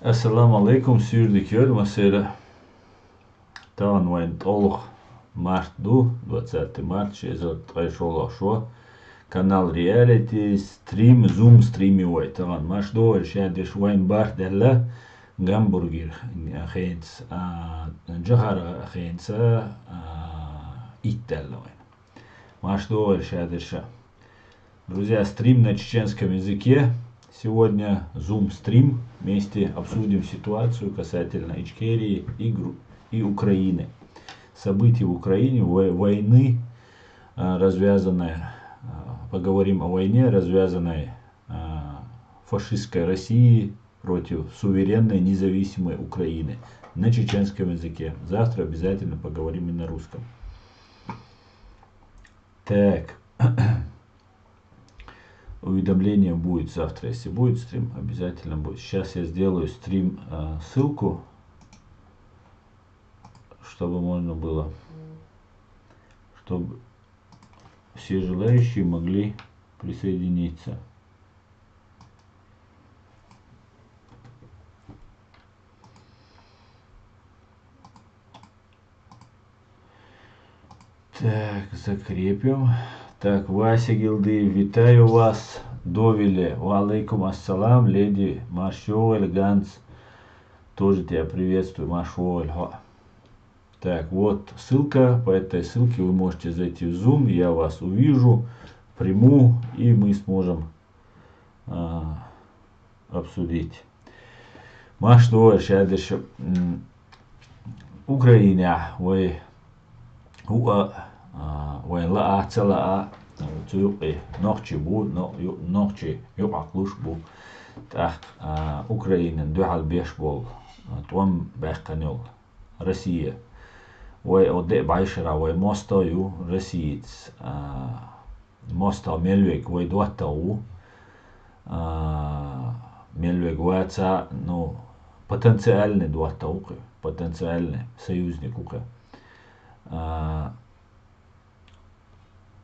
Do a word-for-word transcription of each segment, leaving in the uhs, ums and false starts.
Ассаламу алейкум, суьйре дика йойла массеран. Тахана вайн ткъолгӀа март ду, двадцатое марта, ши эзар ткъе шолгӀа шо. Канал Reality, стрим, Zoom стрим ю вай. Тахана марш догӀийла шадерш, вайн барт даьлла Гамбургера хенца, а, Джахара хенца, а, итт даьлла вайн. Марш догӀийла шадерш. Друзья, стрим на чеченском языке. Сегодня Zoom стрим. Вместе обсудим ситуацию касательно Ичкерии и, Гру- и Украины. События в Украине, вой- войны, а, развязанной, а, поговорим о войне, развязанной, а, фашистской России против суверенной независимой Украины на чеченском языке. Завтра обязательно поговорим и на русском. Так. Уведомление будет завтра, если будет стрим, обязательно будет. Сейчас я сделаю стрим, э, ссылку, чтобы можно было, чтобы все желающие могли присоединиться. Так, закрепим. Так, Вася Гилды, вітаю вас, Довиле. Ва алейкум ассалам, леди Маршо Эльганс. Тоже тебя приветствую, Маршо Эльхо. Так, вот ссылка. По этой ссылке вы можете зайти в Zoom, я вас увижу, приму, и мы сможем, а, обсудить. Марш догӀийла шадерш. М, Украинехь вай хӀуъа, а, вайн лаа, ца лаа, цу юкъе нохчий бу, но- ю- нохчий юкъахь луш бу. ТӀаккха, а, Украинан дуьхьал беш болу, а, тӀом баьккхина йолу Россия. Вай о де бӀешара вай мостагӀ ю Россица, а, мостагӀ мел вега вай доттагӀа ву, а, мел вега ваца, ну, потенциальный доттагӀа ву кхи, потенциальный союзник ву кхи. А,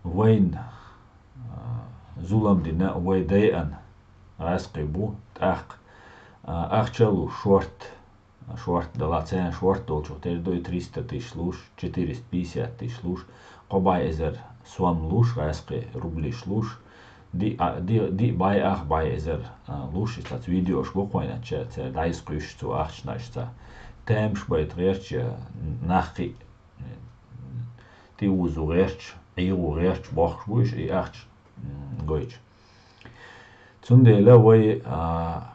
вайн, а, зулам дина, вай дайан гӀаьскхи бу, тӀаккха, а, ахча луш шорт, шорт дала, царна шорт долчух тера ду и триста тысяч луш, четыреста пятьдесят тысяч луш, кхо бӀе эзар сом луш, гӀаьскхи рублиш луш, диъ, а, диъ, диъ бӀе, ах бӀе эзар, а, луш, и цаца видеош бу кхойна, цара дӀайса кхуьйсуш цу ахчанашца. Тамаш байта гӀерташ, нах кхиъ, тӀеузу гӀерташ, ӀийгӀу гӀерташ бохкуш бу уьш и ахча, м, гойтуш. Цундела вай, а,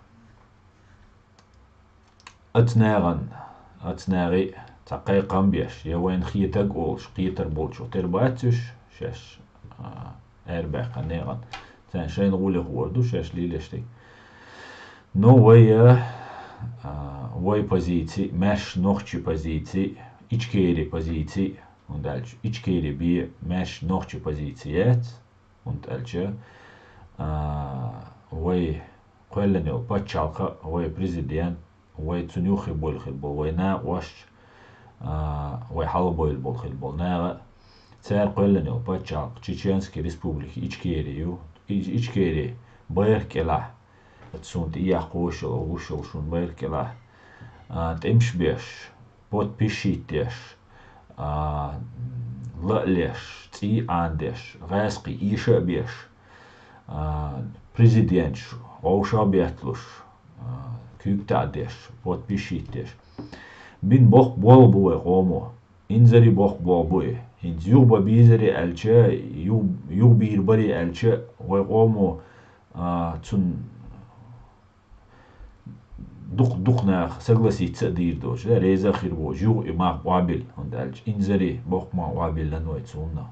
Оцу нахана, оцу нахе цхьа кхайкхам беш, я вайна хетаг олуш, кхетар болчух тера бац уьш, шаьш, а, арабаьккхина некъан. Царна шайна гӀуллакх хуур ду, шаьш лелаш дерг. Но вай, а, вай позиций, маьрша нохчий позиций, Ичкери позиций, хӀунда аьлча Ичкери бен маьрша нохчий позиций яц, хӀунда аьлча, а, вай кхоьллина йолу пачхьалкх, вай президент, вай цунна юххе бевлла хир болу вай накъостий, а, вай хьалабевлла болу хир болу наха, цара кхоьллина йолу пачхьалкх Чеченский Республика Ичкери ю. И-, Ичкери байракх кӀелахь, суна тӀеэхна кхочуш йолу, гуш йолу шуна байракх кӀелахь, а, тӀемаш беш, подписчить деш, а, ла а леш, цӀий а Ӏанадеш, гӀаьскхий эша а беш, а, президенташ вовшах а бетталуш, а, куьг таӀадеш, подписчить деш. Бина боккха болх бу вай къомо. Инзаре боккха болх бу и. ХӀинца юха бан безаре аьлча, ю-, юха бийр баре аьлча, вай къомо, а, цунна дукха-дукха наха согласиться а дийр доцуш, да, реза а хир воцуш, юха и мах къобилла, хӀунда аьлча инзаре боккха мах къобиллина вай цунна.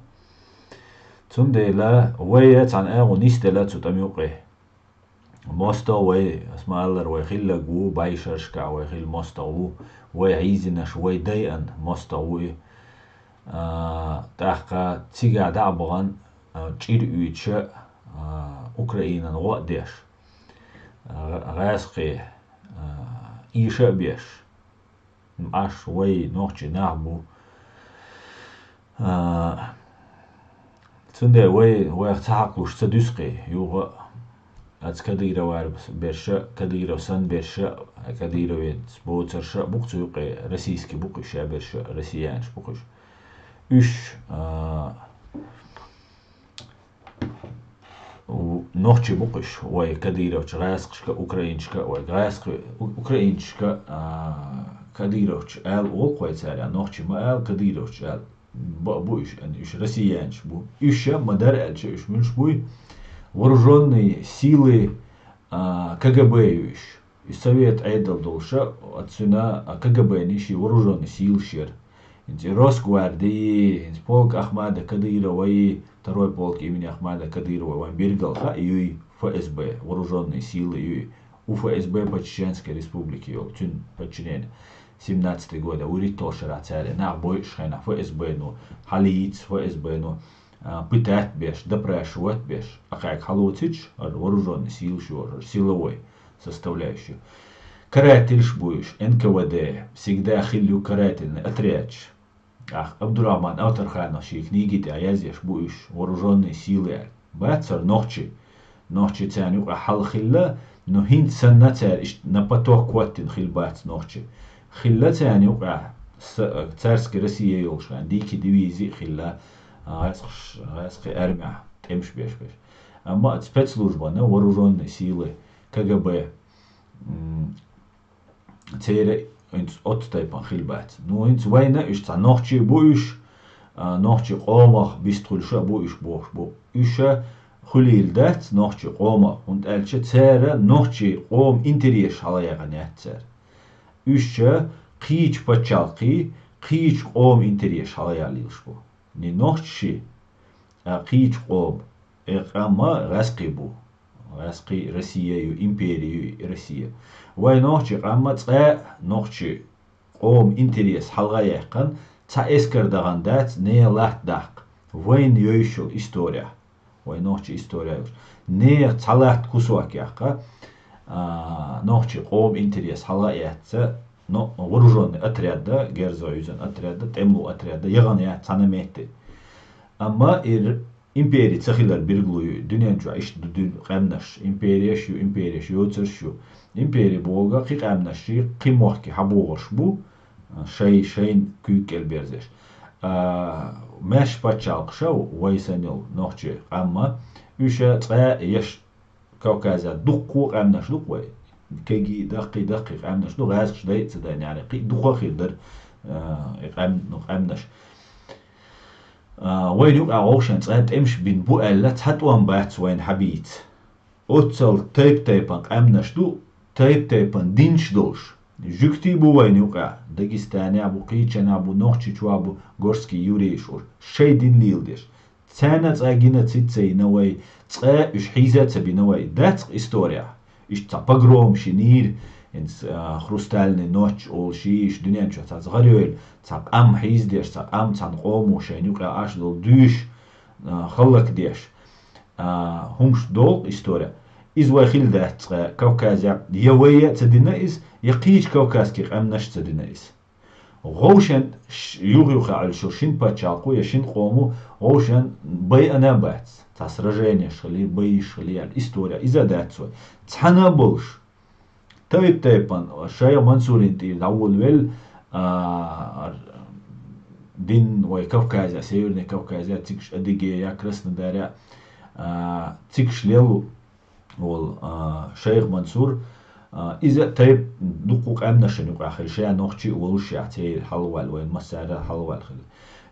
Цундела вай цхьана агӀо нисделла цу тӀам юкъе. МостагӀа вай, ас ма-аллара, вай хилларг ву, бӀешерашкахь вай хилла мостагӀа ву, вай хьийзинарш, вай дайан мостагӀа ву и. А, тӀаккха цигахь дӀа а бахана, а, чӀир уьйдуш а, а, Украинан гӀо а деш, а, гӀаьскхий, а, эша а беш, Ӏаш вай нохчий нах бу. А, цундела вай, вайх ца хьакхалуш ца дуьсу кхин, юха а. Аца Кадыровар берша, Кадыров сан берша, Кадыровец боцарша, букъ цу юкъе российский букъ уьш, я берша, россиянаш букъ уьш. Уьш, а, у-, нохчи букъ уьш, вай Кадыровча гӀаскхашка, украинчка, вай гӀаскхи, у-, украинчка, а, Кадыровча ала олу кхой цара, нохчи ма ала, Кадыровча ала. Ба-, бу уьш, ан-, уьш россиянаш бу. Уьш ма дара аьлча, уьш муьлш буй? Вооружённые силы, а, КГБ ю уьш. И Совет Ӏедал долуша, оцуьнан, а, КГБ-ни ши вооружённый силаш яра. ХӀинца и Росгвардии, хӀинца полк Ахмада Кадыровой, второй полк имени Ахмада Кадыровой, вайн биргал хаьа юй, ФСБ, вооружённые силы юй. У ФСБ по Чеченской Республике йолу, цуьнан подчинение. Семнадцатый года, вуьрхӀитталгӀа шарахь цара нах бойуш хенахь ФСБ-ну, хьалийца ФСБ-ну, а, пытать беш, допрашивать беш, а кхаьг хьалоцийча, хӀара вооружённый силаш ю, хӀара силовой составляющая. Карательш бу уьш, НКВД, всегда хилла ю карательный отрядаш. Ахь Абдурахман Авторханов шен книги тӀехь язъеш бу уьш, вооружённые силы аьлла. Бац хӀара нохчи. Нохчи царна юкъахь хьалха хилла, но хӀинца санна цара иштта на поток хӀоттийна хилла бац нохчи. Хилла царна юкъахь са-, царский Россия йолуш хенахь, дикий дивизи а хилла, гӀаскхаш-, гӀаскхи армехь тӀемаш беш берш. Амма спецслужбана вооружённые силы, КГБ, м, церан хӀинца оццу тайпана хилла бац. Ну, хӀинца вайна уьш цхьа нохчий бу уьш, а, нохчий къомах бистхуьлуш а бу уьш бохуш бу. Уьш хуьлийла дац нохчий къомах, хӀунда аьлча цара нохчий къоман интересаш хьалаяьхна яц цара. Уьш кхечу пачхьалкхий, кхечу къоман интересаш хьалаяьлла йолуш бу. Ни нохчий, а, кхечу къоман, э, къам а гӀаскхий бу. ГӀаскхий Россия ю, импери ю и Россия. Вай нохчий къам а цкъа а нохчий къоман интерес хьалха а яьккхина, цхьа эскар дахана дац, нехан латта даккха. Вайна йовзуш йолу история. Вай нохчий история йолуш. Нехан цхьа латта кусок яккха, а, нохчий къоман интерес хьалха а яьцна, но вооружённый отряд а, герзо юьзна отряд а, тӀемалу отряд а яхана яц цхьана метте. Амма и импери ца хилар билгало ю, дуьнен чохь иштта ду дуьйна къаьмнаш. Империяш ю, империяш йоцурш ю. Импери бохург кхин къаьмнаш ши, кхин мохки хьабогӀурш бу, шай, шайна куьйга кӀел берзеш. А, маьрша пачхьалкхаш а вай санна йолу нохчий къам а, уьш а цкъа а еш Кавказехь дуккха къаьмнаш ду-кх вай. Кегий, даккхий, даккхий къаьмнаш ду, гӀаьскхаш дайа а ца дайна, яра кхин а дукха а хир дара, а, и къаьм-, ну, къаьмнаш. А, вайна юкъахь вовшашна цкъа тӀемаш бина бу аьлла, цхьа тӀом бац вайна хьабийца. Оццул тайп-тайпана къаьмнаш ду, тайп-тайпана динаш долуш. Жуьгтий бу вайна юкъахь, Дагестанехь бу, кхечанхьа бу, Нохчийчохь бу, горский еврейш олуш, шайн дин леладеш. Царна цкъа геноцид ца йина вай, цкъа уьш хьийза а ца бина вай. Дац-кх историяхь. Иштта цхьа погромаш йинийра, хӀинца, а, хрустальный ночь олуш йийш, дуьнен чохь цхьацца гӀарайойла, цхьа къам хьийзадеш, цхьа къам, цхьана къомо шайна юкъа Ӏаш долу дуьйш, а, хӀаллакдеш. А, хӀумаш долу история. Иза вай хилла дац цкъа Кавказехь, я вай а ца дина иза, я кхечу кавказский къаьмнаш а ца дина иза. ГӀовшен ш-, юха-юха Ӏуьллуш йолу шина пачхьалкхо я шина къомо гӀовшен байъина а бац. Цхьа сраженеш хили, байиш хили аьлла, история иза а дац вай. Цхьана а болуш, тайп-тайпана, Шайх Мансурин тӀера дӀаволавелла, а, дин вай Кавказе, Северный Кавказе, цигаш Адыгея, Краснодаре, а, цигаш лелла волу, а, Шайх Мансур, а, иза тайп-, дуккха къаьмнашна юкъахь хилла, ша нохчи а волуш, ша церан хьалаваьлла, вайн массара а хьалаваьлла хилла.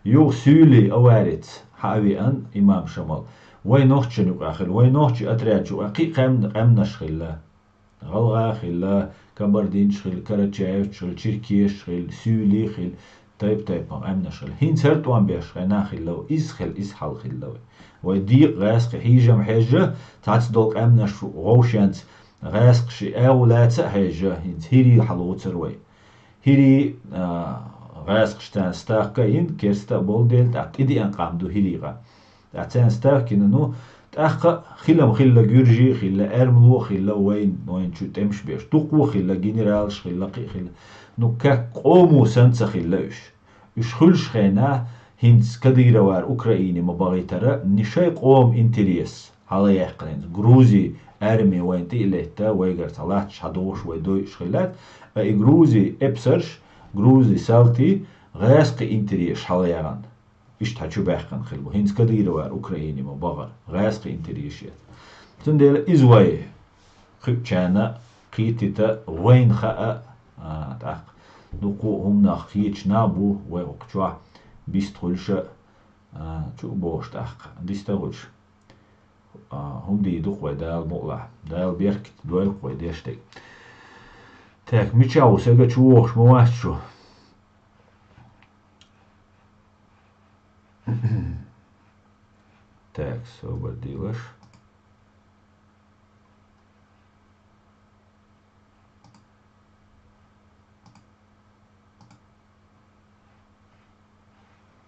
Юха суьйли аварец хьа а веана имам Шамал. Вайн нохчашна юкъахь хилла, вайн нохчийн отряд чу а кхин а къаьмна-, къаьмнаш хилла. ГӀалгӀа а хилла, кабардинчаш хилла, карачаевчаш хилла, черкешаш хилла, суьйли а хилла, тайп-тайпана къаьмнаш хилла. ХӀинца хӀара тӀом беш хенахь хилла вай, иза хилла, иза хьал хилла вай. Вай декъа гӀаьскхи хьийжам хьежжа, цхьацца долу къаьмнаш вовшенца гӀаьскхи ши агӀо лаца а хьежжа, хӀинца хӀирий хьалоцура вай. ХӀирий, а, гӀаьскхаш царна ставка а йина, керста а болу дела, тӀаккха тӀедеана къам ду хӀирий къам. ТӀаккха царна ставка йина, ну, тӀаккха хилам хилла, гуьржий а хилла, эрмало а хилла, вайн, вайн чу тӀемаш беш. Дуккха а хилла, генералаш хилла, кхин а хилла. Ну, как къомо санна ца хилла уьш. Уьш хуьлуш хенахь, хӀинца Кадыровар Украине ма бахийтара, ни шайн къоман интерес хьалаяьккхина хӀинца. Грузи, арми вайн тӀе а летта, вайгара цхьа латташ хьадогӀуш вай дойуш хилад, а и Грузи эпсарш, Грузи салтий, гӀаьскхи интерес хьалаяьгӀан. Иштта хьа чу баьккхина хила бу. ХӀинца Кадыровар Украине ма бахара, гӀаьскхи интерес яц. Цундела иза вай кхуьучарна кхетийта вайна хаа, а, тӀаккха дукха хӀуманах кхеташ нах бу, вай хӀокху чохь бист хуьлуш а, а, чу а бохуш тӀаккха, диста хуьлуш. А, хӀума дийр ду-кх вай Дала мукъалахь. Дала беркат дойла-кх вай деш дерг. Так, мичахь ву, сага чу вогӀуш ма вац шу? Так, собар дийлаш.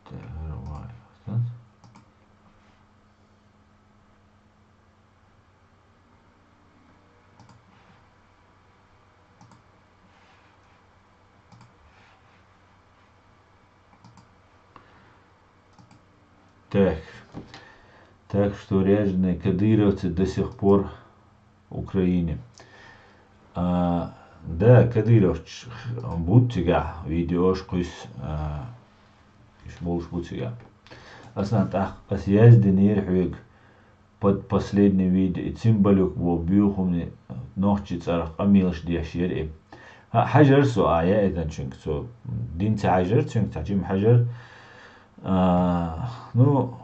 Так, хӀара вай. Так. Так что ряженые кадыровцы до сих пор в Украине. А, да, кадыровцаш бу цигахь, видеош кхуьссу, а, уьш болуш бу цигахь. Аса тӀаккха, аса яздинера хьоьга под последним видео, и Цымбалюк боху боьхамна нохчийн цӀарах къамелаш деш яра и. ХӀа, хьаьжар со, а, яийтинчуьнга, цо дин ца хьаьжар, цуьнга цхьа жима хьаьжар. А, ну,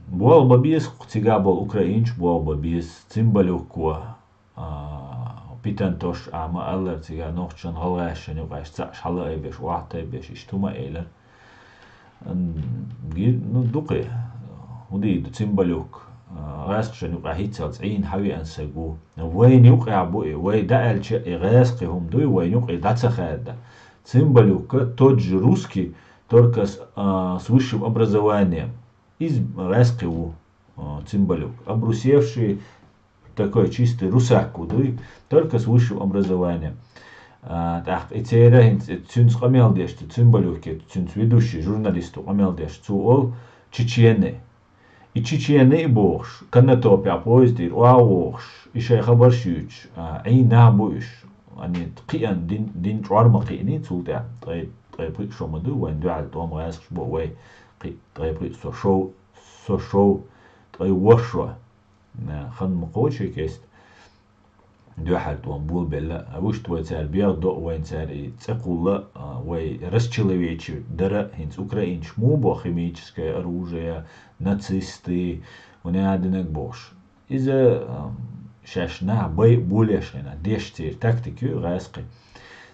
болх бан беза, кху цигахь болу украинцаш болх бан беза, Цымбалюко, а, Питантош, а, ма-аллара, цигахь нохчашна, гӀалгӀашна юкъахь цхьаъ хьала а беш, охьатайбеш, иштта хӀума а элира. М, ги-, ну, дукхе, хӀун дийр ду, Цымбалюк, а, гӀаьскхашна юкъахь хӀинццалц Ӏийна хьавеана саг ву. Вайна юкъахь бу и, вай дӀааьлча, и гӀаьскхи хӀума дуй, вайна юкъе дӀа ца хаьдда. Цымбалюк тот же русский, только с, а, с высшим образованием. Иза гӀаьскхи ву, а, Цымбалюк. Обрусевший, такой чистый русак ву дуй, только с высшим образованием. А, тӀаккха и церан хӀинца цуьнца къамел деш, цу Цымбалюке, цуьнца ведущий журналисто къамел деш, цо олу чеченный. И чеченный а бохуш, Конотопехь поездера охьа а вогӀуш, и шайн хабарш юьйцуш, а, Ӏийна нах бу уьш. Ани кхиъна дин, дин чӀор ма кхиъний, цул тӀаьхьа ткъе, ткъе пхиъ шо ма ду, вайн дуьхьал тӀом гӀаьскхаш бо вай, кхин ткъе пхиъ со шов, со шов, ткъе ворхӀ шо. Хан ма кхочий кеста. Дуьхьал тӀом болабелла, а вуьшта вай цара бегӀ до а вайна цара и цӀе кхулла, а, вай расчеловечивать дара, хӀинца украинцаш муха бо химическое оружие, нацисты, хӀун а динарг бохуш. Иза, ам, шаьш нах бай а болеш хьайна, деш церан тактика ю гӀаьскхи.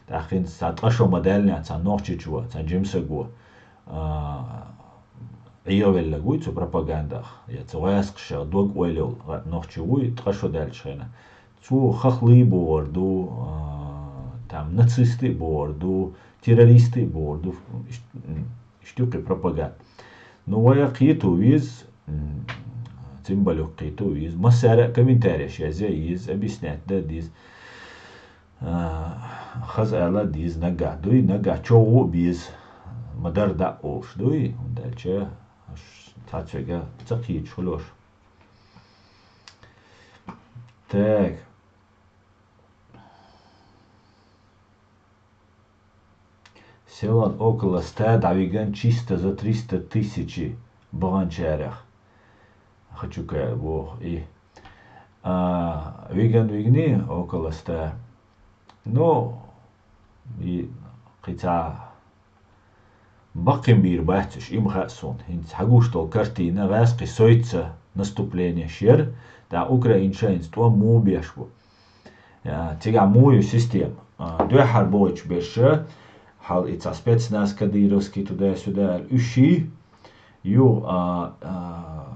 ТӀаккха хӀинца цхьа ткъа шо ма даьллинехь, цхьа нохчичо, цхьа жимсаго, а, Ӏехавелларг вуй цу пропагандах, я цу гӀаьскхашах дог-ойла йолу нохчи вуй, ткъа шо даьллачу хенахь. Цо хахлий бохур ду, а, там, нацисты а бохур ду, террористы а бохур ду. Ишт-, м, иштта ю кхин пропаганда. Ну, вай кхето веза, м, Цымбалюк кхето веза. Массара а комментареш язъян еза, объяснять дан деза. А, хаза ала деза наггахь дуй, наггахь чӀогӀа а беза, ма-дарра дӀа а олуш дуй, хӀунда аьлча аш цхьацца верг ца кхеташ хуьлуш. Так. Селан около ста дӀавиган чисто за триста тысячи баханчарех. Хочу-ка боху и. А, виган вигни около ста. Ну, и кхин цхьа баккхийбийр бац уьш, и ма хаьа суна. ХӀинца хьагуш долу картина, гӀаьскхи сойтца наступление шера, тӀаккха украинча хӀинца тӀом муха беш бу. А, цигахь муха ю система? А, дуьххьара бохуьйтуш берш, хьал и цхьа спецназ кадыровский туда-сюда аьлла, уьш ший, ю, а, а,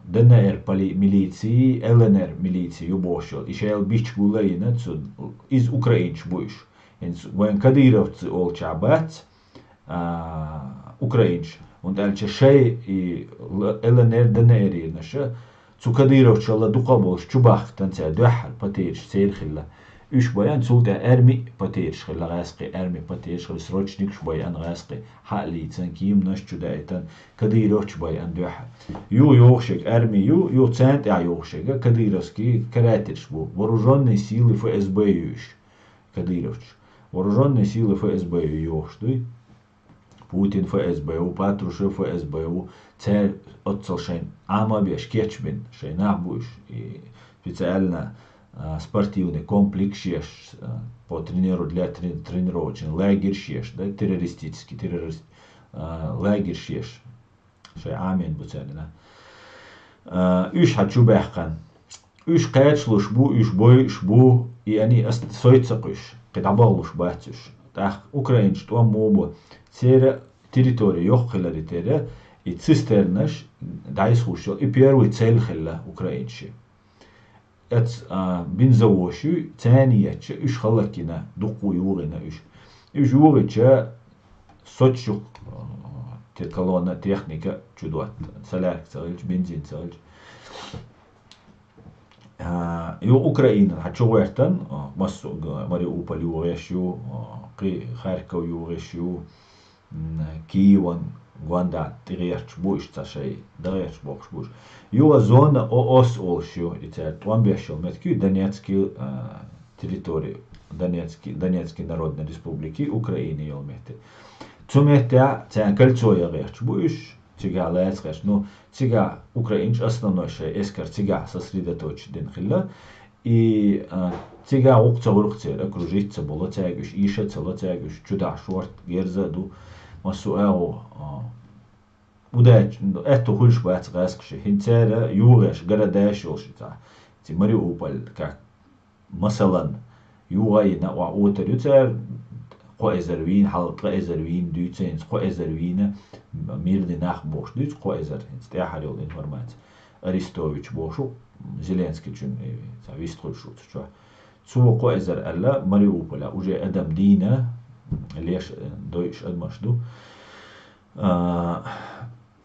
Д Н Р поли-, милиций, Л Н Р милиций ю бохуш йолу. И шайла бича гула а йина, цу, иза украинчаш бу уьш. ХӀинца вайн кадыровцы олучохь бац, а, украинчаш. ХӀунда аьлча шай и Л-, Л Н Р, Д Н Р-наша цу кадыровчалла дукха а болуш чубахка танцаьр дуьххьара потеряш церан хилла. Уьш байан, цул тӀаьхьа арми потеряш хилла гӀаьскхи, арми потеряш хилла, срочникаш байан гӀаьскхи, хьа а лийцан, киймнаш чу даийтан, кадыровцаш байан дуьхьа. Ю йохушег арми ю, ю царна тӀехь йохушега кадыровский карателаш бу. Вооружённые силы Ф С Б ю уьш, кадыровцаш. Вооружённые силы Ф С Б ю йохуш дуй. Путин Ф С Б ву, Патрушев Ф С Б ву, цаьрга оццал шайн Ӏама а беш, кечбина шайн нах бу уьш. И специально, а, спортивный комплекс еш, а, по трениру-, для трен-, тренировочный лагерь еш, да, террористический, террорист-, а, лагерь еш. Шайн Ӏамин бу царна. А, уьш хьан чу баьхкан. Уьш кхачалуш бу, уьш бойуш бу, и они ас-, сойца кхуьш, кхин дӀабахлуш бац уьш. ТӀаккха украинчу тӀом муха бу? Церан территори йоккха хиларе терра, и цистернаш дӀайсхуш йолу, и первый цель хилла украинчийн. Эц, а, бензовозаш ю, царна ечча, уьш хӀаллакйина, дуккха а юхийна уьш. Уьш юхийча, соцчух, а, те-, колонна техника чу дотта, солярка ца хилча, бензин ца хилча. А, ю Украина, хьан чу гӀертан, а, массо а г-, Мариуполь юхуш ю, а, кхин Харьков юхуш ю, м, Киеван гонда тӀегӀерташ бу уьш, цхьа шай дагӀерташ бохуш бу уьш. Юха зона О С олуш ю, и цаьрга тӀом беш йолу меттиг ю, Донецкий, а, территори, Донецкий, Донецкий Народной Республики, Украина йолу меттиг. Цу меттехь царна кольцо ян гӀерташ бу уьш, цигахь лаца гӀерташ. Ну, цигахь украинчу основной шайн эскар цигахь сосредоточить дина хилла. И, а, цигахь гӀуллакх ца гӀуллакх церан, окружить ца болу цаьрга уьш, ийша а ца ло цаьрга уьш, чу дахьа шорта герза а ду, массо а агӀо, а, удача, ну, аьтту хуьлуш бац гӀаьскхи ши. ХӀинца церан юхуш, городаш йолуш цхьа. Ци Мариуполь, как Масалан, юха а йина, охьа отар ю цара, кхо эзар вийна, хьал ткъа эзар вийна дуьйцу, хӀинца кхо эзар вийна, мирный нах бохуш дуьйцу, кхо эзар, хӀинца тӀаьхьара йолу информаци. Арестович бохуш ву, Зеленскийчун, э, цхьа вистхуьлуш ву цу чохь. Цо кхо эзар аьлла, Мариуполя уже адам дийна, леш, э, дойуш адамаш ду. А,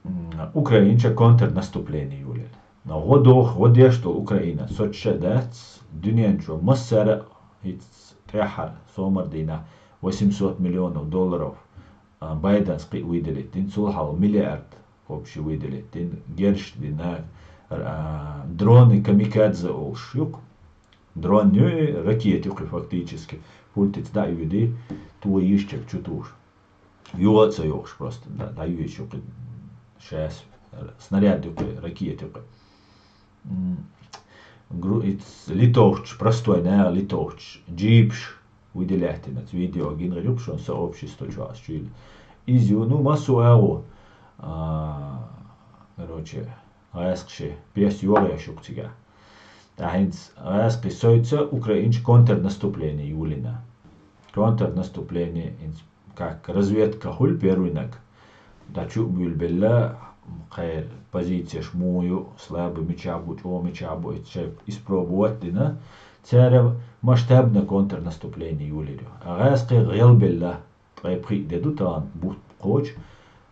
м, Украинча контрнаступление юлийна. Но гӀо дох-, гӀо деш долу Украина соцуш а дац, дуьнен чу массара а хӀинца тӀаьххьара сомар дийнахь восемьсот миллионов долларов, а, Байденс кхин а выделить дина, цул хьалха миллиард общий выделить дина, герш дина, а, дроны камикадзе олуш ю-кх. Дрон ю и ракета ю-кх и фактически. Пультица дӀа а юьди, ту йиш чек чу туш. Юха а ца йохуш просто, да, дӀаюьйцуш ю кхин шаьш, снаряд ю кхин, ракета ю кхин. М, гру-, иц-, литовчу, простой наха литовчу джипаш выделяйтина, видео гина гӀирюкху шуна сообщество чохь ас чуьйла. Иза ю, ну, массо а агӀо, а, короче, гӀаьскхи ши, пес йогӀеш ю-кх цигахь. ТӀаккха хӀинца гӀаьскхи сойца украинчу контрнаступление юлийна. Контрнаступление хӀинца как разведка хуьлу первый наг. ДӀа чу а буьйлабелла, кхеран позицеш муха ю, слабый мичахь бу, чӀогӀа мичахь бу, и шайн испробовать а дина. Церан масштабный контрнаступление юлийр ю. А гӀаьскхи гӀелбелла, ткъе пхиъ де ду тахана бутт кхочу,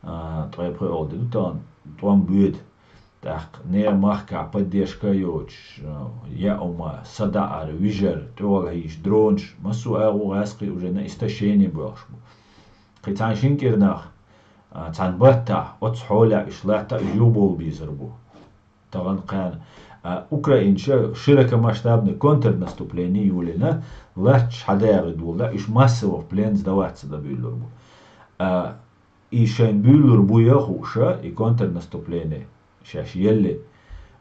а, ткъе пхиъ де ду тахана тӀом боьду. ТӀаккха нехан махкахь поддержка а йоцуш, а, яа хӀума, садаӀар, вижар, тӀехула хьийзаш, дронаш, массо а агӀо гӀаьскхи уже на истощение боьлхуш бу. Кхин цхьана шина кӀирнах, а, цхьана баттахь, оццу хьолехь уьш латта а уьш юхабовла безар бу. Тахана кхана, а, украинча широкомасштабный контрнаступление юлийна, латташ хьадагӀи долу, уьш массово в плен сдаваться дан буьйлур бу. А, и шайн буьйлур бу ян хууша, и контрнаступление шаьш елли.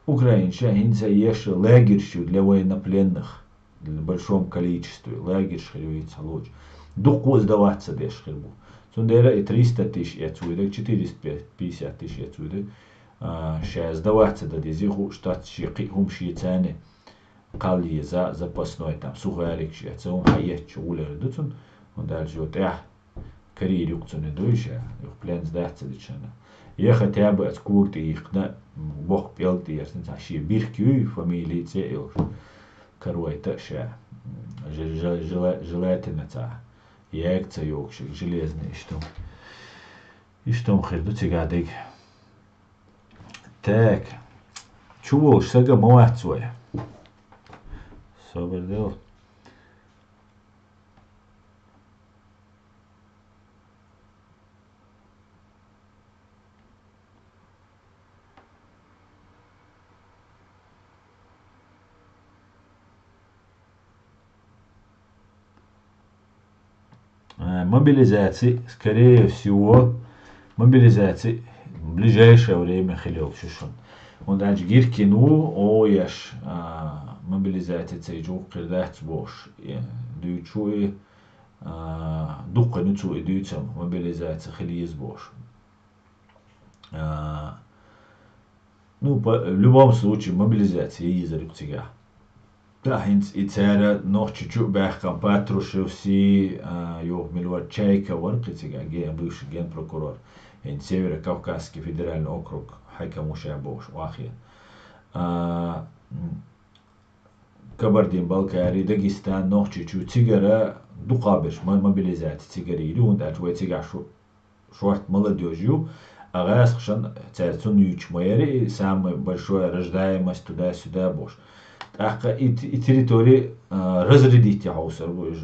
Украинча хӀинца еш лагерьш ю для военнопленных, в большом количестве, лагерьш хир ю хӀинца хьалочу. Дуккха а сдаваться деш хир бу. Цундела и триста тысяч эца вуьйдаг, четыреста пятьдесят тысяч эца вуьйдаг, а, ша сдаваться дан дезий хууш, штатс шен кхин а хӀума шен царна кхалла еза, запасной, там, сухарикаш эца, хӀума хьаэцча гӀулера ду цунна, хӀунда аьлча тӀехь карийра юкъа цунна дуй ша, юха плен сдац ца дичана. Я хотя бы аса кога тӀе йихкина, боккха пӀелг тӀе ярсина, цхьа шен бирк юй, фамилия, цӀе а йолуш. Каройта а ша. Ж-, ж-, жела-, желательно цхьа. Яга ца йогуш, железный иштта. Иштта хир ду цигахь дерг. Так. Чу волуш сага ма вац вай. Собар дел. Мобилизаци, скорее всего, мобилизаци в ближайшее время хилел шишун. ХӀунда аьлча Гиркин ву, оеш, а, мобилизаци цей жуккхир дац бош. Э, дуйчу и, а, дуккхину цу и дуйцам мобилизаци хилиз бош. А, ну, по, в любом случае, мобилизаци йизар юкъ цигахь. Та хӀинца и цара нохчи чу баьхкан Патрушевси, а, юха мила вара Чайка вара кхин цигахь ген-, бывший генпрокурор. ХӀинца Северо-Кавказский федеральный округ хьаькам ву ша бохуш, вахе. А, м, Кабардин-Балкари, Дагестан, нохчи чу цигара дукхаберш мо-, мобилизаци цигара йийр ю, хӀунда аьлча вай цигахь шу-, шорт молодёжь ю, а гӀазкхашан цаьрца цунна юьйцуш ма яра и самая большая рождаемость туда-сюда бохуш. ТӀаккха и т-, и территори, а, разрядить ян хьовсар бу, уьш,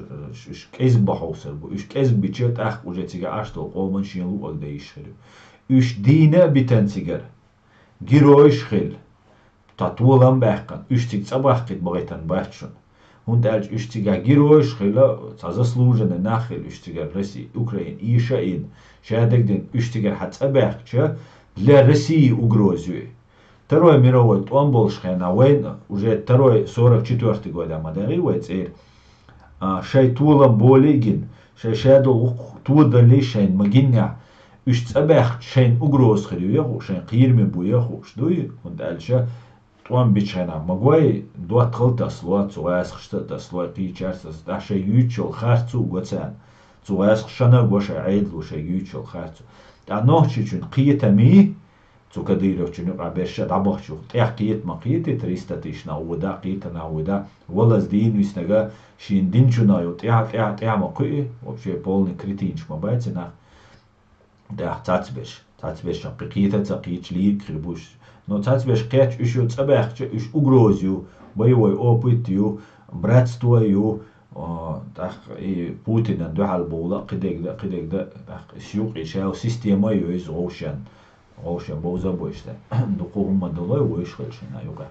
уьш кӀезиг бан хьовсар бу. Уьш кӀезиг бича, тӀаккха уже цигахь Ӏаш долу къоман шен луъург дан йиш хир ю. Уьш дийна а битан цигара. Геройш хила. Та толам баьккхина, уьш цига цӀа бахкийта бахийтина бац шуна. ХӀунда аьлча уьш цигахь геройш хила, цхьа заслуженный нах хила уьш цигара Россия, Украина, ийша а йина, шадерг дина уьш цигара хьан цӀа баьхкича, для России угроз ю и. Второй мировой тӀом болуш хенахь вайна, уже второй сорок четвёртый года ма дагӀий вай цӀера. А, шайн толам боле а гина, шайн шадолу гӀуллакх тодаллий шайна ма гиннехь, уьш цӀа баьхча шайна угроза хир ю яху, шайн кхераме бу яхуш дуй, хӀунда аьлча тӀом бича хенахь ма гой, доттагӀал тасало, цу гӀазкхашца а тасало, кхечаьрца а тасало, тӀаккха шайн юьйцуш йолу харц а го царна, цу гӀазкхашна а го шайн Ӏедало шайн юьйцуш йолу харц а. ТӀаккха нохчичун кхетамий, Цу Кадыровчун юкъа берш а дӀабахча юха тӀех кхета ма кхета, триста тысяч нах ву да, кхета нах ву да, валаз дийна виснага шен динчунах ю тӀех, тӀех, тӀех ма кхуьи, вообще полный кретинаш ма бац и нах. ТӀаккха цацберш, цацберш кхин кхета а ца кхеташ лийриг хир бу уьш. Но цацберш кхетча уьш ю цӀа баьхча, уьш угроз ю, боевой опыт ю, братство ю, а, тӀаккха и Путинан дуьхьал бовла, кхидерг да, кхидерг да, тӀаккха и юкъе шел система а ю иза вовшен. Вовшен бовза а бойшта. Дукха хӀумма долой вуьш хилча шайна юкъа.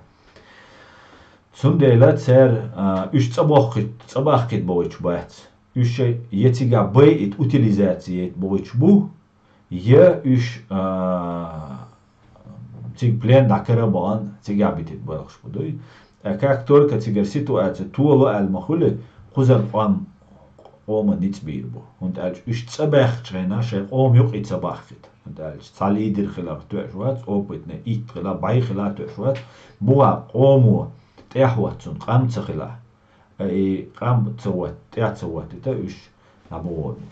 Цундела цара, а, уьш цӀа бохкхит-, цӀа бахкийта бохуьйтуш бац. Уьш шайн я цигахь байъийта, утилизаци яйта бохуьйтуш бу, я уьш, а, цига плен дӀакара а бахана, цигахь битийта боьлхуш бу дуй. А как только цигара ситуаци толо аьлла ма хуьлу, кхузара къом къоман ницкъ бийр бу. ХӀунда аьлча уьш цӀа баьхкича хенахь шайн къоман юкъе ца бахкийта. ХӀунда аьлча цхьа лидер хиларх тоьаш вац, опытный, итт хила, бӀе хила тоьаш вац. Бухахь къомо тӀехӀотту цунна, къам ца хила. А и къам ца хӀотта, тӀе ца хӀоттийта уьш дӀабогӀорна.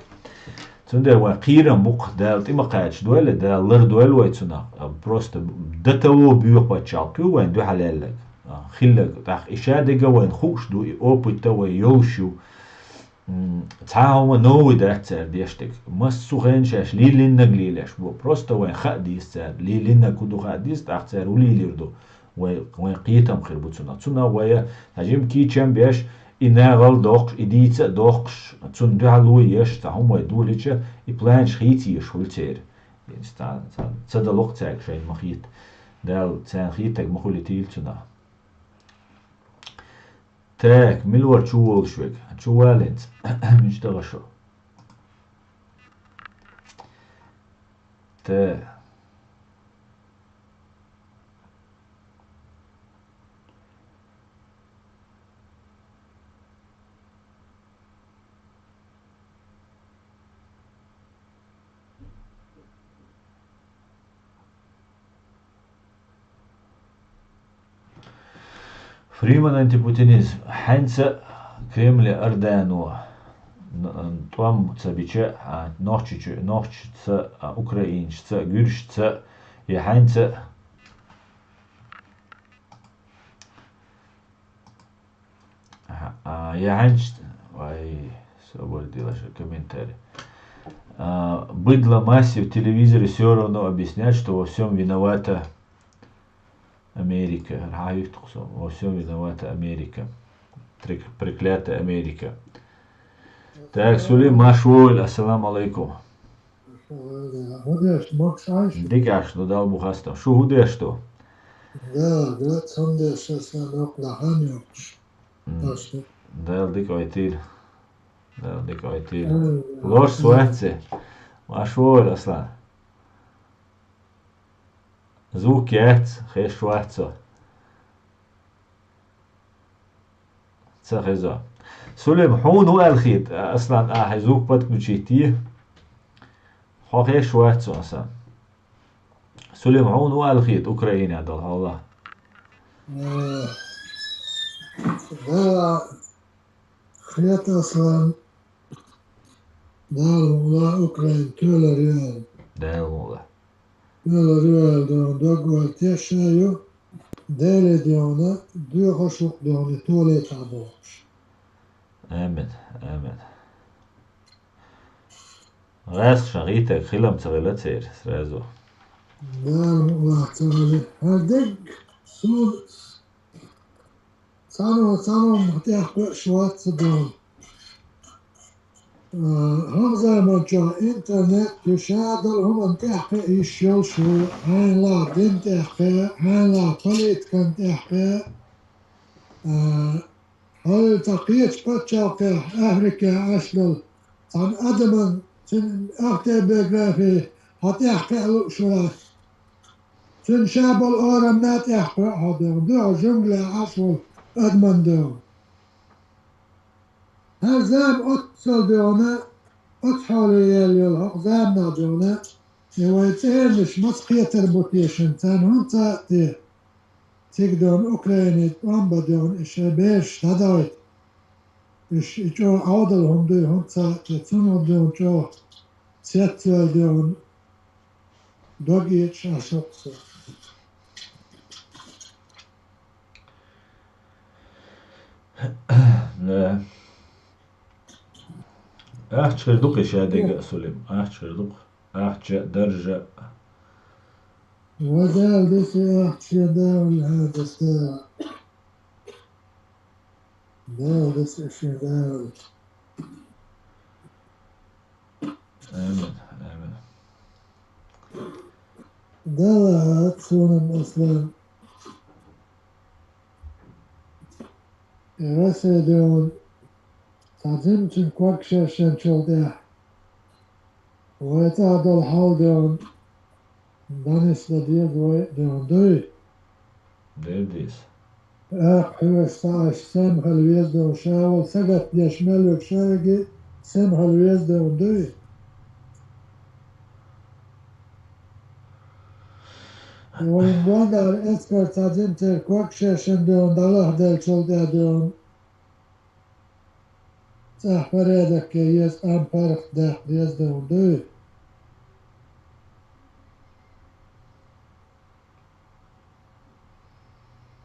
Цундела вайн кхерам бу-кх, Дала тӀе ма кхачадойла, Дала лардойла вай цунах. А, просто до того боьха пачхьалкх ю вайна дуьхьал яьлларг. А, хилларг, тӀаккха и шадерг а вайна хууш ду, и опыт а вайн йолуш ю. М, цхьа а хӀума новый дац цара деш дерг. Массо а хенахь шаьш лелийнарг лелош бу. Просто вайн хаа деза цара. Лелийнарг хӀун ду хаа деза, тӀаккха цара хӀун лелийр ду. Вай, вайн кхетам хир бу цунах. Цунах вай, хьажим, кийчам беш, и нагӀал доккхуш, и дийца а доккхуш, цунна дуьхьало еш, цхьа хӀума вай долийча, и планаш хийца езаш хуьлу церан. Ца, ца, ца далокх цаьрга шайна ма хета. Дала царна хетарг ма хуьлийтийла цунах. Так, мила вара чу волуш верг? Чу валлинца. Мича даха шу? Так. Фриман антипутинизм. Хьаьнца Кремле ардано н-, тӀом ца бича, а, нохчичу-, нохчашца, а, украинашца, гуьржашца, я хьаьнца Ага, а, я хьаьнча, вай, собар делаша комментарий. А, быдло массе в телевизоре всё равно объяснять, что во всём виновата Америка. Рахьа юхтуху со, во всём виновата Америка. Трек-, проклятая Америка. Так, Сулим Машволь, ассаламу алейкум. ХӀун деш, могуш Ӏаш? Дика Ӏаш ду, Дала бу хастам. Шу хӀун деш ду? Да, да, цхьана деш аса нокъа лахьан йоккхуш. М. Дала дика ойтийла. Дала дика гӀойтийла. Лорс вац и? Марш вогӀийла, Аслан. Звук яц, хезаш вац со. Ца хеза. Сулим, хьуна ву аьлла хета, Аслан, ахьа звук подключить е. Хьо хезаш вац со, Аслан. Сулим, хьуна ву аьлла хета Украинехь долу хьал? Э, да, хета, Аслан. Дала мукъ лахь, Украина тоьлур ю аьлла. Дала мукъ лахь. Тоьлур ю аьлла, дуьхьал дог вала тешна ю. Деле дуьхьал, доьхуш ву-кх дуьхьал, толе цхьаъ бохуш. Амин, амин. ГӀаьскхаша гӀийтарг хилам ца хилла церан сразу. Дала мукъ лахь, ца хилла. ХӀара дерг суна цхьанна, цхьанна тӀехь кхуьуш вац ца дуьхьал. А, хӀокху заманчохь интернет ю, ша долу хӀуманна тӀехь кхиа йиш йолуш ву, хьайна лаахь дин тӀехь кхиа, хьайна лаахь политикан тӀехь кхиа. А, хьо цхьа кхечу пачхьалкхехь, Африкехь Ӏаш долу цхьана адаман, цуьнан автобиографи хьо тӀехь кхиа лууш вара. Цуьнан ша болу орамна тӀехь кхоьу хьо дуьхьал, дуьхьал жуьнгулехь Ӏаш волу адаман дуьхьал. ХӀара зама оццул дуьхьал, оцу хьоле яьлла йолу хӀокху заманахь дуьхьал, и вайн цӀернаш маца кхетар бу те шуна, царна хӀунда ца а те? Цига дуьхьал Украинин тӀом бан дуьхьал, и шайн бераш дӀадахийта. Уьш и чӀогӀа Ӏовдал хӀума дуй, хӀунда ца а те, цунах дуьхьал чӀогӀа цецваьлла дуьхьал, дог эцаш Ӏаш ву-кх со. Да. Ахча хир ду-кх и шадерг а, Сулим, ахча хир ду-кх. Ахча, даржа. Ва Дала десса ахча шен дагӀалла хьадаса. Дала десса шен дагӀалла. Амин, амин. Дала хьа, Сулим, Аслан. Рассе дуьхьал, цхьа жимачун ког шершинчул тӀаьхьа. Вай цӀа долу хьал дуьхьал, дӀанисдан деза вай дуьхьал, дуй? Дер деза. Аккха хьоьжуш цхьа аша сема хила веза дуьхьал, ша волу сагатдеш мел верг шайга сема хила веза дуьхьал, дуй? Вайн гондахара эскар цхьа жимачеран ког шершина дуьхьал, дӀалахделлачул тӀаьхьа дуьхьал, цӀахь порядок ян еза, къам паргӀатдаккха деза дуьхьал, дуй?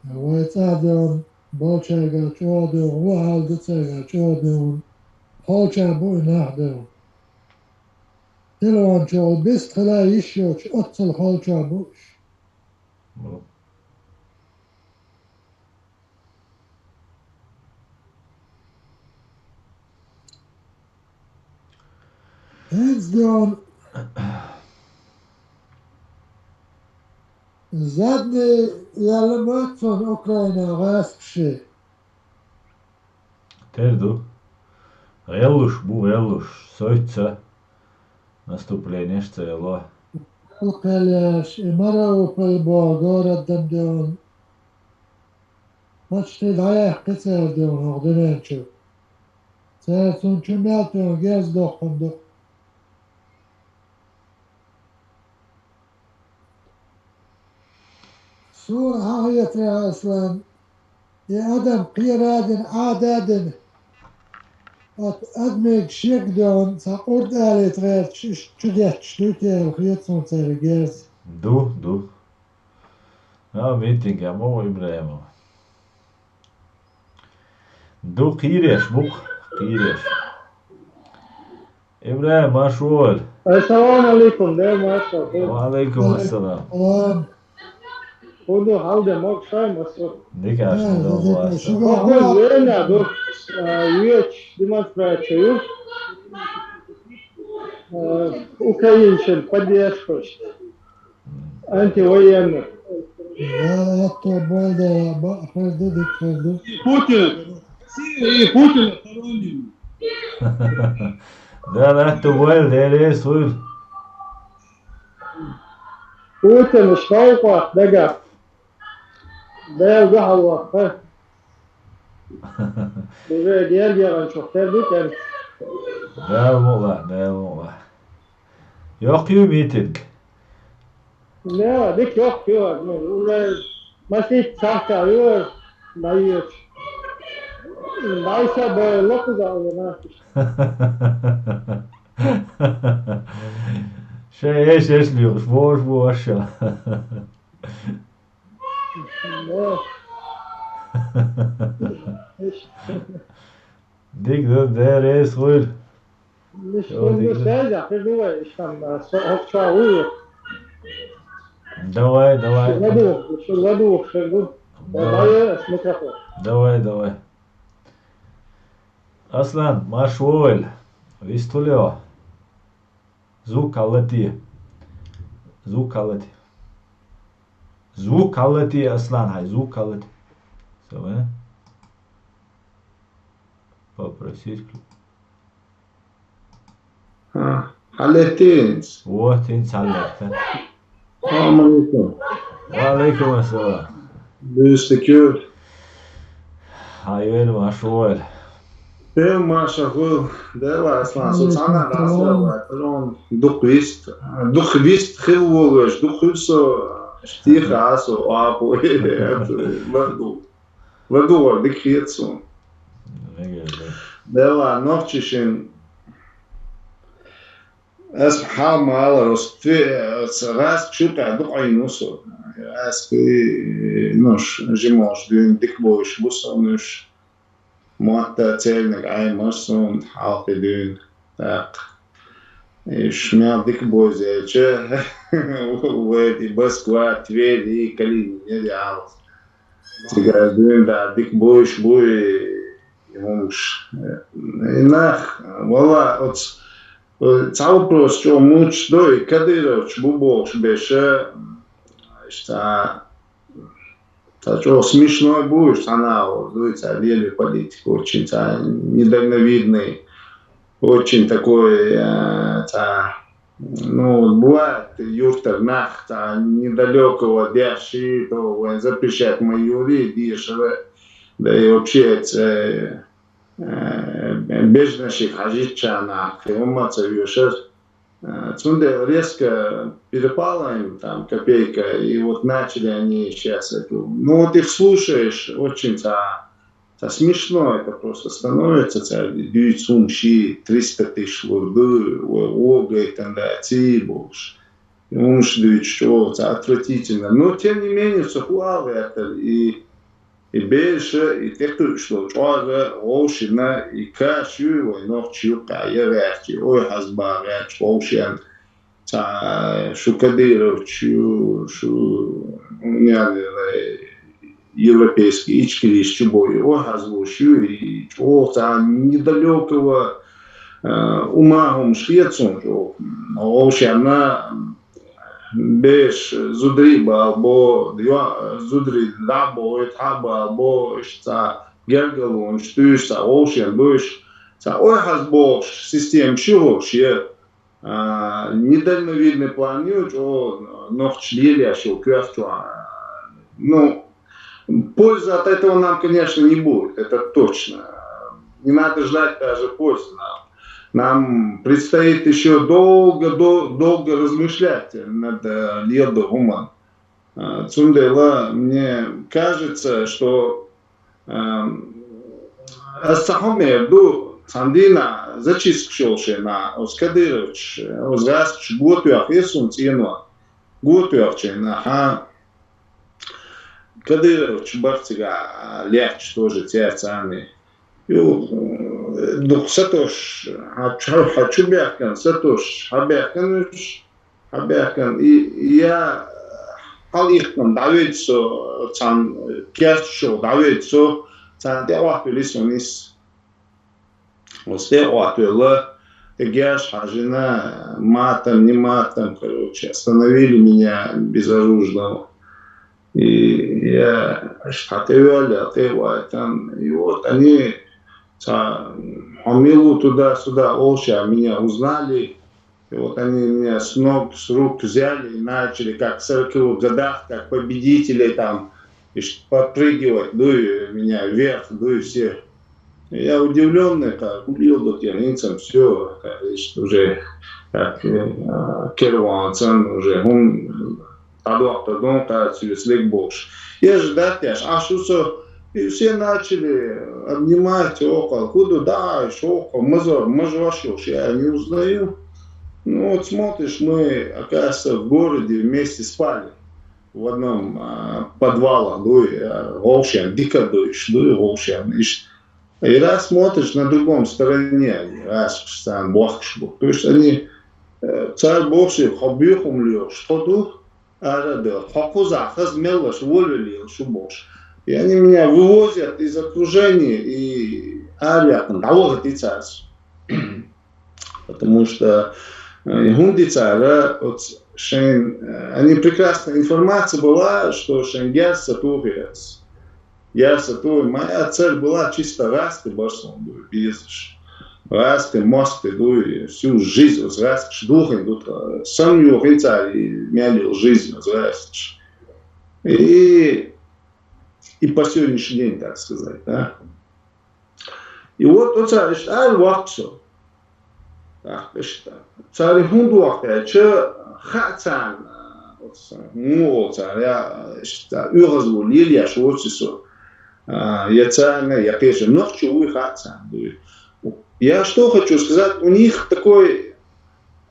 Вай цӀа дуьхьал, болчаьрга чӀогӀа дуьхьал, вон хьал ду цаьрга чӀогӀа дуьхьал, кхолча бу и нах дуьхьал. Телефон чохь бист хила йиш йоцуш, оццул кхолча бу уьш. Бу. ХӀинца дуьхьал задний яьлла ма ца Украина гӀаскхаший. Тера ду. ГӀеллуш бу, гӀеллуш. Сойтца наступленеш ца яло. Кхел еш, и Мариуполь боху город дан дуьхьал. Почти дӀаяьккхи цара дуьхьал хӀокху дуьнен чу. Цара цунна чу мел тоьхна герз доккхун ду. Суна хьан хетарехь, Аслан, и адам кхера а дина, Ӏада а дина, оцу адамега шега доьхна цхьа къурд алийта гӀерташ, иштта чу детташ дуй те аьлла хета суна церан герз. Ду, ду. А, митинг а ма ву Ибрахимов. Ду кхийреш бу-кх, кхийреш. Ибрахим, марш вогӀийла. Ассаламу алейкум, де, марш вогӀийла. Ва алейкум ассалам. ХӀун ду, хьал де, могуш-ма ву? Дика, шуна дика, дика, шуна. Охуз вена ду, а, веча демонстрацию. А, украинцев поддерживаешь. Антивоенных. Да, это более, ба-, хир ду, дика хир ду. И Путин. И Путин сторонник. Да, да, ту вайл, Дела реза хуйла. Путин школкъах дага. Дела гахьал вахха. Уже гергеран чухтер ду кӀен. Дала мукъла, Дала мукъла. Йоккха ю митинг? Не, дик йоккха ю, ну, уже масит сахта ю, наеш. Найса бе локуда уже нахиш. Ша эш эш лиуш, бош бош ша. Дик ду, Дела реза хуйла. Давай, давай. Давай, давай. Аслан, марш вовел. Вистулео. Звук калати. Звук калати. Звук калати, Аслан, хай, звук калати. Саве? Попросить. А, Алехтинц. Вот, тин саллахта. Салам алейкум. Ва алейкум ассалам. Бюстекюр. Хайвел, машвел. Пел маша хул. Дела, Аслан, со цана расла, трон, дух вист. Дух вист хил волвеш, дух хил со, стиха асо, апу, ладу. Ладу, дик хиет сон. Дела, нохчишин. Ас хьал мала рус тве, ас гӀаз чукъа дукъай нусу. Ас ки, ну, ш-, жимош дюн, дик бойш бусонуш. Мотта цельник ай масон, хьалки дюн. Так. И шмял дик бойзече. Веди Москва, Тверь и Калининград. Цига дюн да, дик бойш буй, юмш. И нах, вала, оц, ца вопрос, чё муч дой, Кадырович, бу болш беша, ца, ца чё смешной будешь, ца на, вот, дуй, ца лели политику, очень ца недальновидный, очень такой, э, ца, ну, бывает, юртар нах, ца, недалекого дяши, то, вайн запрещать майори, дешеве, да и вообще, ца, э, бежнашик хажитча нах, и умма ца вешер. Э, цунде резко перепала им там копейка, и вот начали они сейчас эту, ну, вот их слушаешь, очень ца, ца смешно это просто становится, ца дюйцум ши, триста тысяч лурды, о, о, говорит, там, да, ци больше. Умш дюйч, чё, ца отвратительно. Но, тем не менее, сухуал это, и, и бельше, и текущего чуаза, оушина, и каш, ю, вай, нохчи, ю, ка, я, вяхчи, ой, хазба, вяч, оушен. Ца, шу Кадырович, шу, шу, не, не, не, европейский, ичкилиш, чубой, ой, хазбу, шу, и, о, ца, недалекого, э, ума, хум, шхецун, чё, оушена, беш, зудри, балбо, ю, зудри, дабо, ой, та, балбо, иш, ца, гергалун, штуш, ца, оушен, душ, ца, ой, хазбо, систем, ши, хо, ши, А, недальновидный план ю, о, нохч лелия шо квяхчу, а, ну, пользы от этого нам, конечно, не будет, это точно. Не надо ждать даже пользы нам. Нам предстоит еще долго, дол-, долго размышлять над, э, лелдо гуман. А, цундела, мне кажется, что, эм, ас ца хӀама эр ду, цхьан дийнахь зачистка йолуш шена, оцу Кадырович, оцу гӀаскхаш готоьхна сун цӀено, готоьхча хьан Кадырович бара цигахь лаьтташ тоже церцарний. Ю, э, дукха сатош, хьан чу, хьан чу баьхкина, сатош, хьан баьхкина уьш, хьан баьхкина, и, и я хьалаихкина дӀаведа со, цхьана кеччо дӀаведа со, царна тӀе а Ӏоттавелла и со нис. Оцу тӀе а Ӏоттавелла, тӀе геш хьажина, матом, не матом, короче, остановили меня безоружного. И я, аш хьан тӀе ваьлла, тӀе а вайтан, и вот они, Ца-, хьо мила ву туда-сюда олуш, а, меня узнали. И вот они меня с ног, с рук взяли и начали, как в сороковых годах, как победителей там, ишт подпрыгивать, дуй, меня вверх, дуй, всех. Я удивлённый, как, удивлённый, я, все, уже, как, э, керван, цен уже, хӀун, дӀадохка дон кхача веслиг бохуш. Еш даттеш, а шу со, и все начали обнимать, около, куда, да, ещё около, мазор, мажваш, я не узнаю. Ну вот смотришь, мы, оказывается, в городе вместе спали. В одном, а, подвалах, дуй, а, гӀовшен, дика дуй, иш, дуй, гӀовшен, иш. И раз смотришь, на другом стороне они, раз, там, бохкаш бу. То есть они, э, цар бохуш, хьо бехум лоьхуш, тхо ду, ара да, хьо кхузахь хаза меллаш, волавелла шу бохуш. И они меня вывозят из окружения, и ара яьккхина дӀавахийта царца. Потому что, э, хӀунда цара, вот, шайн, э, они прекрасно, информация была, что шайн герз ца туху яц. Я са дуй, моя цель была чисто гӀазкхи барсун дуй, безаш. ГӀазкхи, мостхи дуй, всю жизнь вот гӀазкхаш духин ду тха. Сан юхин цари мел йолу жизнь вот гӀазкхаш. И, и по сегодняшний день, так сказать, да. И вот оцара иштта ара ваккха со. ТӀаккха иштта. Цара хӀунда вахта аьлча, хаьа царна, оцу, муха олу цара, я, иштта, оьгӀазвахар лелош воцу со. А, я царна, я кхечу нохчо вуй хаьа царна, дуй. Я что хочу сказать, у них такой,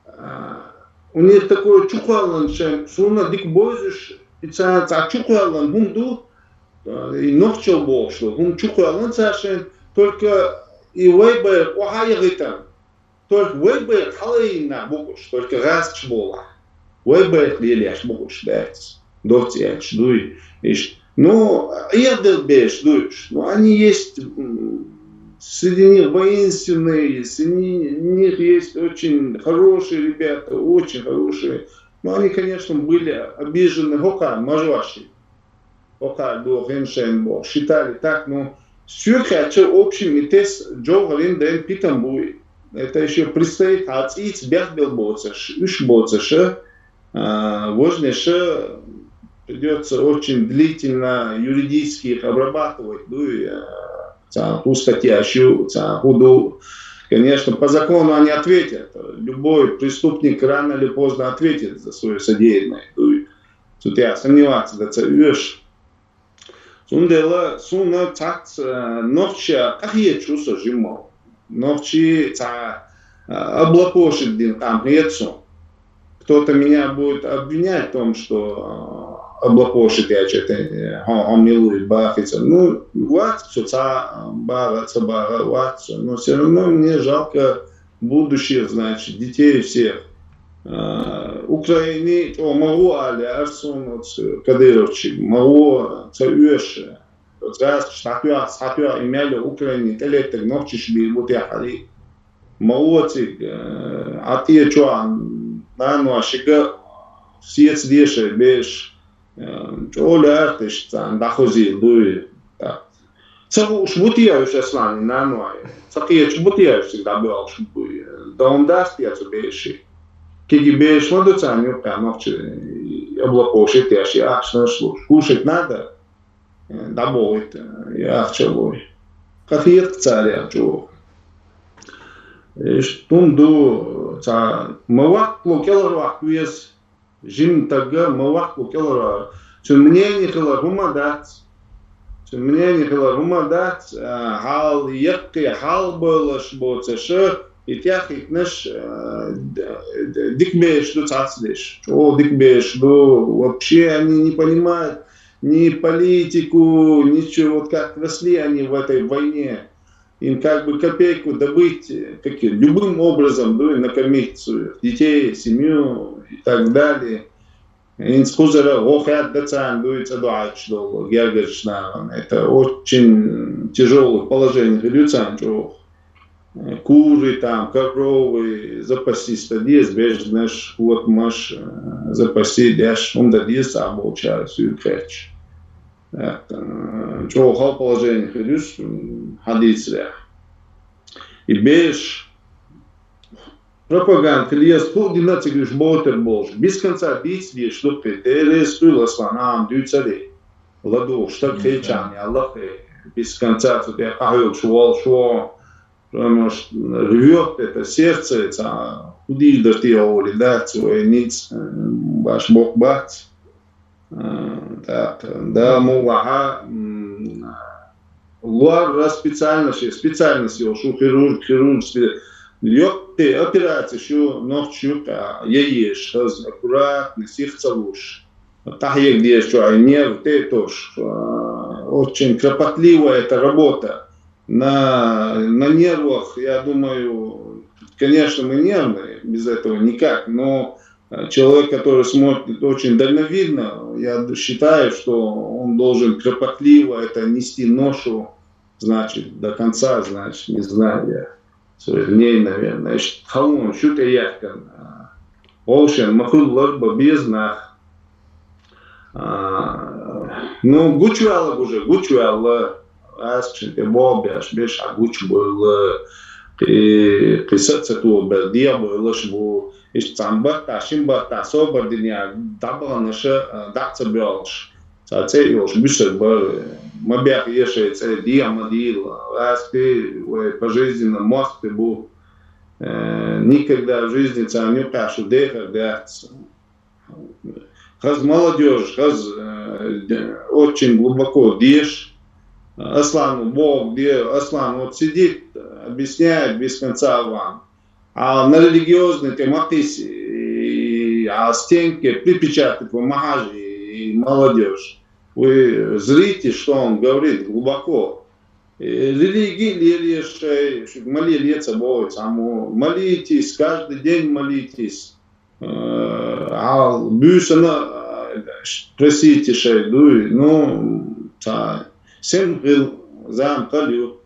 а, у них такой чукхоьллина шайн, суна дика бовзуш, и царна цхьа чукхоьллина хӀума ду, а, и нохчалла бохуш ду, хӀума чукхоьллина цара шайн, только и вай байракх охьа а яхийтина. Только вай байракх хьалаайина нах бу уьш, только гӀазкхаш болахь. Вай байракх лелош бу уьш дац. Доцца аьлча дуй. Иштта. Ну, Ӏехадала берш ду уьш. Ну, они есть, м, среди них воинственные, среди них есть очень хорошие ребята, очень хорошие. Но они, конечно, были обижены хӀокхара мажоши. ХӀокхара дохийна шайна бохуш, считали так, ну, соьга хаьттича, общем и тес джовхарин ден питам бу. Это ещё предстоит, хьан цӀийца бехбелла боцуш, уьш боцуш, а, важнеша, придётся очень длительно юридически их обрабатывать, ну, и, а, цхьа хӀун статья ю, цхьа хӀун ду. Конечно, по закону они ответят. Любой преступник рано или поздно ответит за своё содеянное. Ну, и тут я сомневаться дац ца оьшу. Цундела суна цхьацца, э, нохча къахеташ ву со жимма. Нохчий цхьа, э, облапошить дина къам хета суна. Кто-то меня будет обвинять в том, что, э, облапошить я чё-то, э, хьо-, хьо милуй бахица. Ну, вац со цхьа, э, бара, ца бара, вац со. Но всё равно мне жалко будущих, значит, детей всех. А, Украине чӀогӀа ма гӀо ала аьлла суна оцу Кадыровчига, ма гӀо, ца оьшу. Оцу гӀазкхаша схьатоьхна, схьатоьхна, и мел йолу Украине тӀелеттарг нохчаш бийр бу техьарий. Ма гӀо цига, а, тӀе чохь наношка сеца дешай бераш, а, чӀогӀа лаьрташ царна дӀахозийла дуй. Ца хууш бу те уьш, Аслан, и нанойн? Ца кхеташ бу те уьш цига дӀабоьлхуш буй? Дан дац те цу бераши? Кегий бераш ма ду царна юккъехь нохчий, облапошить еш, и ахчанаш луш. Кушать надо, дӀабохуьйту, и ахча а лой. Къахетта царел чӀогӀа. Иштта хӀума ду, цхьа ма ваккхало кӀелхьарваккха веза. Жима стага ма ваккхало кӀелхьарваккха. Цуьнан мнение хилар хӀума дац. Цуьнан мнение хилар хӀума дац, а, хьал яккхий, хьалабевллаш боцуш, и тӀаьххьийтинарш, а, д-, д-, дика бераш ду цхьацца дерш. ЧӀогӀа дика бераш ду, вообще они не понимают ни политику, ничего. Вот как росли они в этой войне. Им как бы копейку добыть, э, каким, любым образом, дуй, накормить своих детей, семью и так далее. ХӀинца кхузара гӀо хадда царна, дуй, цӀа дуьхьал долу гергарчу нахана. Это очень тяжёлое положение хир ю царна чӀогӀа. Э, куры там, коровы, запастись дан деза, бежнаш, котамаш, э, запастись деш, хӀума дан деза цхьаболчара, соьга хаьттича. Э, чӀогӀа хала положение хир ю, м, хьан дийцарехь. И бераш пропаганда хила еза, фу а дина цига уьш бойтар болуш, без конца дийца дезаш ду-кх и, Дела реза хуьлда, Аслан, Ӏа-м дуьйцур а, ладугӀуш стаг хилчахьана аьлла-кх и, без конца цу тӀе къахьоьгуш волуш вогӀу, потому что рвёт это сердце, цхьа хӀун дийр дара те олий дац вай ницкъ, э, баш боккха бац. Э, тӀаккха, да, муха вахьа, м, лор раз специальность, специальность йолуш ву хирург, хирург спе-, йоккхий операцеш ю, нохчаша юккъехь ян езаш, хаза, аккуратно, сих ца луш. Къахьега деза чохь и нерв тӀе а тосуш. Э, очень кропотливая эта работа. На, на нервах, я думаю, конечно, мы нервные, без этого никак, но э, человек, который смотрит очень дальновидно, я д-, считаю, что он должен кропотливо это нести ношу, значит, до конца, значит, не знаю я, своих дней, наверное. Иш халон шу тӀе яхкан, а, вовшен ма хуьллара бан беза нах. А, ну, гучуваьлла уже, гучуваьлла. Аьскашна тӀе боху беш, беш хьан гучубевлла, кхи-, кхин са а ца тобелла, дехьабевллаш бу. Иштта цхьана баттахь, шина баттахь собар динехь, дӀабаханарш а, дӀа а ца боьлхуш, цхьа цӀе а йолуш буьсур бара. Ма бехъе шайн цӀе, дехьа ма дийла. Аьский вай пожизненно мостагӀий бу. Э, никогда в жизни царна юккъехь шу дехар дац. Хаза молодёжь, хаза, э, д-, очень глубоко деш. Аслану бохург де, Аслан вот сидит, объясняет без конца вам. А на религиозный тӀе ма кхийса, и, а стенке припечатать ван ма хьажа, и молодёжь. Вы зрите, что он говорит глубоко. Э, религи лелаеш шайн, шуьга ма лелае ца боху цхьаммо. Молитесь, каждый день молитесь. Э, а буьйсанна, э, просите шайн дуй, ну, цхьа сема хила, зама хала ю.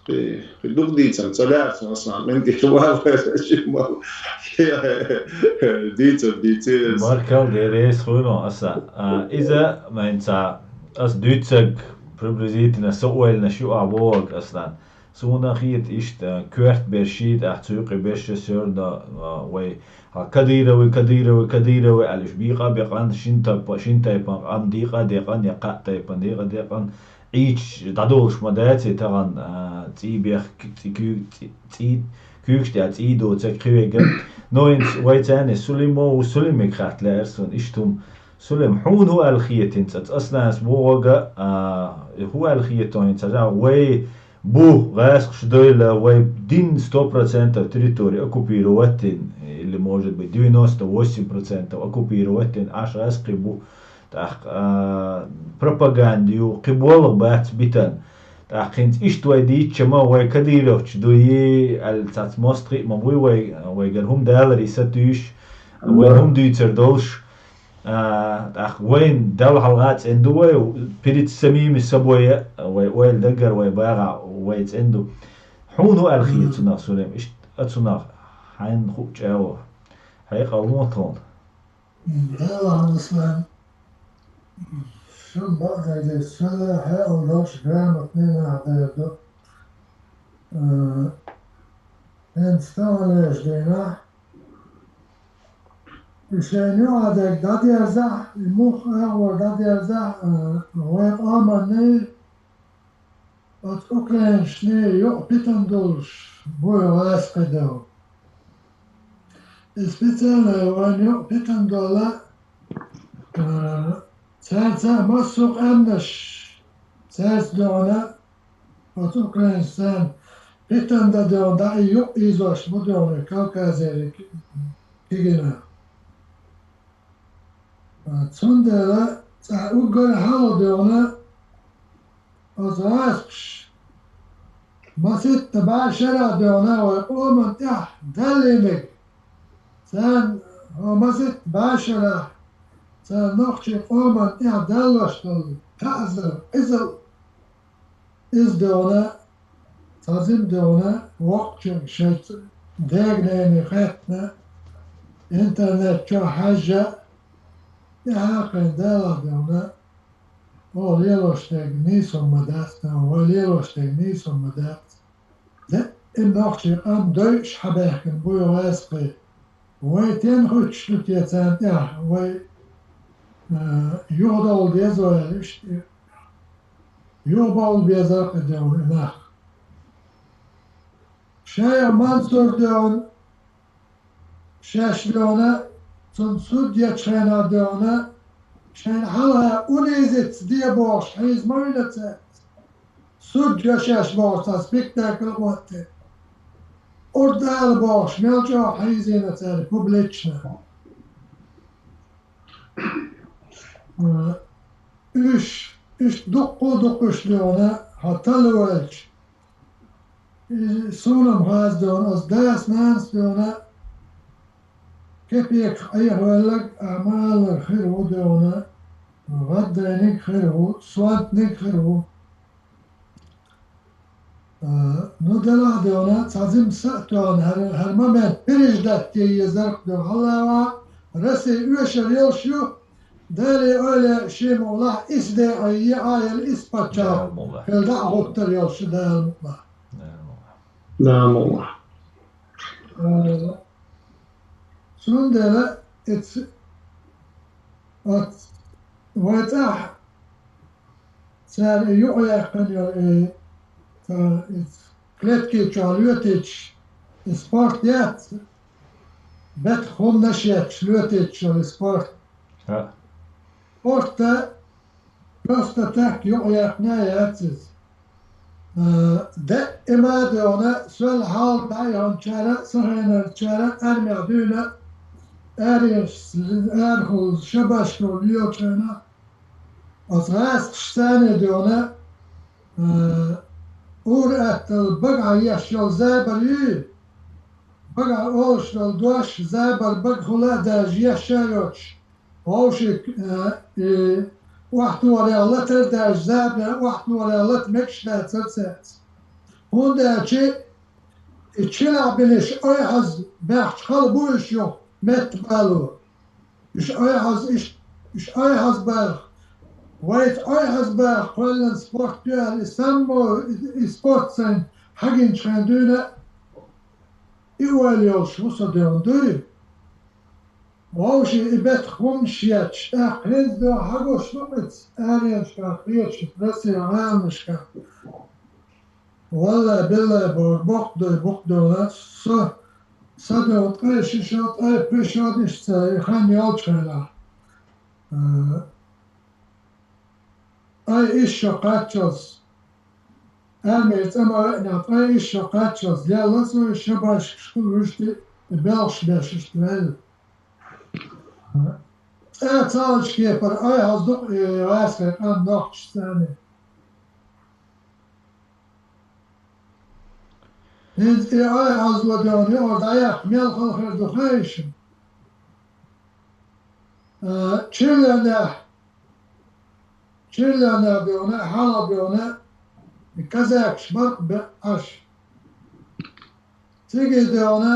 Кхин, кхин дукха дийцар ца лаьара суна, Аслан, ментира валлахӀи, ши мала. Дийцар дийцира ас. Баркалла, Дела реза хуьлда, Аслан. А, иза, майн цхьа, ас дуьйцург, приблизительно, со ойланаш ю ахь бохург, Аслан. Суна хета иштта, коьрта берш, тӀаккха цу юкъе берш а севрна, а, вай, хьан Кадыровы, Кадыровы, Кадыровы аьлла, уьш бийкъа а бекъан, шина тайпа-, шина тайпана къам дийкъа а декъан, я кхаа тайпана дийкъа а декъан, Ӏийча дӀадолуш ма дац и тахана, а, цӀий бех-, цӀий куьйг-, цӀий, цӀий, куьйгаш тӀехь цӀий доцург кхин верг а. Но хӀинца вай царна Сулим а ву, Сулимега хатта лаьара суна иштта хӀума. Сулим, хьуна хӀун аьлла хета хӀинца, ас Асланас бохург а, а, хӀун аьлла хета хьуна хӀинца, хьажахь, вай бу гӀаскхаш дойла, вай дин сто процентов территори оккупировать дина, или, может быть, девяносто восемь процентов оккупировать дина, Ӏаш гӀаскхий бу, тӀаккха, а, пропаганда ю, кхин болх бац битан. ТӀаккха хӀинца иштта вай дийцча ма, вай Кадыровчу дуй, аьлла, цхьацца мостагӀий а ма буй вай, вайгара хӀума даларе сатуьйсуш, вай хӀума дуьйцур долуш. А, тӀаккха вайна Далла хьалха а цӀена ду вай, перед самими собой а, вай ойла даггара вай багӀахь, вай цӀена ду. Хьуна хӀун аьлла хета цунах, Сулим? Иштта а цунах хьайна хуу чӀагӀо. Хьекъал ма тхуна. Далла хьалха, шун бакъдерг дерг, ша хьекъал долуш грамотный нах дер ду. Э, хӀинца таханлерчу дийнахь и шайна юкъа дерг дӀадерзахь, и мух агӀор дӀадерзахь, э, вай къоманний оцу украинашний юкъа питана долуш бу и гӀаскхий догӀу. И специально вайна юкъа питана долу, э, цаьрца а массо а къаьмнаш, цаьрца доьгӀна, оцу украинашца питана дан доьгӀна, дӀа и юкъа ийзош бу доьгӀна Кавказера кегийнах. Цундела цкъа уггар хьалха доьгӀна оцу гӀаскхаша маситта бӀе шарахь доьгӀна вай къоман тӀехь даллийнарг. Царна хӀо маситта бӀе шарахь, царна нохчийн къоман тӀехь даллош долу таӀзар, къизал. Иза доьгӀна, цхьа зима доьгӀна, воккхачу шайца дега-нене хеттина, интернет чохь хьаьжжа, тӀаьхьа кхин далахь доьгӀна, оха лелош дерг нийса хӀума ма дац, тахана вай лелош дерг нийса хӀума ма дац. Даим нохчийн къам дойуш хьабаьхкина бу йо гӀазкхий. Вай тен хуьттуш ду те царна тӀехь, вай, а, юхадовла деза вай аьлла, иштта юхабовла безар кхы дегӀна и нах. Шайх Мансур дегӀна, шаьш дегӀна, цунна суд ечу хенахь дегӀна, шайна хьалха унизить де бохуш хьийза ма вина цаьрца. Суд йо шаьш бохуш цхьа спектакль а хӀоттийна. Урд ала бохуш мел чӀогӀа хьийзийна цара публично. Уьш, уьш дуккха а дукха уьш дегӀна, хьан талла ваьлча. И суна-м хаза дегӀна, ас дас-нанас дегӀна, кепеках Ӏехаваьлларг, а ма-аллара, хир ву дегӀна, гӀаддайниг хир ву, сонтаниг хир ву. А, ну, делахь а дегӀна, цхьа жима са а тоьхна, хӀара, хӀара момент переждать де езарх дегӀна. ХӀаллава, Россия оьшур йолуш ю, Дала ойла шен мукъалахь, исс де а е, а яла исс паччахь хила дӀа а гӀуттар йолуш ю Дала мукъалахь. Дала мукъалахь. Э, цундела эц-, оц-, вай цӀахь цара юкъаяьккхина йолу, э, ца-, эц-, клетки чохь лоьтуьйтуш, и спорт яц, бетах хӀуманаш етташ лоьтуьйтуш йолу и спорт. Спорта просто так юкъаяьккхина яц иза. Э, даима а дегӀна, сол хьалха дӀайихначара а, сахьийнарчара а, армех дуьйна а, арахула шабашкара лелачу хенахь, оцу гӀазкхаша царна дегӀна, э, ур-атталла багахь еш йолу забар юй, багахь олуш долу дош, забар багахула а даьржа еш а йоцуш, вовшийн, э, и, охьатохарехь латар а даьржа, забарехь охьатохарехь лата мегаш дацара цаьрца. ХӀунда аьлча и чилахь бинарш ойхьаза баьхча хала бу уьш юха метта бало. Уьш ойхьаза, иш-, уьш ойхьаза баха. Вайца ойхьаза баха кхоьллина спорт ю аьлла, и саммо, и, и спорт сайна хьагинчу хенахь дуьйна а, и ойла йолуш ву со дегӀна дуй. Вовшийн и бетах хӀуманаш етташ, тӀаккха хӀинца дегӀна хьагуш ду-кх иза, аренашкахь, кхечу Россин гӀаланашкахь. Валлай, биллай боху, боккха дуй, букъ дегӀна, со, сан дегӀна ткъе ши шо, ткъе пхи шо иштта и хан йолчу хенахь. Э, ткъе исс шо кхаччалц, армера цӀа ма веанехь, ткъе исс шо кхаччалц лелла со, шабашкаш хуьлуш тӀе, и белхаш беш иштта ваьлла. ЦӀа цхьаллачу кепара ойхьаза ду-кх и гӀазкхи къам нохчашца царна. ХӀинца и ойхьазло дегӀна юкъара дӀаяккха мел хала хир ду хаий шуна? А, чилланехь, чилланехь дегӀна, хьалха дегӀна, и казакаш бара-кх бе-, Ӏаш. Цига дегӀна,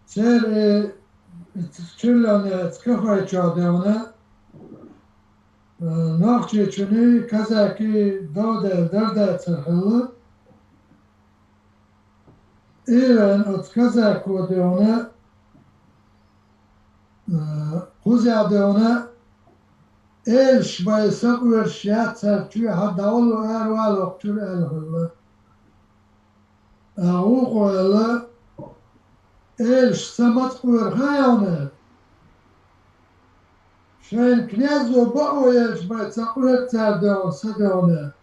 церан, э, чилланехь, Кафайчохь дегӀна, э, нохчийчуьнан, казакийн дов даьлла дара дацара хилла. И вен оцу казако дегӀна, э, кхузахь дегӀна, элаш бен сакъоьруш яц цара чоьхьа, дӀавало, аравало кху чуьра аьлла хилла. А вукхо аьлла, элаш са ма ца къора хаьий хьуна? Шайна князо бакъо елча бен ца къора цара дегӀна, са дегӀна.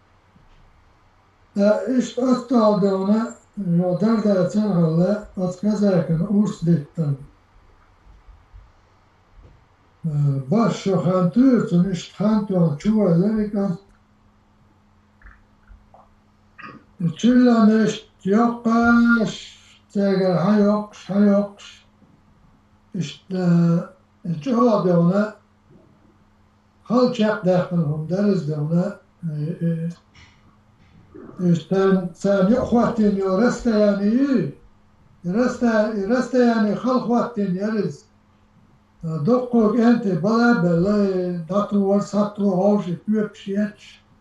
Ткъа иштта оццул дегӀна, йо, дара дацара хилла оцу казакана урс диттина. Э, бархӀ шо хан туьйра цунна, иштта хан тоьхна чувоьллира и кӀант. И чилланаш йоккхуш, цигара хьайоккхуш, хьайоккхуш, иштта, э, чӀогӀа дегӀна, хала чекхдаьккхина хӀума дара иза дегӀна, э, э, э, царна, царна юкъахӀоттийна йолу расстояние ю, и раста-, и расстояние хала хӀоттийна яра иза. Дуккха кӀентий бала а белла, и дӀатухура, схьатухура, хӀовший коьпаш етташ,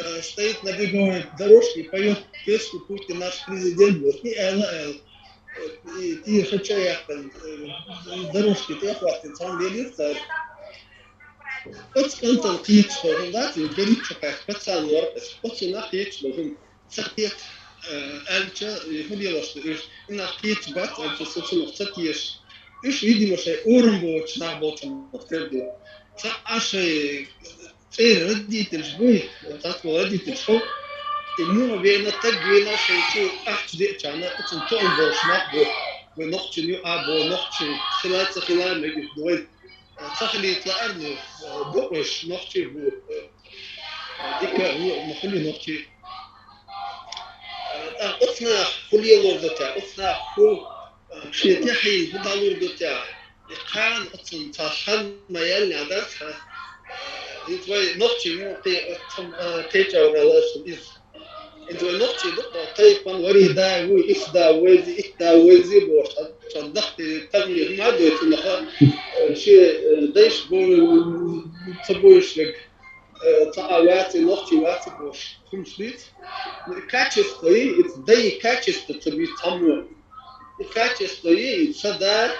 э, стоит на беговой дорожке и поет песню «Путин наш президент», говорит, и аьлла, аьлла. И, и хочу я там, э, дорожки тӀехваьтта цхьана лелийра цара. Оцу кӀантана кхеташ хӀума дац, и берхӀитта шо кхаьчча пацан вара, оцунах кхеташ хӀума ца кхета, э, аьлча, и хӀун делош ду уьш? Инах кхеташ бац аьлча, со цунах ца теша. Уьш, видимо, шайн орам боцуш нах болчунах тера ду. Цхьаъ шайн цӀера родительш буй, цхьацца родительш хов, и муха вена, таг вена, шайн чу ахча деачарна, оцунна тоам болуш нах бу. Вай нохчийн ю а бо, нохчий хила а ца хила а мегаш ду вай. Ца хилийта лаьара, ну, бу уьш, нохчий бу, дика, ну, ма хуьлий нохчий. ТӀаккха оцу наха хӀун лелор ду те, оцу наха хӀун, шен тӀаьхьенна хӀун дӀалур ду те? И кхана оцунна цхьа хан ма яьллинехь дац хьан? ХӀинца вай нохчий муха кхе-, оцу, а, кхечара лаьцна иза. ХӀинца вай нохчий ду-кх, тайпана варий да вуй, исс да вайзи, итт да вайзи бохуш, цхьа, цхьа дахкий тарле хӀума а дойту наха, шен, э, дайша бо-, ца бовзуш верг, э, цхьа а вац и, нохчий вац и бохуш, хӀумаш дуьйцу. Ну, и качество, и, и дай качество ца буьйцу цхьаммо. И качество, и, и са да,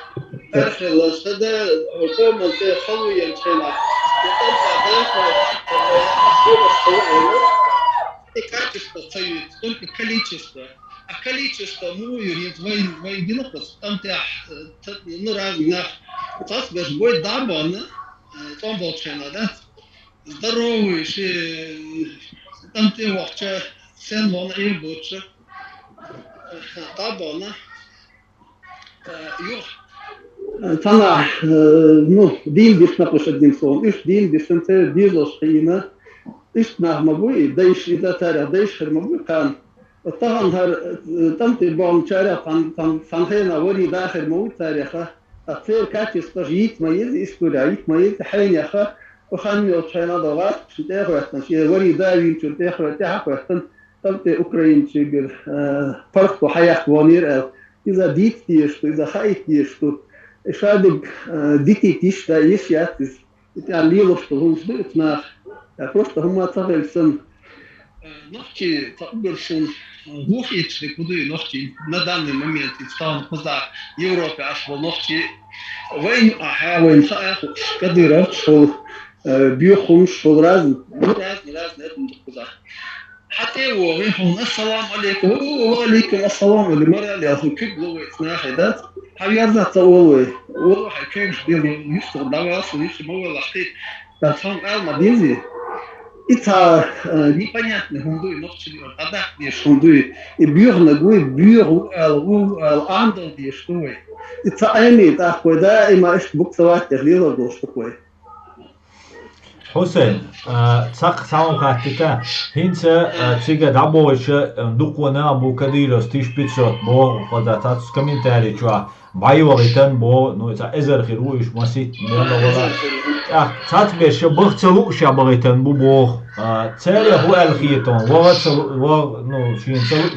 архила, са да, хӀокху ман тӀе халуен хенахь, и тӀамтӀа да, и качество ца юьйцу, только количество. А количество муха ю, хӀинца вай, вай гина кхуза, тӀамтӀехь, э, ца, ну, разный нах. Цхьацца берш бой дӀа а бахана, э, тӀом болчу хенахь, да? Здоровый, ши, тӀам тӀе вахча, сен вон эр боцуша, э, дӀа а бахана. Э, ю. Цхьана, э, ну, дийна дисна кхуш, одним словом. Уьш дийна дисна, церан дезалш кхиийна. Иштта нах ма буй, дайша, иза царах дайша хир ма буй кхана. Тахана хӀара, э, тӀам тӀе баханчарех цхьана, цхьана, цхьана хенахь варий да хир ма ву цареха. Ткъа церан качестваш йийца ма еза, история йийца ма еза, хьенеха, хан йолчу хенахь до гӀазкхашна тӀе а хӀоьттина, шен варий да вийначуьра тӀе а хӀоьттина, тӀе а хӀоьттина, тӀам тӀе украинчигара, э, паргӀато хьаяккха вонийра аьлла. Иза дийца дезаш ду, иза хаийта дезаш ду. И шадерг, э, дитийта йиш дац, йиш яц иза. И тӀехь лелош долу хӀумаш ду оцу наха. Э, просто хӀумма ца хилча санна. Э, нохчий, ца угар шуна, э, вухийташ дерг хӀун дуй нохчий? На данный момент, и стагана кхуза Европе Ӏаш болу нохчий, вайна а хьа, вайна хаа а хууш, кадыровцаш хуьлу, э, боьха хӀумаш хуьлу, разный, ну, разный, разный, это кхуза. Хьан тӀе а вогӀий хьуна, ассалам алейкум, ва алейкум ассалам, или мара а лелхи, куьг ло вай цу нахе, дац? Хьан верза ца олу вай? Олу хьайн куьйгаш бен, юьстах дӀавала, юьстах ма валахь, кхин а цхьамма ала ма дезий. И цхьа, э, непонятный хӀума дуй, нохчийн юкъара дӀадаккха дезаш хӀума дуй. И боьханиг вуй, боьха ву ала, ву ала, Ӏамадала дезаш ду вай. И цхьа Ӏемий тӀаккха вай даима иштта букъ ца ваттех лелор долуш ду-кх вай. Хьусайн, а, цхьа, цхьа хӀума хаттийта. ХӀинца, а, цига дӀабохуьйтуш, а, дукха нах бу кадыровцаш, тысяча пятьсот боху, хаза цхьацца комментарий чохь бӀе вахийтина боху, ну, цхьа эзар хир ву уьш масийтта, мелла вала. ТӀаккха цхьацца берш баха ца лууш бахийтина бу боху. А, церан хӀун аьлла хета хьуна, ваха ца лу-, ваха, ну, шена ца лууш.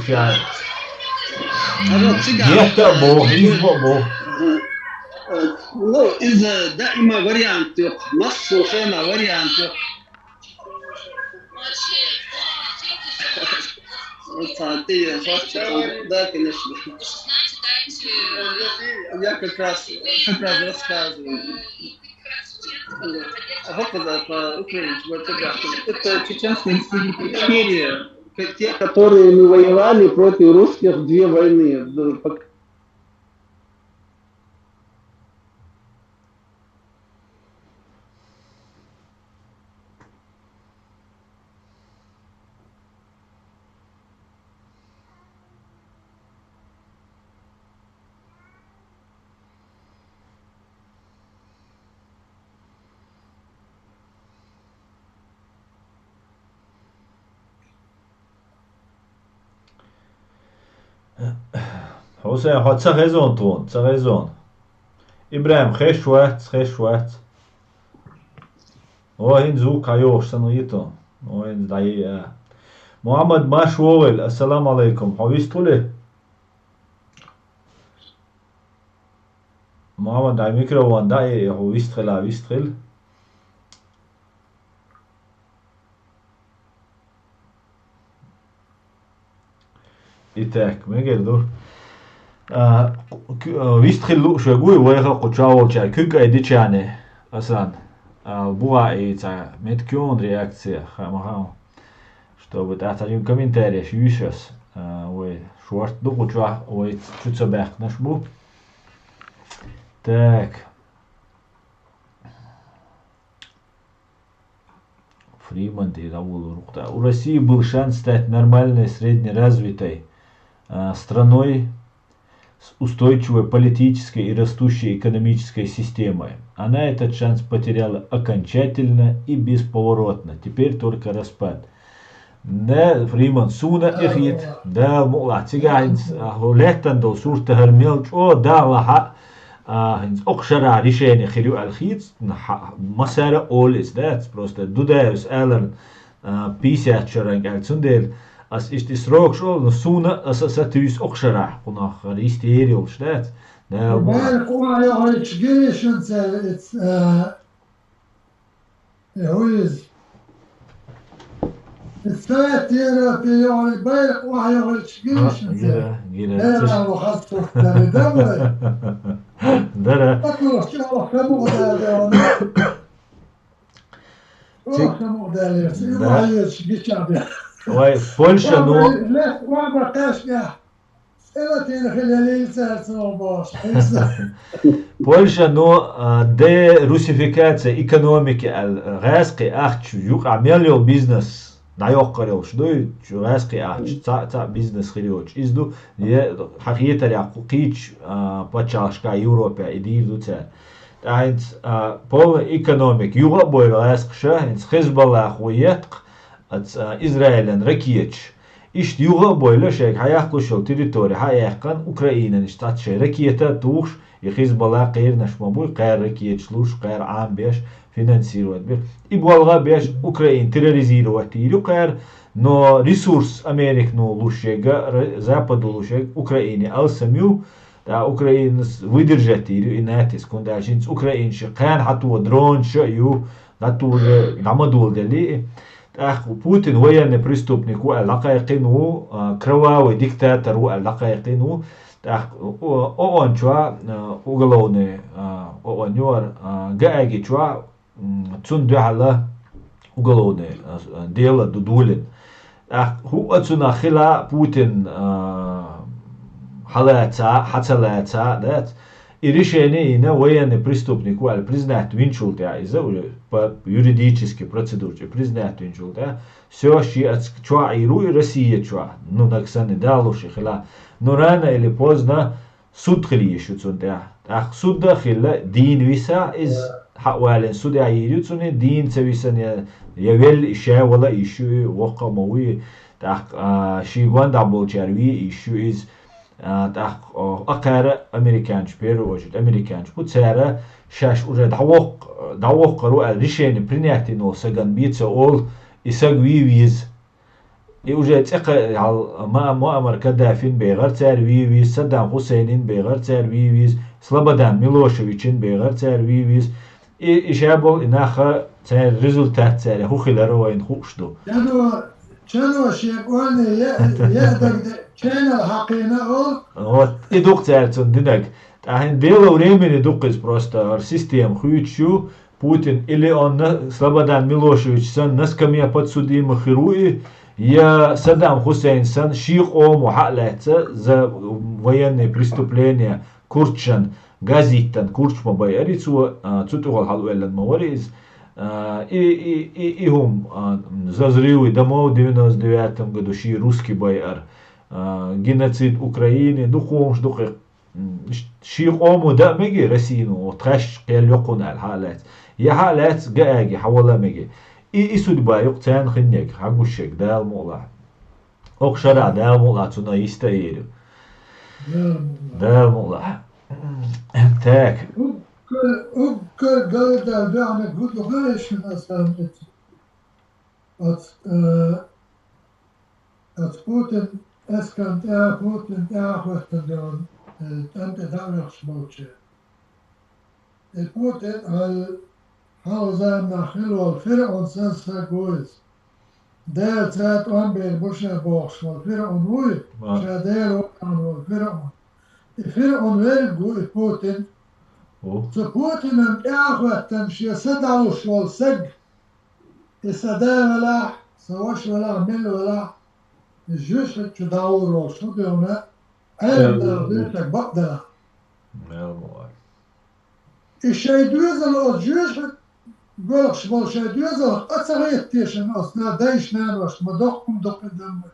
Гетта а боху, иза бо а боху. Ну, иза даима вариант ю, массо а хенахь вариант ю. Вот, а, ты хочешь, да, конечно. Я как раз, как раз рассказываю. А вот, а, по-украински, вот, ребята, это Чеченская Республика Ичкерия, те, которые мы воевали против русских две войны. Хьусайн, хьо ца хезна тхуна, ца хезна. ИбрахӀим, хезаш вац, хезаш вац. О, хӀинца звук хьан йохуш санна йиту. О, хӀинца дӀайиъа. Мухьаммад, марша вогӀийла, ассаламу Ӏалайкум. Хьо вистхуьлий? Мухьаммад, хьайн микрофон дӀаиъа, хьо вистхила, вистхила. Итак, мегар ду. А, к-, а, вист хила лууш вегуй, вайха кху ча волча, куьг ай дичане, асан. А, буа и ца, мет кён реакция, ха, ма ха. Чтобы тӀа царин комментарий шуьйшас, а, вай шорт ду кху ча, вай чу ца баьхкнаш бу. Так. Фриман тӀера вулурукъ тӀа. У России был шанс стать нормальной, среднеразвитой, а, страной с устойчивой политической и растущей экономической системой. Она этот шанс потеряла окончательно и бесповоротно. Теперь только распад. Да, Фриман, суна и хит. Да, мула, цигахь, а, хӀу леттан дол сурта хӀар мел чӀо, да, лаха, а, хӀинца окх шара решение хир ю аьлла хийц, н-, ха-, масара олис, да, просто Дудаевс аьлар, а, пятьдесят шаран кӀел, цундела ас иштта и срок шо, но суна аса сатуьйс окх шара, кхунах хӀар истери йолуш, да, да, мула. Байракх охьайохуьйтуш гиришинца, э, э, хӀу иза? Цхьа тера тӀе йогӀур байракх охьайогӀуьйтуш гиришинца. Гира, гира. Дера ву хастухтари, да вай? Дара. Атурах чӀогӀа хабугӀа далла вана. ЧӀогӀа хабугӀа далла, и охьайогӀуьйтуш гича бе. Вай, Польша, ну. Лес ва бакъашка. Польша, ну, а, дерусификация экономики аьлла, гӀаьскхи ахча юкъахь мел йолу бизнес дӀайоккхур йолуш дуй, чу гӀаьскхи ахча, цхьаъ, цхьаъ бизнес хир йоцуш. Иза ду, е, хьан хетарехь, кху кхечу, а, пачхьалкхашка Европехь и дийр ду цара. ТӀаккха хӀинца, а, полный экономика юха а бойла гӀаьскхаша, хӀинца Хезболлахо еттакх, аца, а, Израилан ракеташ. Иштта юха а бойла шайга хьан яхкуш йолу территори хьан а яьккхина, Украинан иштта цхьацца шайн ракета а тухуш, и Хизбалла кхернаш ма буй, кхара ракеташ луш, кхара Ӏамбеш, финансировать беш. И болга а беш, Украина терроризировать йийр ю кхара, но ресурс Американо луш шайга, Ра-, Западо луш шайга, Украине алсам ю, ТӀаккха Украинас выдержать йийр ю и натиск, хӀунда аьлча хӀинца Украина ши кхаьна хьан тоха дронаш а ю, дӀатужу, дӀа ма доладелли. ТӀаккха Путин военный преступник ву аьлла дӀакхайкхина ву, а, кровавый диктатор ву аьлла дӀакхайкхина ву. ТӀаккха О-, ООН чохь, а, уголовный, а, ООН юара, а, Гааги чохь, м, цунна дуьхьал уголовный, а, дело ду-, долийна. ТӀаккха хӀуъа цунах хила Путин, а, хьалаца, хьан ца лаца, дац? И решение йина военный преступник ву аьлла признать винчул тӀаьхьа иза, уже по юридически процедуре признать винчул тӀаьхьа, всё, ши аца чохь Ӏийр ву и Россия чохь, ну, наг санна далуш и хила. Но рано или поздно суд хила йиш ю цунна тӀехь. ТӀаккха суд а хилла, дийна виса, иза хьа а валийна судехь йийр ю цунна, дийна ца висана я, я велла и ша вала а йиш ю, и воккха а ма вуй. ТӀаккха, а, ший гондахь болчара ве а йиш ю иза. А, тӀаккха, о, а кхара американчу, в первую очередь, американчу бу, цара шаьш уже дӀавоккх-, дӀавоккхур ву аьлла решение принять йина волу сагана бен ца олу, и саг ве веза. И уже цӀе кхайкхина, хьал, Ма-, Муаммар Каддафин бехар цара ве веза, Саддам Хусейнин бехар цара ве веза, Слободан Милошевичин бехар цара ве веза. И, и ша болу и нах а цара результат цара хӀун хилар вайна хууш ду. Чано, чано шен кӀорне е, е дагде, ченал хьакхийна олу. Вот, и ду-кх цара цунна динарг. ТӀаьхьа дело времени ду-кх иза просто, хӀара система хуьйцуш ю, Путин или он на-, Слободан Милошевич санна на скамье подсудимых хир ву и, я Саддам Хусейн санна шен къомо хьа а лаьцна за военные преступления курчан, газ йиттан курч ма байара и цо, а, цу тӀехула хьалавеллан ма вара иза. А, и, и, и, и хӀума, а, за взрывы домов девяносто девятом году шен русский байар, а, геноцид Украины, дукха хӀумаш ду-кх и. М, ш-, шен къомо дан а мега Россино, вот тхаьш кхел йоккхуна аьлла хьа а лаьцна. Я хьа а лаьцна, Гааге хьан вала а мега. И, и судьба ю-кх царна хиннарг, хьан гуш ерг, Дала мукъалахь. Окху шарахь Дала мукъалахь цунах йист а йийр ю. Дала мукъалахь. Так. Уггар, уггар галдаьлла баьхнарг хӀун ду хаьий шуна аса? Оцу, э, оцу Путин эскарна тӀехь, Путин тӀехь а хӀоьттина долу, э, тӀам тӀе дӀа а вехаш болчу. И Путин хьал-, хьалха заманахь хилла волу ФирӀун санна саг ву иза. Дала цаьрга тӀом бер бу ша бохуш волу ФирӀун вуй, ша Дала ву аьлла волу ФирӀун. И ФирӀун верг ву и Путин. Цу Путинан тӀаьхьа хӀоьттина шен са дӀалуш волу саг, и сан да велахь, сан ваша велахь, мила велахь, и жоьжахати чу дӀагӀур волуш хӀун дуьйна, Ӏелам дала дуьйцург бакъ делахь. И шайн доьзал оцу жоьжахати гоьлхуш болу шайн доьзалх къа ца хетта тешна оцу на-, дайша-наношна ма доккха хӀума ду кхин дан бу.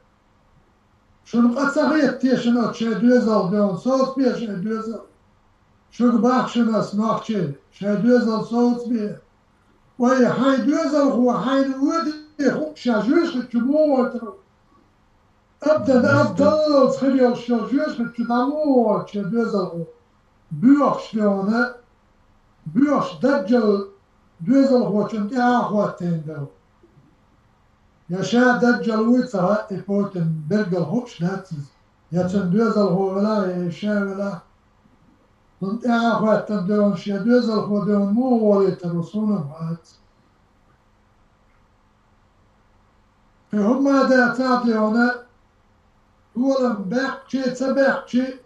Шуна къа ца хетта тешна оцу шайн доьзалх дуьйна, соцабе шайн доьзал. Шуьга боху шуна ас, нохчий, шайн доьзал соцабе. Вай, хьайн доьзалхо хьайна воьдий хууш ша жоьжахати чу муха войтур ву? Абдан, абдаллалц хир йолуш йолу жоьжахати чу дӀа муха войту шен доьзалхо? Боьхуш дуьйна, боьхуш даджал доьзалхочун тӀаьхьа хӀоттийна дара. Я ша даджал вуй ца хаьа и Путин, бергал хууш дац иза. Я цуьнан доьзалхо велахь, я и ша велахь. Цунна тӀаьхьа хӀоьттина дуьйна шен доьзалхо дуьйна муха волуьйтур ву, суна-м хаьа. И хӀумма а дац а дуьйна, толам баьккхича а, ца баьккхича а,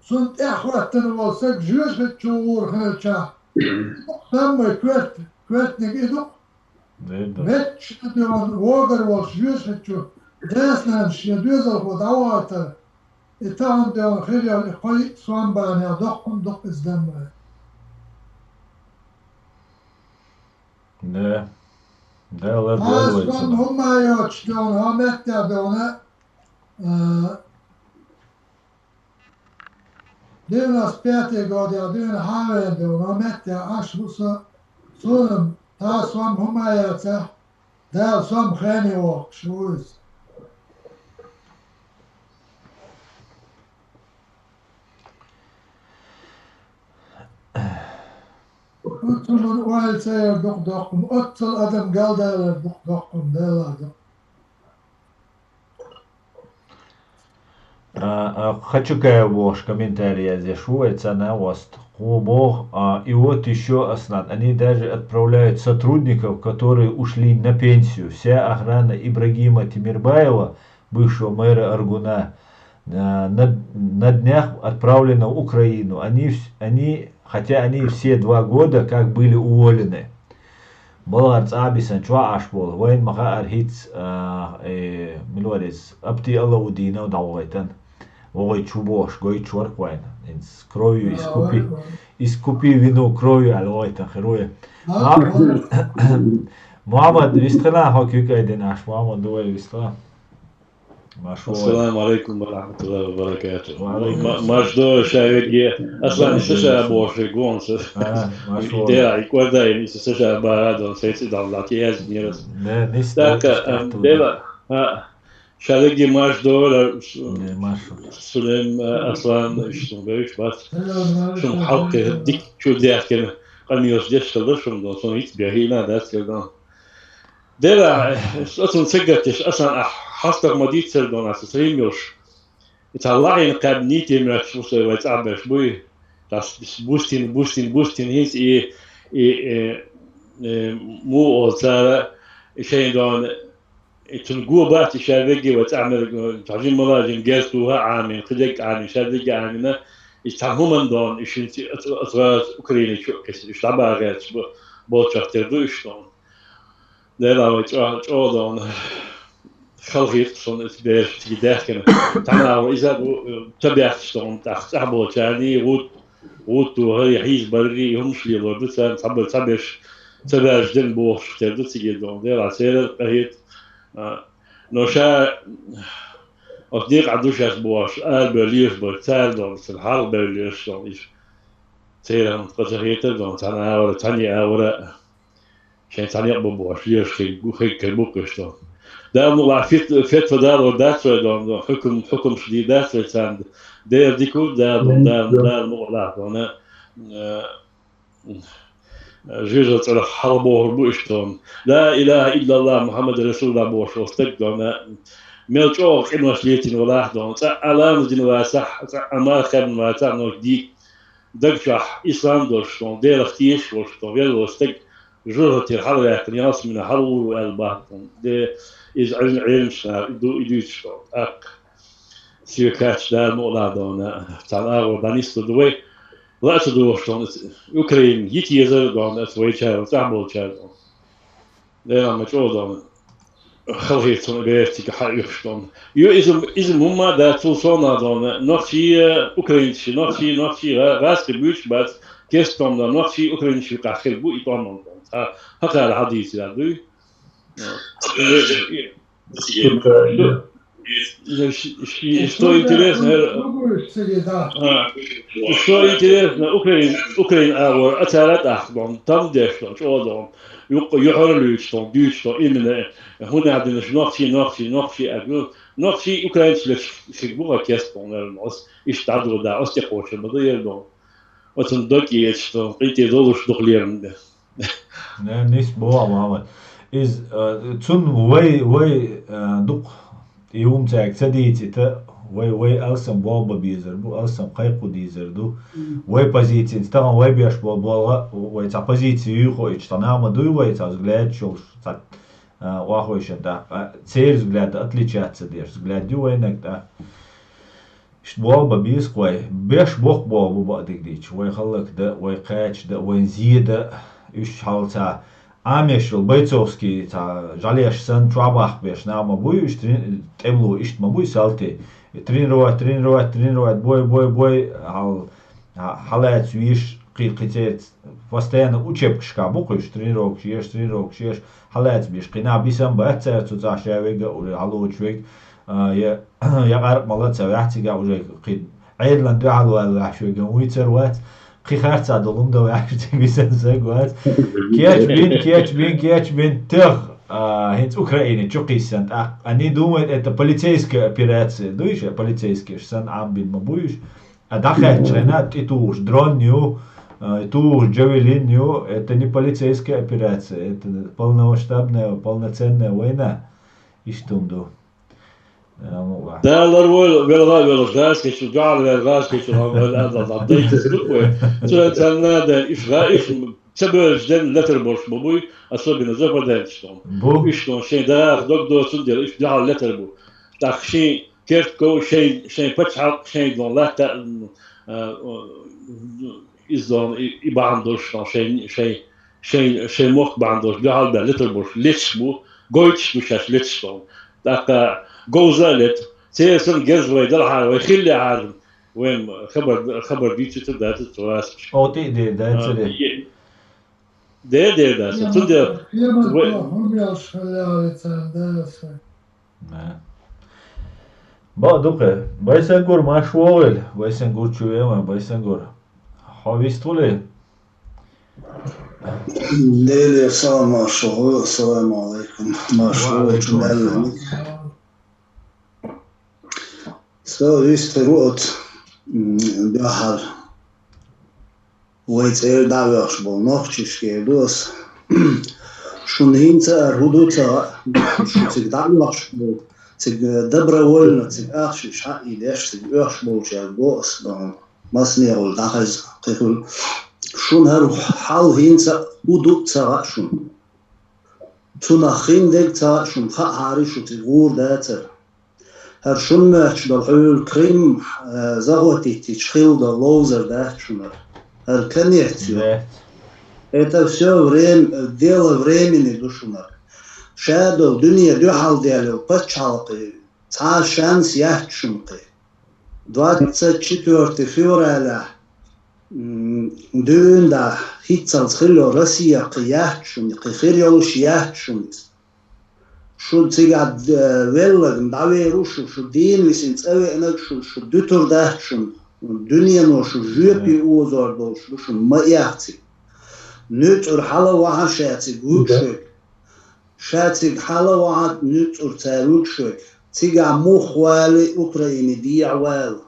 цунна тӀаьхьа хӀоьттина волу саг жоьжахати чу гӀур хилчахь, и ду-кх саммай коьрта, коьртаниг и ду-кх. Метташ а дуьйна вогар волуш жоьжахати чу дас-нанас шен доьзалхо дӀавахийтар, и тахана дуьйна хир йолу и кхо-йиъ сом бахьанехь доккха хӀума ду-кх иза дан бу. Да. Да, ладно, а, вай, вай, сан хӀумма а йоцуш дуьйна, хьо меттехь дуьйна, а, девяносто пятый годехь дуьйна хьан вен дуьйна, хьо меттехь Ӏаш ву со, суна-м тхан сом хӀумма а яцахь, Дала сом хене воккхуш ву иза. Оццул ойла ца яр ду-кх доккха хӀума, оццул адам галдалар ду-кх доккха хӀума, Дала ду-кх. А, а, Хачукаев бохуш комментарий яздеш ву вай, царна а васт. Кхо боху, а, и вот ещё, Аслан, они даже отправляют сотрудников, которые ушли на пенсию. Вся охрана Ибрагима Тимирбаева, бывшего мэра Аргуна, а, на, на днях отправлена в Украину. Они вс-, они, хотя они все два года как были уволены. Балгара цӀа а бисина чохь Ӏаш болу, вайна ма хаьара хӀинца, а, э, мила вара иза, Апти Алаудинов дӀавахийтина. ВогӀуьйтуш ву бохуш, гойтуш вара-кх вайна. ХӀинца кровью искупи, искупи вину кровью аьлла вахийтина хир ву и. Ма-, Мухьаммад, вистхила хьо куьг айдина Ӏаш, Мухьаммад, ду вай вистхила. Маршо. Ассаламу алейкум ва рахматуллахи ва баракатух. Ва алейкум ассалам. Ма-, марш дойла ша вегге. Аслан, ма-, иштта ша бохуш ву гонца. А, маршо. Де, и кӀордай, иштта ша бара дон, сеци дон, лати яз нирас. Не, не стоит. Так, а, дела, а, ша вегге марш дойла, с-, не, маршо. Сулем, а, Аслан, иштта вевш бац. Шун халкъе дик чу дехкина, къамиос деш хилла шун дон, сон иц бехина дац хилла дон. Дела, оцунна ца гатдеш, асан ахь хьастагӀа ма дийццара дон аса срим йолуш. И цхьа лахьийна кхаьбна нийте моьттуш ву со вай цӀахь берш буй. Тас бустин, бустин, бустин хӀинца и, и, э, э, муха олу цара, и шайн дон, и цунна го бац, и ша вегге вай цӀахь мел, цхьа жимма ла жимма герз тухьа а Ӏамийна, кхидерг а Ӏамийна, ша вегге а Ӏамийна, и цхьа хӀуманна дон, и шинца оцу, оцу гӀаза Украине чу а кхиссина, уьш дӀабаха гӀерташ бо-, болчех тера ду уьш дон. Дела вай чӀо-, чӀогӀа дона. Халхийта суна иза бераш цига даьхкина. Цхьана агӀор иза а бу, ца баьхкаш дона, тӀаккха цӀахь болчарний гӀут-, гӀутту хӀара хьийза баррий, и хӀумаш лелор ду царна, цхьабар ца беш, ца баьржа дина бохуш тера ду цига дона. Дела церан къахета. А, но ша оцу некъахь ду шаьш бохуш, арабевлла лелаш бара, цара дона, цара хьалха бевлла лелаш дона иза. Церан къа ца хетар дона, цхьана агӀора, цхьана агӀора. Шайн цхьа некъ бу бохуш, лелаш хир бу, хир, хир бу кхуьш дон. Дала мукъалахь фет-, фетва далор дац вай дон, хӀукум, хӀукумаш дийр дац вай царна. Дера дика ву, Дала, Дала, Дала мукъалахь дона, э, жижа цӀарах хьалабохур бу иштта дон. Ла илаха иллаллах, Мухаммад расулуллах бохуш волу стаг дона. Мел чӀогӀа къинош летийна валахь дон. Цкъа а ламаз дина вацахь, цкъа а марха кхаьбна вацахь, но дийца даг чохь ислам долуш дон, Делах тешаш волуш дон, велла волу стаг жожагӀатера хьалаваьккхина, ялсмане хьалавур ву аьлла бахьан. Де, иза Ӏилма, Ӏилманчаш ду, и дуьйцуш долу. ТӀаккха соьга кхаьчча Дала мукъ лахь дона, цхьана агӀор дӀанисдо ду вай, лаа ца догӀуш дона, Украина йита езар дона, аса вайчара, цӀахь болчара дона. Дела ма чӀогӀа дона. Халахетта цунна берцига хьаоьхуш дона. Ю иза, иза мумма а дац, цул совнаха дона. Нохчий, украинций, нохчий, нохчий, гӀа-, гӀазкхий буьйцуш бац, кестта томна, нохчий, украинций юкъахь хир бу и томна дона. Цхьа хӀокхара хьадийцар дуй? Что интересно, что интересно, Украин, Украин агӀор а цара тӀаккха дон, там деш дон, чӀогӀа дон, юкъа юхьара луьйчу дон, дуьйцу дон, именно хӀунда динаш нохчий, нохчий, нохчий аьлла, нохчий, украинцаш леш хиг буха кест дон, наверное, ос, иштта дӀадо да, ос тӀе кхочур ма ду ер дон. Оцун дог эцаш дон, къинтӀера долуш дукха лерам бе. Не, нис боху, Мухьаммад. Из, э, цунна вай, вай, э, дукха и хӀума цаьрга ца дийцийта, вай, вай алсам болх бан безар бу, алсам кхайкхо дезар ду. Вай позици, тахана вай беш болу болх, вай цхьа позици юй хоуьйтуш, цхьа нах ма дуй вай, цхьа взгляд йолуш, цхьа, э, охьавайшан тӀаккха, а, церан взгляд отличаться деш, взгляд ю вайнаг тӀаккха. Иштта болх бан беза-кх вай, беш боккха болх бу бакъдерг дийцича, вай хӀаллакдан, вай кхачадан, вайн зедан, уьш хьал ца Ӏамош йолу бойцовский ца жӀалеш санна чохь бахка беш нах ма буй, уьш трени-, тӀемало иштта ма буй, салти. Тренировать, тренировать, тренировать, бой, бой, бой, хьал-, хьа-, хьалаца веш, кхин, кхин церан постоянно учебкашкахь бу-кх уьш, тренировкаш еш, тренировкаш еш, хьалаца беш, кхин нах бисам бац цара цу цӀахь ша вега а, уьш хьалоцуш вега, а, я, я къаркъа мала ца ваьхьа цигахь уже кхин Ӏедална дуьхьал ваьлла ваьхьаш веган вуй цара вац, кхин харцахь долу хӀума дан ваьхьаш цига висина саг вац. Кечбин, кечбин, кечбин, тӀех, а, хӀинца Украине чу кхийссан тӀаккха. Они думают, это полицейская операция. Дуй ша, полицейскийш санна Ӏамбина ма буй уьш. А дӀахаьчча хьайна тӀе тухуш дрон ю, а, тухуш джавелин ю, это не полицейская операция, это полномасштабная, полноценная война. Иштта хӀума ду. Дала ларвойла, велха а велаш, гӀазкхичун, дуьхьал ваьлла гӀазкхичун, хьан ваьлла, Дала дайтас ду вай. Цуьнан царна да, иш гӀа-, иш ца бевлча ден летар болуш ма буй, особенно западенцаш дон. Бу. Иш дон шайн даха дог доцун дела, иш дуьхьал летар бу. ТӀаккха шайн кертков, шайн, шайн пачхьалкх, шайн дон латта, м, а, о, иза дон, и, и бахьана долуш дон, шайн, шайн, шайн, шайн мохк бахьана долуш, дуьхьал баьлла летар болуш, леташ бу, гойтуш ду шаьш леташ дон. ТӀаккха говза а лета, церан санна герз вай далахьара, вай хиллехьара, вайн хабар, хабар дийцуьйтур дац цу гӀазкхашка. О, тӀе а дер дац, а, царе. Дер, дер дац. Цундела вай хӀун белш хиллехьара цара, да, аса. Бакъ ду-кх. Байсангур, марш вогӀийла. Байсангур чу вен вайн, Байсангур. Хьо вист хуьлий? Делера салам маршо гӀо, ассаламу Ӏалайкум. Маршо гӀо, чу мел вен. Со вистхир ву оцу, м, дуьхьал. Вай цӀера дӀа а вехаш болу нохчашка эр ду ас. Шуна хӀинца а хӀун ду ца хаьа, шу цига дӀа а вехаш болу, цига добровольно, цига ахча иш хьаъ деш, цига оьхуш болчаьрга боху ас, массанехула дӀахеза кхин хуьлу. Шуна хӀара хьал хӀинца а хӀун ду ца хаьа шуна. Цунах хин дерг ца хаьа шуна, хаахьара шу цига гӀур дацара. ХӀара шуна моьттуш долу хьуьлла Крым, э, захватить йича хилла долу ловзар дац шуна хӀара. ХӀара конец ю. Дац. Это всё время, дело времени ду шуна хӀара. Ша долу дуьне дуьхьал даьлла йолу пачхьалкхе цхьа шанс яц шуна кхин. Двадцать четвёртый февралехь, м, дуьйна дӀа хӀинццалц хилла йолу Россия кхин яц шуна, кхин хир йолуш яц шуна иза. Шу цигахь, э, велларг дӀавер ву шу, шу дийна висина цӀа веанарг шу, шу дуьтур дац шуна, дуьнено шу жоьпе озор долуш ду шуна, ма эхь цига. НуьцкӀур хьала вахьа ша цига вуьгуш верг. Ша цига хьала вахьа нуьцкӀур цара вуьгуш верг. Цигахь мух вали Украине дехьа вала.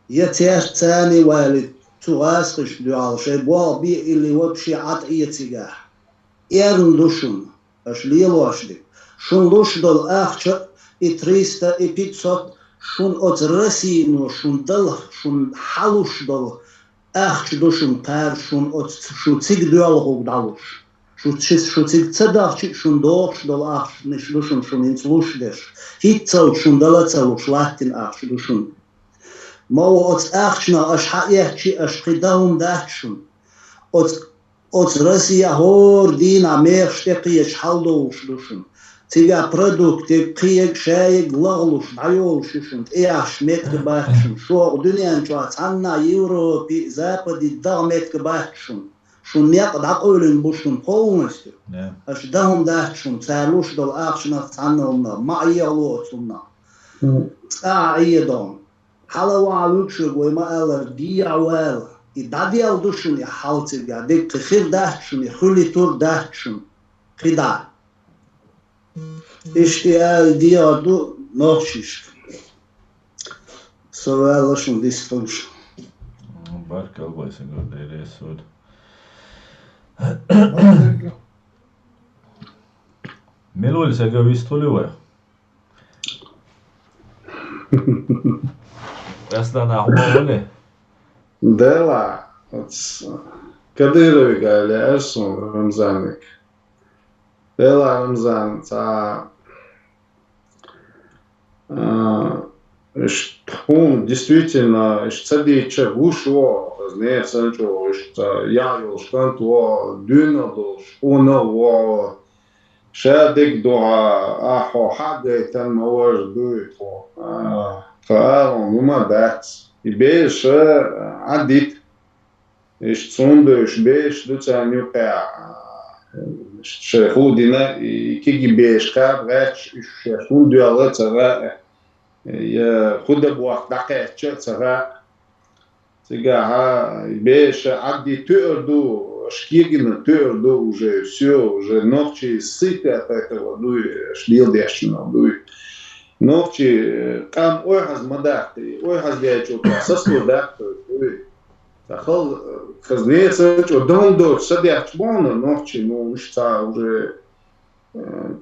Я цаьрца царна вали цу гӀазкхашна дуьхьал шайн болх бе или вообще Ӏад Ӏе цигахь. Эрна ду шуна, аша лелош дерг. Шуна луш долу ахча а, и триста, и пятьсот, шуна оцу Россино шуна дала, шуна хьалуш долу ахча ду шуна кхара, шуна оцу шу цига доьлхург дӀалуш. Шу, шу цига ца дахча, шун дохуш долу ахчанаш ду шуна, шуна хӀинца луш дерш. ХӀинццалц шуна дала ца луш латтина ахча ду шуна. Ма ву оцу ахчанах аша хьаэцчи, аша кхин дан хӀума дац шуна. Оцу, оцу Россия хӀора дийнахь мехаш тӀекхеча хьал долуш ду шуна. Цигахь продуктиг, кхиерг, шаерг лахлуш, дӀайолуш ю шуна, тӀеяхьаш меттиг бац шуна. Шух дуьнен чохь цхьанна Европи, Запади даха меттиг бац шуна. Шун некъ дӀакъевлина бу шуна полностью. Аша дан хӀума дац шуна, цара луш долу ахчанах цхьанна хӀуманах, ма Ӏехало оцу хӀуманах. Цкъа а Ӏедо. Хьала ван вуьгушверг вай ма аллара, дехьа вала. И дӀаделла ду шуна и хьал цигахь, дерг кхин хир дац шуна, и хуьлуьйтур дац шуна. КхидӀа. Иштта и ала дехьа ду нохчишка. Со ваьлла шуна дистхуьлуш. Баркалла, Байсагов, Дела реза хуьлда. Мила ву, Сагов, вистхуьлий вай? Аслан, ахьа ма вале? Дела, оц Кадыровга аьлла аьлла суна Рамзанга. Дела, Рамзан, цхьа, а, иштта хӀума, действительно, иштта ца дийцча гуш ву, хаза нехан санна чӀогӀа иштта яа йолуш кӀант ву, дуьйна долуш, къонах ву, ша дерг ду хьа, ахьа хьо хьа а гайтан ма важа дуй тхо. А, тхан алахь хӀума дац. И бераш Ӏаддита. Иштта цундела уьш бераш ду царна юкъахь, а, шайн хӀу дина, и кегий бераш кхаба гӀерташ, уьш шаьш хӀунда доьлла а ца хаьа, я хӀу дан бохку дӀакхаьчча а ца хаьа. Цигахь бераш Ӏаддита туьар ду, аша кегийна туьар ду уже, всё, уже нохчий сыты от этого дуй, аша леладешна дуй. Нохчий къам ойхьаз ма даккхий, ойхьаз дечул тӀехь сацо даккхий дуй. Ца хала, хаза нехан санна чӀогӀа дан доцуш садехча боху нохчий, ну, уьш цхьа уже, э,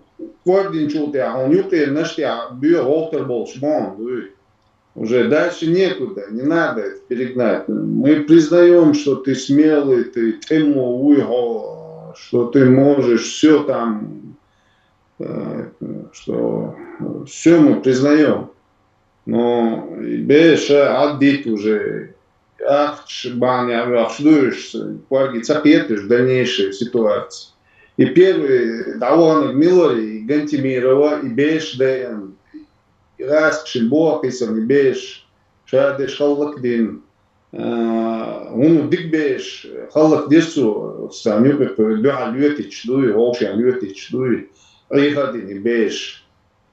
кӀординчул тӀехь, хьуна юкъера наштехь боьха гӀовтар болуш боху дуй. Уже дальше некуда, не надо это перегнать. Мы признаём, что ты смелый, ты тӀеммо вуй хьо, что ты можешь всё там, э, что всё мы признаём. Но и бераш Ӏаддита уже, ахча бахьанехь вехаш ду уьш, кӀорге ца кхеташ дальнейшая ситуация. И первый дӀаваханарг мила вара, и Гантимирова, и бераш дайъина, и гӀазкхашна боху кхийсана, и бераш ша деш хӀаллакдина, а, хӀунда дика бераш хӀаллакдира цо, царна юкъе дуьхьал лоьтуьйтуш дуй, вовшийн лоьтуьйтуш дуй, Ӏеха а дина и бераш.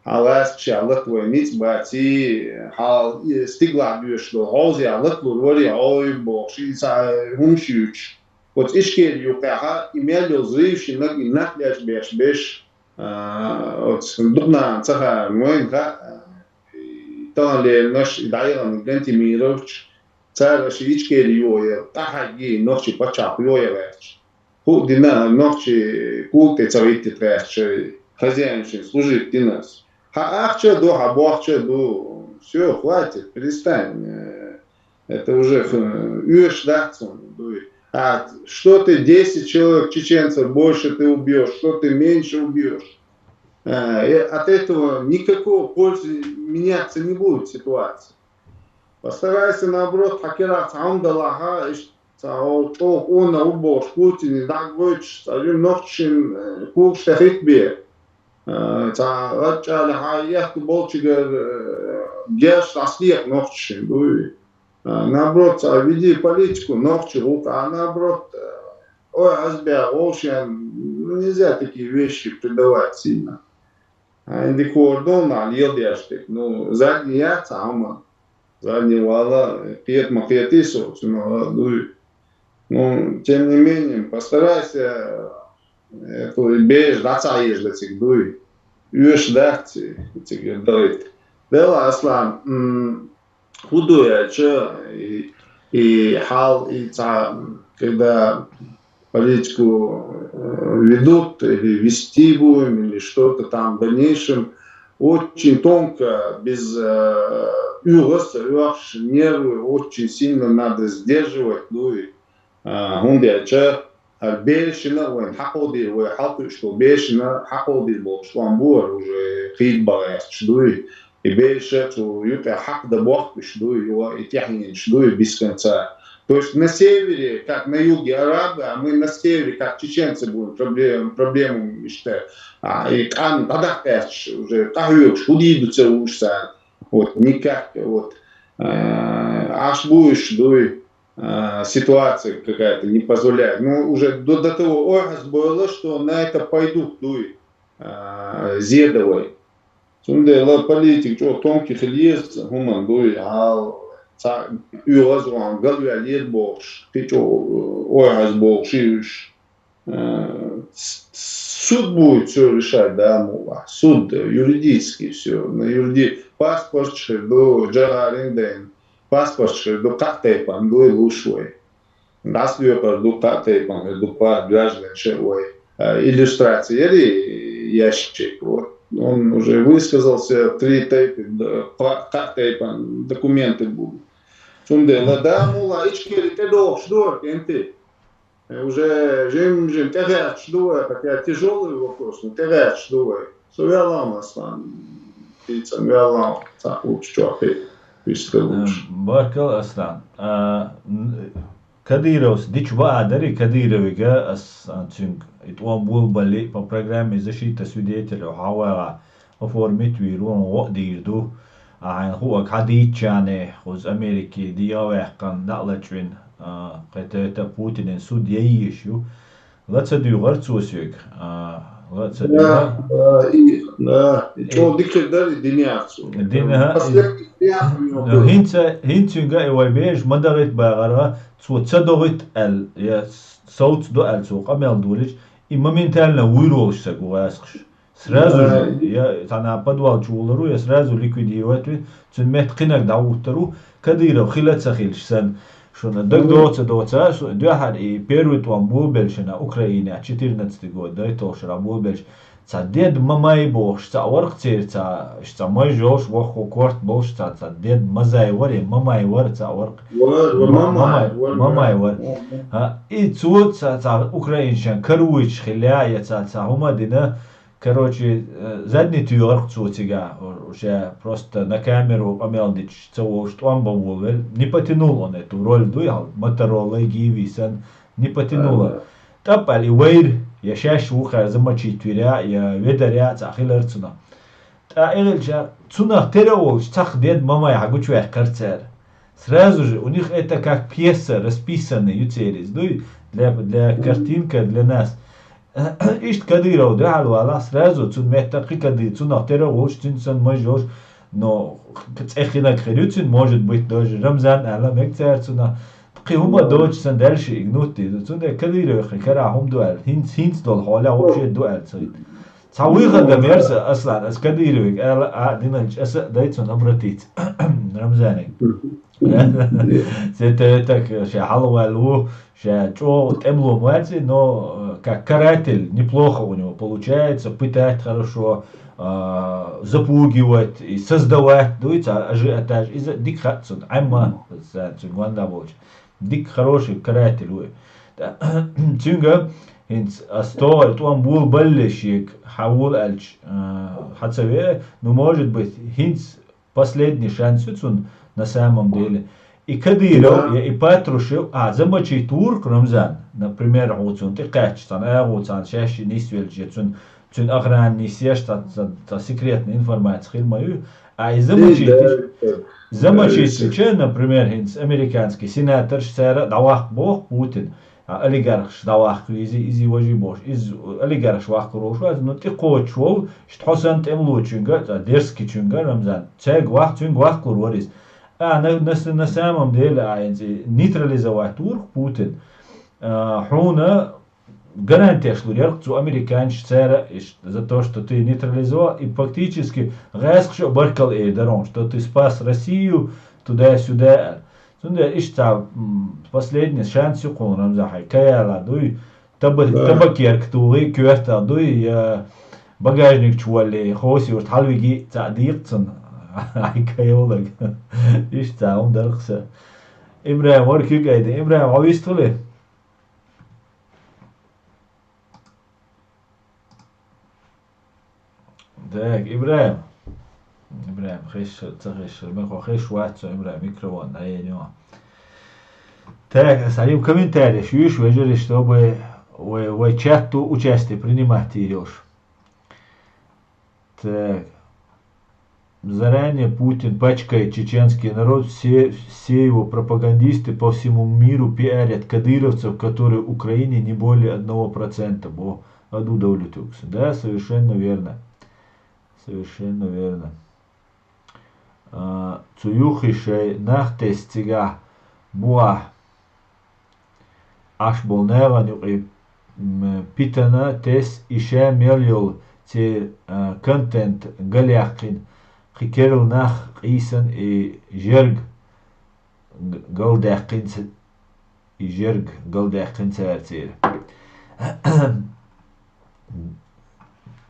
Хьан лаьцна ша лата вай ницкъ баций, хьан стигалахь доьшуш долу хьовзехь латалур варий хьо бохуш, и цхьа хӀумаш юьйцуш. Оцу Ичкери юккъехьа и мел йолу взрывшиннаг и нах леш беш беш, а, оцу дукха нахана ца хаьара вайна хаьа, и тахана леринарш, и дӀайиханарг Гантимирович, цара аша Ичкери йохаяр, къахьегна нохчийн пачхьалкх йохаяр гӀерташ. ХӀуъа дина нохчийн кулг тӀе ца гӀиттийта гӀерташ, хозяиншна служить дина ас. Хьан ахча а ду, хьан бохча а ду. Всё, хватит, перестань. Э, это уже, хм, оьшуш дац хьуна, дуй. А что ты десять человек чеченцев больше ты убьёшь, что ты меньше убьёшь? Э, э, от этого никакого пользы меняться не будет ситуация. Постарайся, наоборот, хьан кӀирахь цхьа хӀума далахь, иштта цхьа хьо чӀогӀа къонах ву бохуш, Путине дӀагойтуш, цхьа жима нохчашна, э, когаш тӀе хӀиттабе. Э, цхьа гӀадчӀале хьан ехка болчигара, э, геш дӀасадекъа нохчашна, дуй. Э, наоборот, цхьа веди политику нохчийн гӀуллакхехь, наоборот, э, ой, аз бегӀ вовшен, ну, нельзя такие вещи придавать сильно. Хьайн дика хӀора ду нах леладеш дерг. Ну, задний яц хьан хӀума. Задний вала, кхета ма кхетий со, цунах дуй. Ну, тем не менее, постарайся, э, эту бераш дӀа ца хьежа цига дуй. Оьшуш дац цига дахийта. Дела, Аслан, м, хӀун ду аьлча, и, и хьал, и цхьа, когда политику, э, ведут или вести будем, или что-то там в дальнейшем, очень тонко, без, э, уьгӀаз ца оьхуш, нервы очень сильно надо сдерживать, ну и, э, хӀунда аьлча, ХӀара берашна а вайна хьакховдийр, вай хьалкхуьуш долу берашна хьакховдийр болуш тӀом бу хӀара уже кхийда бан гӀерташ дуй. И бераш а цу юкъе хьакхадан бохкуш дуй, и тӀаьхьенаш дуй бисканца. То есть на севере, как на юге арабы, а мы на севере, как чеченцы, будем проблем, проблему иштта, а, и къам дӀадаккха гӀерташ, уже къахьоьгуш, хӀун дийр ду ца хууш царна. Вот, никак, вот, э, Ӏаш бу уьш дуй, э, ситуация какая-то не позволяет. Ну, уже до, до того ужас было, что на это пойдут дуй, э, зедовой. Цундела политика чӀогӀа тонкий хила еза хӀуманна дуй, хьал цхьа оьгӀаз ван галваьлла еза бохуш, кхин чӀогӀа, э, ужас бохуш и уьш. Э, с-, суд будет всё решать, да, мула. Суд, э, юридически всё. На юриди-, паспорт хир ду, Джахарин дайн. Паспорт хир ду, кхаа тайпан ду, луш вай. ДӀасавекъар ду, кхаа тайпан хир ду, паспорт граждан ше вай. Э, иллюстрация яри ящик, вот. Он уже высказался, три тайпы, да, кхаа, кхаа тайпан документы будут. Цундела, да, мула, ичкери тӀедогӀуш ду, кенти. Э, уже жим-жим тӀегӀерташ ду вай, хотя тяжёлый вопрос, но тӀегӀерташ ду вай. Со ваьлла ма сан, дийцан ваьлла, цхьа лучу чохь и вистхуьлуш. Э, баркалла, Аслан. А, н-, Кадыровс дича баа дари Кадыровига, ас, а, цуьнга и тӀом болабалли, по программе защита свидетелей хьавагӀа, оформить вийр ву, гӀо а дийр ду. А хьайна хуург хьадийцчане, кхуза Америке дегӀан ваьккхина, дӀа а лачвина, а, кхетта Путинан суд яйеш ю. Ла ца дуьйгӀар цо соьга. А, ла ца дуьйгӀар. Да, да, и, да, и чӀогӀа дика дара и динехь цо. Динехь, последний приятный момент. Ну, хӀинца, хӀинца цуьнга и вай бераш ма догӀийта бахархьа, цо ца догӀийта аьлла, я совца до аьлла цо къамел долийча, и моментально вуьйр волуш ца гу гӀаскхаш. Сразу же, я цхьана подвал чу волур ву, я сразу ликвидировать ву, цуьнан метта кхинаг дӀахӀуттур ву, Кадыров хила а ца хилча санна. Шуна дагадоцу, доца, шу дуьххьара и первый тӀом болабелча шуна Украине, четырнадцатый год, дай толшара болабелча, цхьа деда ма май бохуш, цхьа вара-кх церан цхьа, цхьа маж йолуш, воккха корта болуш, цхьа, цхьа деда мазай вара, я ма май вара, цхьа вара-кх. Вара, вара, ма май, ма май вара. Ма май вара. Мгм. ХӀа, и цо цхьа, цхьа украинчан каравуьйтуш хилла, я цхьа, цхьа хӀума дина, Короче, э, задний туьйгӀар-кх цо цигахь, ша просто на камеру къамел дича ца волуш тӀом бан волавелла. Не потянул он эту роль, дуй хьал, Мотороллай, Гиви санна, не потянула. Ага. ТӀап аьлла и вайра, я шаьш вукхара замочить вира, я ведаря а цхьа хилар цунах. ТӀаккха и хилча, цунах тера а волуш, цхьаъ деда ма май хьагучуваьккхара цара. Сразу же, у них это как пьеса расписанная, ю церан иза дуй, для, для картинка для нас. Иштта Кадыров дуьхьал валахь, сразу цунна метта кхин Кадыров, цунах тера а волуш, цуьнца санна маж йолуш, но цӀе хинарг хир ю цуьнан, может быть, даже Рамзан аьлла мега цара цунах. Кхин хӀума доцуш санна, дальше игнуть ду. Цундела Кадырове кхин карахь хӀума ду аьлла, хӀинца, хӀинца долу хьолехь вообще ду аьлла ца хилла. Цхьа выход а бара сан, Аслан, ас Кадырове аьлла, а, диналча аса а дай цунна обратиться. Рамзане. Мгм. Се те так, ша хьалаваьлла ву, ша чӀогӀа тӀемало ма вац, но, э, как каратель неплохо у него получается, пытать хорошо, а, запугивать и создавать, дуй, цхьа ажиотаж, иза дика хаьа цунна, Ӏемма, сан цуьнан гонда болчу. Дика хороший каратель ву. Цуьнга хӀинца ас тӀом болабалле шега хьан волу аьлча, а, хьан ца веа, ну, может быть, хӀинца последний шанс ю цунна, на самом деле. И Кадыров, я и Патрушев, а, замочить вур-кх Рамзан, например, хьо цунна тӀекхаьчча, цхьана агӀо цхьана шаьш нисвелча, я цуьнан, цуьнан охрана нисъеш, цхьа, цхьа, цхьа секретная информация хила ма ю. А и замочить, замочить, например, хӀинца американский сенаторш цара а дӀаваккха боху Путин. А олигархаш дӀаваккха везий, изий важий бохуш. Иза олигархаш ваккхар волуш вац, но тӀекхочуш волу, иштта хьо санна тӀемалочуьнга, цхьа дерзкийчуьнга, Рамзан, цаьрга ваккха, цуьнга ваккхалур вара иза. А, на, на, на самом деле, а, хӀинца и нейтрализовать вур-кх Путин. А, хьуна гарантеш лур яра-кх цу американчу цара, иштта, за то, что ты нейтрализовал, и фактически гӀаскхаша а баркалла эр дара хьуна, что ты спас Россию, туда-сюда, аьлла. Цундела иштта цхьа, м, последний шанс ю кхуна, Рамзан, хьайн каяла дуй, таба-, табакерка тухий, коьртах дуй, я багажник чу валле, хӀоса юрта хьалавиги, цхьаъ дийкъа цунна. Хьайн кайолаг. Иштта цхьа хӀума дара-кх сан. Ибрахим, вара куьг айдина. Ибрахим, хьо вистхуьлий? ИбрахӀим. ИбрахӀим, хеш, ца хеш, ме хо хеш вац со, ИбрахӀим, микрофон дӀаенна. Так, ас хьалим комментарий шуьш, вежарий, чтобы вай, вай чатту участие принимать йолуш. Так. Заранее Путин пачкает чеченский народ, все, все его пропагандисты по всему миру пиарят кадыровцев, которые в Украине не более одного процента. Бо, аду довлю тюкс. Да, совершенно верно. Совершенно верно. А, цу юххе шайн нах тесна цигахь бухахь Ӏаш болу нахана юкъе, м, питана тесна и ша мел йолу церан, а, контент галъяьккхина, кхин керла нах къийсана и жерг г-, галдаьккхина ц-, и жерг галдаьккхина цара церан.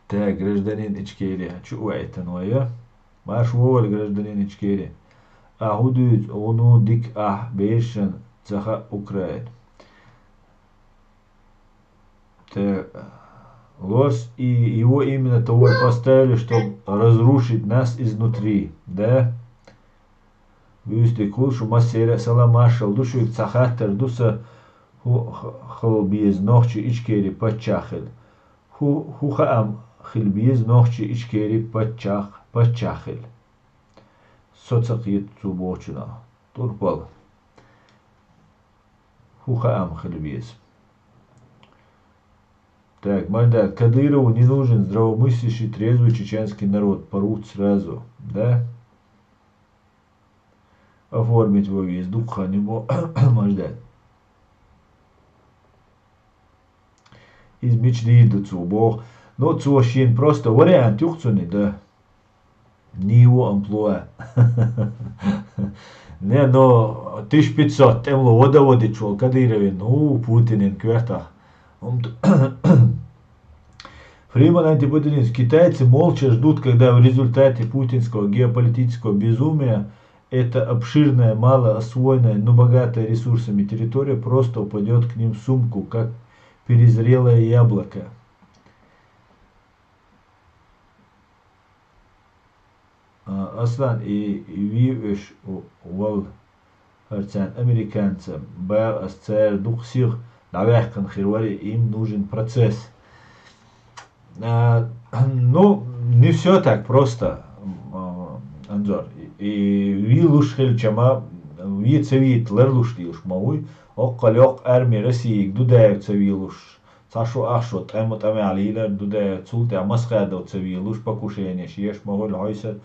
Так, гражданин Ичкери, чу а ваийтина вай, я? Марш вовала, гражданин Ичкери. Ахьа хӀун дуьйцу, гӀуно дика ахьа берашна ца хаьа Украина. Так, лорс и его именно того и поставили, чтоб разрушить нас изнутри, да? Вуьйцу шу массеран а салам маршалла ду шуьга, цхьа хаттар ду сан, хӀун х-, хила беза нохчий Ичкери паччахь хила? ХӀун, хӀун хаам хила беза нохчий Ичкери паччахь, паччахь хила? Со ца кхета цо бохучунах. Турпал. ХӀун хаам хила беза? Так, Маждат, Кадырову не нужен здравомыслящий, трезвый чеченский народ. Порвут сразу. Да? Оформить вовеза дукха хан ю бо, Маждат. Иза мича дийр ду цо боху. Ну, цо шена просто вариант юкъа цунна, да. Нийво амплуа. Не, но тысяча пятьсот тӀемало вада-вадича волу Кадыровин, ну, Путинин коьртах. Фриман антипутинец. Китайцы молча ждут, когда в результате путинского геополитического безумия эта обширная, мало освоенная, но богатая ресурсами территория просто упадет к ним в сумку, как перезрелое яблоко. А, Аслан, и, и вий уьш у-, вал хӀара царна американца, баха ас цара дукха сиха дӀаваьккхина хир вара, им нужен процесс. А, ну, не всё так просто, м, а, Анзор. И, и вий луш хилча ма, вий ца вийта ларлуш дийлуш ма вуй. Оккхал йоккха арми Россига Дудаев ца вийлуш, цхьа шо ах шо тӀема тӀамехь лийлар Дудаев, цул тӀаьхьа Масхадов ца вийлуш, покушенеш еш ма хуьлу хьойсар.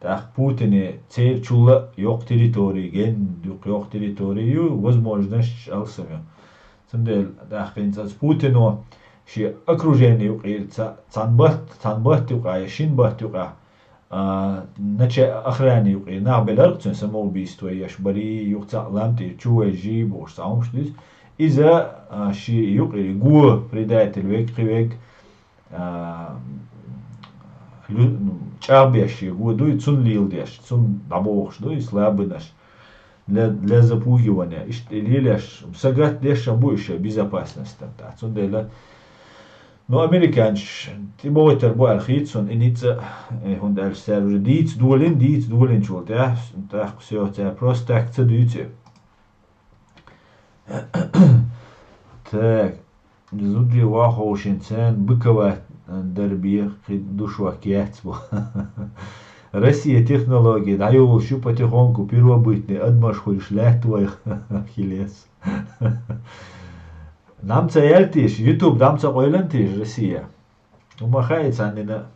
ТӀаккха Путине церан чулла а йоккха территори, ген дукха йоккха территори ю, возможностьш алсам ю. Цундела тӀаккха хӀинца аса Путино шен окружение юкъера ца-, цхьана батт, цхьана батт юкъахь я шина батт юкъахь, а, нача-, охране юкъера нах беларх цуьнан самоубийство еш, барий, юха цхьаъ лам тӀера чу вайжий бохуш цхьа хӀумаш дуьйцу. Иза, а, шен юкъера го, предатель, вег кхин вег, а, лю-, ну, чӀагӀбеш шен го дуй, цунна леладеш, цунна дӀабохуш дуй, слабынаш. Для, для запугивания. Иштта и лелаш, сагатдеш а бу и шайн безопасность тӀехь. Цундела, ну, американцаш тӀебогӀуьйтур бу аьлла хийца суна, и ницкъ, э, хӀунда аьлча цара уже дийца долийна, дийца долийначул тӀехь, тӀаккха всё, цара просто так ца дуьйцу. Так. Зудчий ваховшинца быковать дар бен кхин ду шух яц бо. Россия технология дӀайолуш ю потихоньку первобытный адамаш хуьлуш лаьтта вайх хилес. Нам ца яьлла тийша, YouTube дам ца къойлан тийша Россия. Ну, ма хаьа цхьаннина.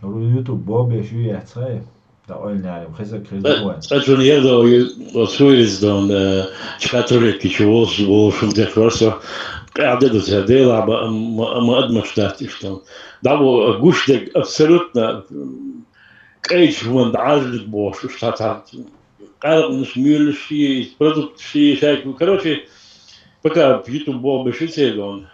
Ру YouTube бобеш ю яц хай. Да ойла нерим, хеза хеза Цкъа-, вайн. Цкъачунна яздо ю, оцу вирза дон, э, чкатурки чу волуш, волуш хӀун текхор со. Къаьхьа де ду цара, Делахь ма, ма, ма адамаш дац иштта. Да бо, гуш дерг абсолютно, м, кӀайчу хӀуманна дӀажалиг бохуш, уьш цхьа, цхьа къаьркъанаш, муьйлаш ший, продукт ший, шайку. Короче, пока YouTube боху беши церон.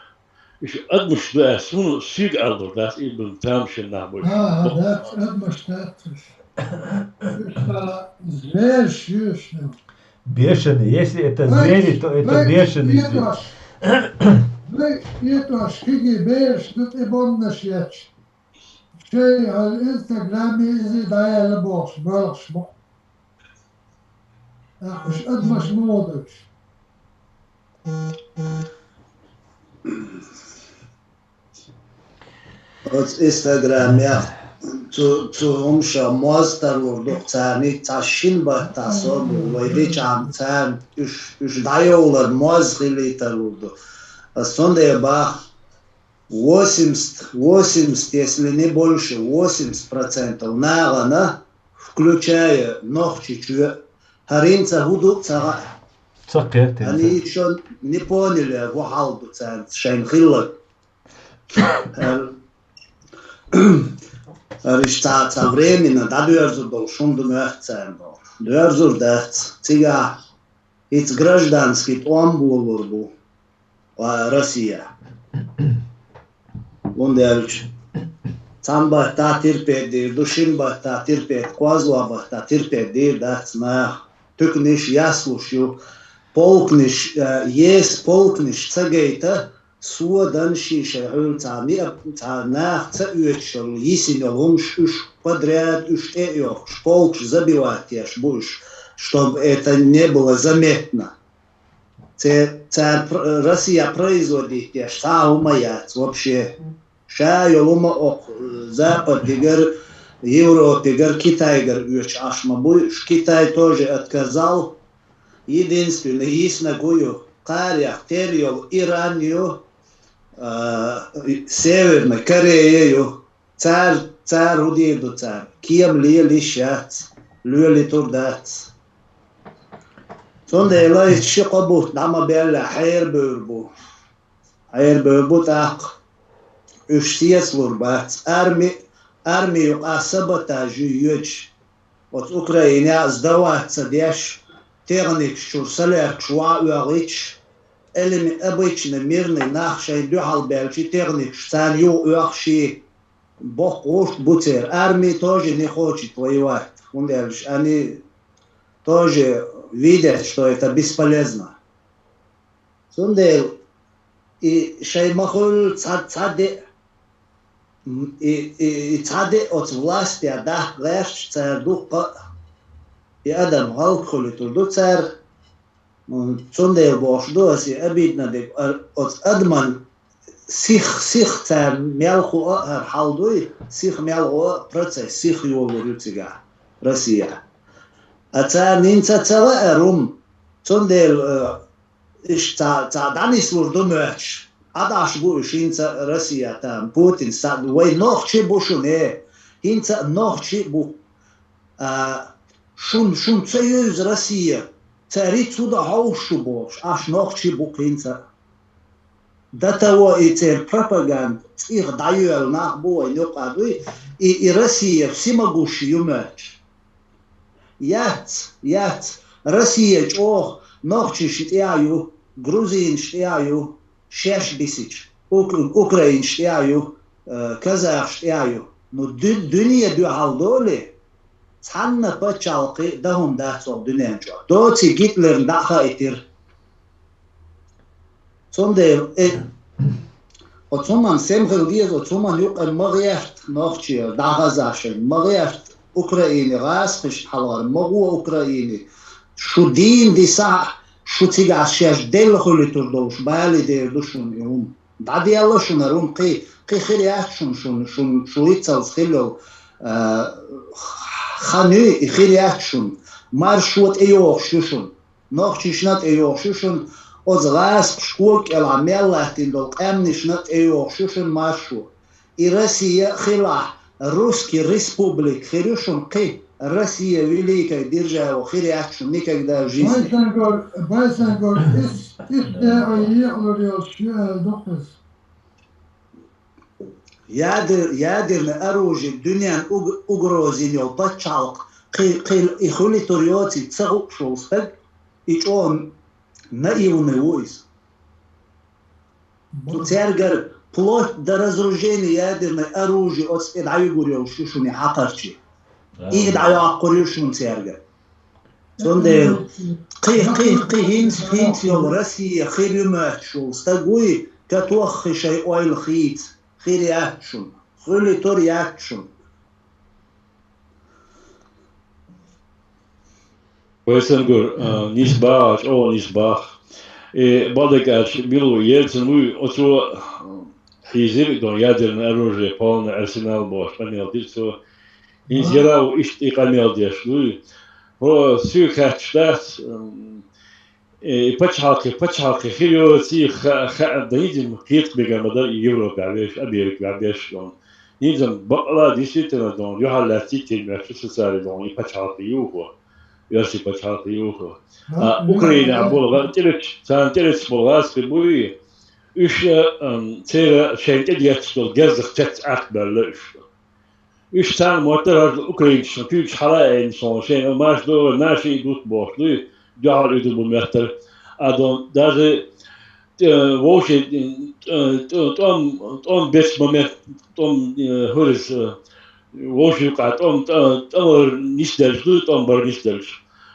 Уьш адамаш ду аьлла, суна шига аьлла дац, и бун тамашийна нах бу. Ага, дац, адамаш дац уьш. Уьш цхьа зверш ю уьш. Бешеные, если это звери, то это бешеные звери. Вай, вай, вай, вай, кхиги бераш ду тӀе бомбанаш етташ. Шайн хьал Инстаграме иза дӀаяьлла бохуш, боьлхуш бу. Уьш адамаш ма ву дагаш. Оцу Инстаграмехь цу, цу хӀумаша моз тарлур ду царна, цхьа шина баттахь со а бу, вай дичахьа царна уьш, уьш дӀайовлар моз хилийтарлур ду. Ас цундела бах, восемьдесят, восемьдесят, если не больше, восемьдесят процентов нахана, включая Нохчийчоь, хӀара хӀинца хӀун ду ца хаьа. Ца кхетта. Они ещё не поняли, хӀун хьал ду царна шайна хилларг. ХӀара, хӀара иштта цхьа, цхьа временно дӀадоьрзур долуш хӀума ду моьтту царна боху. Доьрзур дац. Цигахь хӀинца гражданский тӀом болур бу, а, Россия. ХӀунда аьлча цхьана баттахь терпеть дийр ду, шина баттахь терпеть, кхозлагӀа баттахь терпеть дийр дац наха. Туьканаш яслуш ю, полкнаш, э, еса полкнаш ца гайта, содан ши шайн хьуьлла цхьа миа, цхьа наха ца оьцуш йолу, йисина йолу хӀумаш уьш подряд, уьш тӀе а йохкуш, полкаш забивать еш бу уьш, чтобы это не было заметно. Це-, цара пр-, Россия производить деш цхьа а хӀума яц вообще. Ша йолу хӀума окху, э, Западигара, Европигара, Китайгара оьцуш Ӏаш ма буй уьш. Китай тоже отказал. Единственный йиснарг хӀун ю? Кхарех тера йолу Иран ю, а, Северная Корея ю. Цара, цара хӀун дийр ду цара? Кема лела йиш яц, лоьлуьйтур дац. Цундела иза ши-кхо бутт дӀа ма белла, хьерабевр бу. Хьерабевр бу тӀаккха. Уьш сецалур бац. Арми, арми юкъа саботаж ю йоьдуш. Оцу Украинехь сдаваться деш, техникаш чуьра салаьркаш ван оьгӀуьйтуш, элими обычный мирный нах шайн дуьхьал баьлчи техникаш царна юха оьхуш и боккха гӀурт бу церан. Арми тоже не хочет воевать, хӀунда аьлча они тоже видят, что это бесполезно. Цундела и шайн ма хуьллу цхьа, цхьа де, и, и, и цхьа де оцу властех дахка гӀерташ цара дуккха а, и адам гӀалат хуьлуьйтур ду цара. М, цундела бохуш ду аса, и обидно дерг, а, оцу адаман сих, сих царна мел хуа а хӀара хьал дуй, сих мел хуа а процесс, сих йолалур ю цигахь, Россия. А царна хӀинца ца лаьа хӀума, цундела, а, Иштта цхьа, цхьа дӀанислур ду моьттуш. ДӀадахьаш бу уьш хӀинца Россия тан, Путин схьа, вай нохчий бу шуна, э, хӀинца а нохчий бу. А, шун, шун ца евза Россия, цаьрца хӀун дан хьовсуш шу бохуш, аш нохчий бу хӀинца. До того и церан пропаганда цӀих дӀайоьлла нах бу вайн юкъа дуй, и, и Россия всемогущий ю моьттуш. Яц, яц. Россия чӀогӀа нохчашна тӀехь ю, грузинашна тӀехь ю, шаьш бисича, ук-, украинашна тӀехь ю, э, казахашна тӀехь ю. Ну, ду-, дуьне дуьхьал долий, цхьанна пачхьалкхе дан хӀума дац оха дуьнен чохь. Доций Гитлерна дӀа а хаийтира. Цундела, э, оцу хӀуманна сема хила деза, оцу хӀуманна юкъа ма гӀерта нохчий, дӀахаза шайна, ма гӀерта Украине гӀазкхашна хьалхара, ма гӀо Украине. Шу дийна дисахь а, шу цигахь шаьш делла хуьлуьйтур долуш, бале дер ду шуна и хӀума. ДӀаделла шуна хӀара хӀума, кхин, кхин хир яц шуна, шуна, шуна, шу иццалц хилла йолу, а, хан юй, и хир яц шуна. Маршо тӀейогӀуш ю шуна. Нохчашна тӀейогӀуш ю шуна, оцу гӀазкхаша кога кӀелахь мел латтийна долу къаьмнашна тӀейогӀуш ю шуна маршо. И Россия хилахь, русский республика хир ю шуна кхин, Россия великая держава хир яц шуна никогда в жизни. Байсангор, Байсангор, ис, ис декъе екъалур йолуш ю аьлла ду-кх иза. Ядер-, ядерный оружие дуьнен уг-, угроза йина йолу пачхьалкх, кхин, кхин и хуьлуьйтур йоций ца хууш волу стаг, и чӀогӀа наивный ву иза. Цу цаьргара вплоть до разоружения ядерное оружие оцу тӀе дӀаюгур йолуш ю шуна и хьакхарчий. И дӀайоккхур ю шуна цаьргара. Цундела кхин, кхин, кхин хӀинца, хӀинца йолу Россия хир ю моьттуш волу стаг вуй, катоххи шайн ойла хийца, хир яц шуна. Хуьлий тур яц шуна. Вайсан гур, а, нийса баха, чӀогӀа нийса баха. Э, бакъдерг аьлча, Билл Ельцин вуй, оцо, а, хьийзира, дон, ядерное оружие, полный арсенал бохуш, къамел дира цо. ХӀинца яра ву иштта и къамел деш вуй. ХӀо, соьга хаьтташ дац, м, Э, и пачхьалкхе, пачхьалкхе хир йоций, ха-, ха-, дайдина кхеташ беган ма дар и Европа веш, Америка веш, дон. Низам бакъала действительно, дон, юхьал лаьцций тема, шу сацари, дон, и пачхьалкхе юхо, оьрси пачхьалкхе юхо. А, Украина болу, тӀерача, царна тӀерача болу гӀазкхи буй, уьш, ам, церан шайн тӀедетташ долу герзах цец Ӏахбаьлла уьш. Уьш царна моттара хӀара украинцашна куьйгаш хьала а айина суна, шайна марш догӀу, наша и дутт бохуш дуй, дуьхьал уьду бу моттара. А дон, даже, э, вовшийн, э, тӀом, тӀом бечу момент, тӀом, э, хӀурис, э, вовшийн юкъахь тӀом, тӀа-, тӀом бар нисделча дуй, тӀом бар нисделча.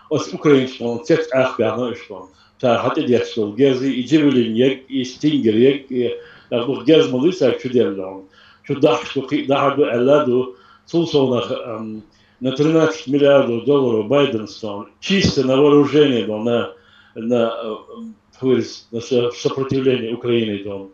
Оцу украинцашна цец Ӏахбаьхна уьш тӀом. Цара хьан тӀедетташ долу герзий, и джавелин егг, и стингер егг, и, нах дух герз ма дуй цара чу делла. Чу дахьаш ду, кхин дахьар ду аьлла ду, цул совнах, ам, на тринадцать миллиардов долларов Байден стон. Чисто на вооружение дон, на, на, ам, хурис, на со-, сопротивление Украины дон.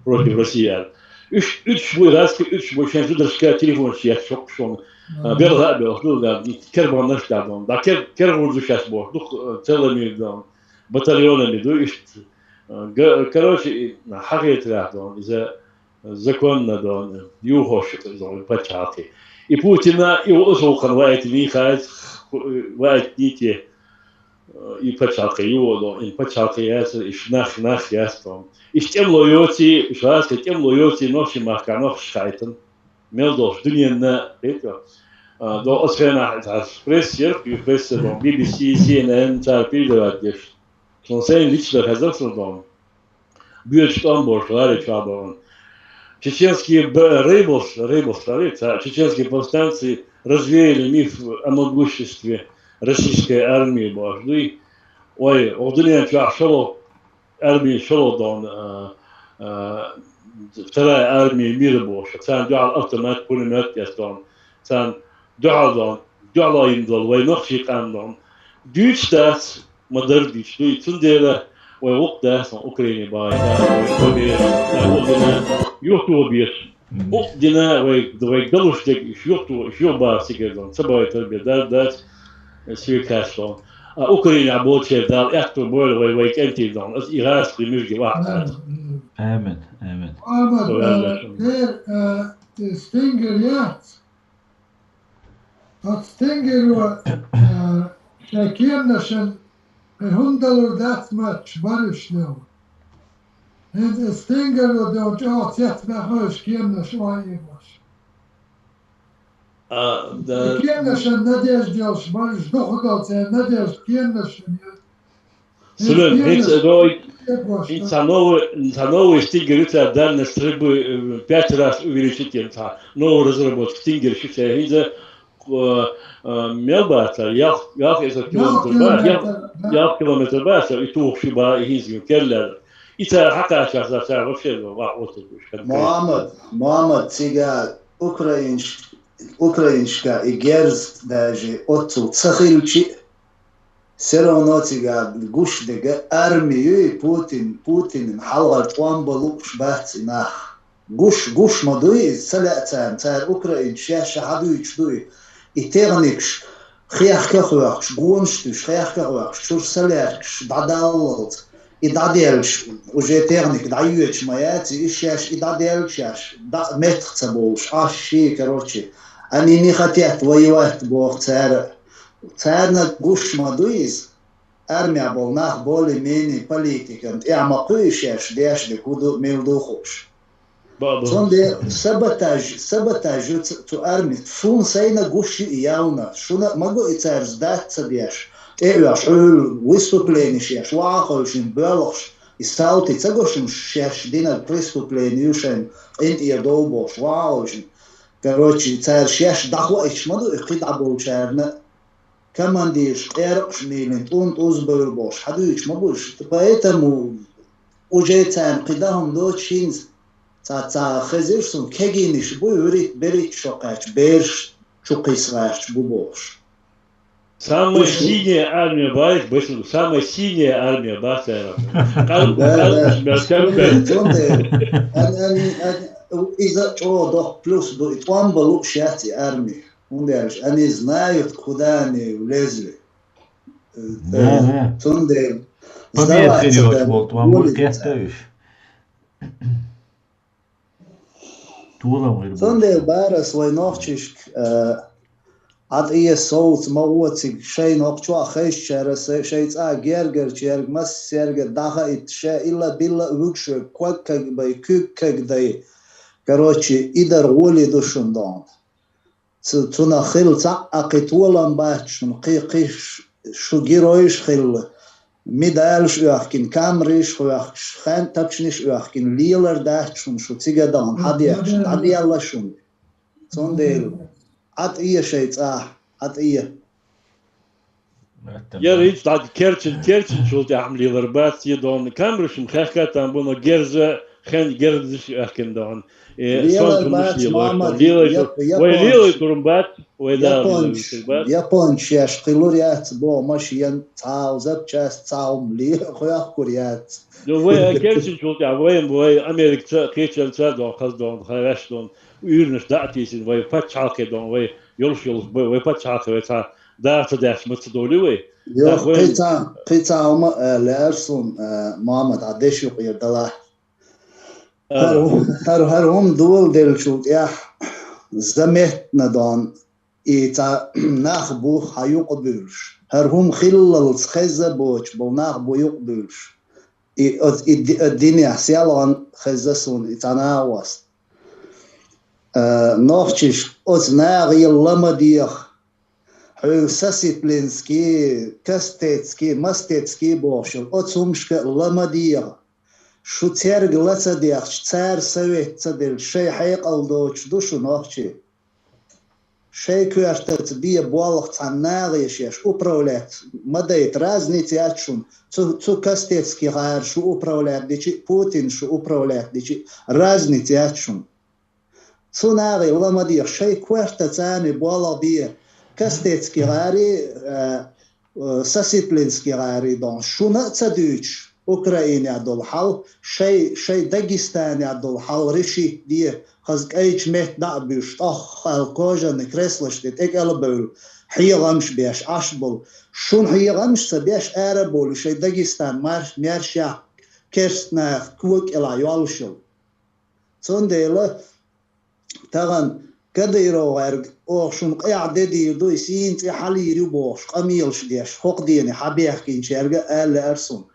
Против России аьлла. Уьш, уьш буй, гӀазкхи уьш буй, шайн зударшка телефонаш еш чоккхуш вон. А, белха а белха ду, да, кербаннаш да, дон. Да, кер-, кергӀур ду шаьш бохуш, ду, э, целыми, дон, батальонами ду, иштта. Э, га-, короче, и, хьахетарехь, дон, иза законно, дон, юхош, дон, пачхьалкхе. И Путина, и ву усулхан ваийтиний хаац, ваийтиний те. И пачхьалкхе ю, дон, и пачхьалкхе яцара, иш нах, нах яц, дон. Иш тӀемло йоций, иш гӀазкхи тӀемло йоций, нохчийн махкахь нохчаша хаийтина. Мел долуш дуьненна, хетта. А, дон, оцу хенахь цхьа пресса яра, и пресса, дон, Би Би Си, Си Эн Эн, цара передавать деш. Сон сайн лично хезар сон, дон. Боьдуш тӀом болуш, гӀари чохь бахана. Чеченские б-, rebels, rebels, ца, чеченские повстанцы развеяли миф о могуществе российской армии, бохуш дуй. Ой, оха дуьнен чохь шолгӀа армия, шолгӀа дон, а, а, вторая армия мира бохуш. Царна дуьхьал автомат, пулемет эцдон. Царна дуьхьал дон, дуьхьал йина долу вай нохчийн къам дон. Дуьйцуш дац, ма-дарра дуьйцуш дуй. Цундела вай гӀуллакх дац, ма Украине бахийта, вай победа, вай гӀуллакх дина, юхатоха беза. ГӀуллакх дина, вай, вай далуш дерг, иш юхато-, иш юхабаха цигара дон, ца бахийтар бен дар дац, соьга хаьтташ дон. А Украинехь болчеран Дала аьтто бойла вай, вай кӀентий дон, аса и гӀазкхи муьжги вахьа. Амин, амин. Амин. Мухьаммад, Со ваьлла э, шуна. Тер, э, стингер яц? Оцу стингеро, а, шайн кеманашна кхин хӀума далур дац мотташ бара уьш нуьхуш. ХӀинца и стингеро дон чӀогӀа цецбаьхна уьш кеманаш ойъеш. А, да. И кеманашна надежда йолуш бара уьш, духадолу церан надежда кеманашна ю. Сулен, хӀинца, ой, хӀинца новый, хӀинца новый стингер ю цара, дальность стрельбы, э, пять раз увеличить йина цхьа. Новый разработка стингер шу цара хӀинца, э, э, мел бацара, ялх, ялх эзар километр бацара, ялх километр бацара, и тухуш ю бара, и хӀинца керла. И цара хьакхачахь, цара вообще ваха оцу уьш. Мухьаммад, Мухьаммад, цига украинш-, украиншка и герз даже оццул ца хилчи, Всё равно цига гуш дерг арми юй Путин, Путинан хьалхара тӀом бан лууш бац и нах. Гуш, гуш ма дуй иза, ца лаьа царна, цара украинцаша шаьш хьадуьйцуш дуй. И техникаш хехка а хоьхкуш, гонаш а туьйсуш, хехка а хоьхкуш, чуьра са лаьркаш, дӀадаллалц. И дӀаделлаш, уже техника дӀайоьдуш ма яц, и шаьш и дӀаделла шаьш, дӀа а меттах ца бовлуш, Ӏаш ший, короче, они не хотят воевать, боху цара. Царна гуш ма ду иза. Армехь болу нах более-менее политикан тӀехь ма кхуьй шаьш деш дерг хӀун ду, мила ду хууш. Ба, ба. Цундела саботаж, саботаж ю ц-, цу арми. Суна сайна гуш ю и явна. Шуна а ма го и цаьрца дац ца деш. ТӀе а оьхуш, Ӏуьллу выступленеш еш, ваха а хевшина боьлхуш, и салти ца го шуна шаьш динарг преступлени ю шайн къинтӀера дов бохуш, ваха а хевшина. Короче, цара шаьш дӀахоуьйтуш ма ду и кхидӀа болчарна. Командирш, къеркъаш мийлина, тӀун-тӀуза бевр болуш, хьадуьйцуш ма бу уьш. Поэтому уже царна кхин дан хӀума доцуш хӀинца. Цхьа, цхьа хезира суна, кегийнаш бу, вуьрхӀитта, берхӀитта шо кхаьчча, бераш чукхийса гӀерташ бу бохуш. Самая синяя армия бац, башха, самая синяя армия бац, цара. Къам-, Да, да. Къамаш мел чам бац. Цундела, ан, ан, ан, иза чӀогӀа доккха плюс ду, и тӀом бан лууш яц и армия. ХӀунда аьлча они знают, куда они влезли. Да, да. Цундела Победа сдаваться хир йоцуш да болу тӀом бу, волица. Кхетта уьш. Толам гӀир бу. Цундела барас вай нохчишка, а, Ӏа тӀе совца ма гӀо цига, шайна хӀокху чохь хезчара, са-, шайн цӀа гергарчаьрга, массаьрга дӀахаийта, ша илла-билла а вуьгуш верг, ког кагбай, куьг кагдай. Короче, и дар гӀоле ду шуна дохьна. Цу-, цунах хилла цхьа а кхин толам бац шуна, кхин, кхин ш-, шу геройш а хилла, медалаш а оьхкина, камераш а хоьхкуш, хен тапчанаш а оьхкина, лелар дац шуна, шу цига дахана хьан дехаш, дӀаделла шуна. Цундела, Ӏа тӀе шайн цӀа, Ӏа тӀе. Яра, иштта дӀа керчан, керчанчул тӀаьхьа-м лелар бац, е дон камераш-м хехка там бу, но герза, хен герзаш а оьхкина дон. Э, лелар сонта хӀуманаш бац, лелош Мамад, дон. Лелойтур, яп-, вай японч-, лелойтур-м бац, вай Дала японч-, лелойтур бац. Япончаш кхин лур яц боху машен, цхьа а запчасть, цхьа а хӀума ле-, хоьхкур яц. Ну, вай а керчанчул тӀаьхьа, вай, вай Америкаца а, кхечанца а дон, хаза дон, хьан ваьш дон, уьйранаш дӀа а тийсина, вай паччахьалкхе дон, вай йолуш-йолуш, вай, вай паччахьалкхе вай цхьа дацадаьхча ма ца долу вай. Йо, кхин цхьа, кхин цхьа хӀума а лаьара суна, а, Мамад, Ӏа деш юкъера далахь. А. ХӀара, хӀара, хӀара хӀума доладеллачул тӀаьхьа заметтана дон, и цхьа нах бу хьан юкъабуьйлуш. ХӀара хӀума хиллалц хезна а боцуш болу нах бу юкъабуьйлуш. И, оц-, и ди-, и динехь селхана хезна суна и цхьа нахост. А, нохчиш, оцу нахе ла ма деха. Хьуьга Сосетлинский, Костецкий, Мостецкий бохуш йолу оцу хӀумашка а ла ма деха. Шу цаьрга ла ца дехча, цара совет ца делча, шайн хьекъал доцуш ду шу, нохчий. Шайн коьртаца бен болх цхьана нахе шаьш управлять ма дайта, разница яц шуна. Цу, цу Костецкий гӀара шу управлять дичи а, Путин шу управлять дичи а, разница яц шуна. Цу нахе ла ма деха, шайн коьртаца царна болх бе. Костецкий гӀари, э, э, Сосетлинский гӀари дон. Шуна а ца дуьйцуш, Украинехь долу хьал, шайн, шайн Дагестанехь долу хьал решить де, хаза кӀайчу метта дӀа а буьйш, тӀоххал кожаный креслаш тӀе тӀекӀел а бевлла, хьехамаш беш Ӏаш болу. Шуна хьехамаш ца беш ара а бовлу, шайн Дагестан марш-, маьршехь керста наха кога кӀелахь йоллуш йолу. Цундела тахана Кадыров гӀаьрга оха шуна къаьхьа де дийр ду, и сийна цӀе хьалийр ю бохуш, къамелаш деш, хӀокху дийне хьабехкинчаьрга а ала лаьара суна.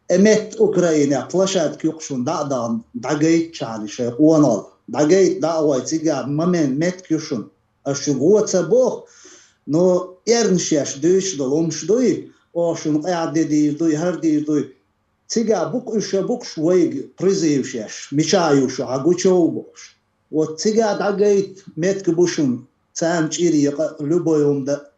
Э, метта Украинехь площадка юкъа шуна дӀа а дахана, дӀагайта чхьана шайн къонахалла. ДӀагайта дӀа а гӀой, цигахь момент, меттиг ю шуна. Ас шуьга гӀо ца боху, но эрна шаьш дуьйцуш долу хӀумаш дуй, оха шуна къаьхьа де дийр дуй, хӀара дийр дуй. Цигахь бу-кх уьш, бу-кх уьш вайга призываш еш, мичахь ю шу, хьан гучу бохуш. Вот цигахь дӀагайта меттиг бу шуна, царна чӀир екъа а, любой хӀума дан а.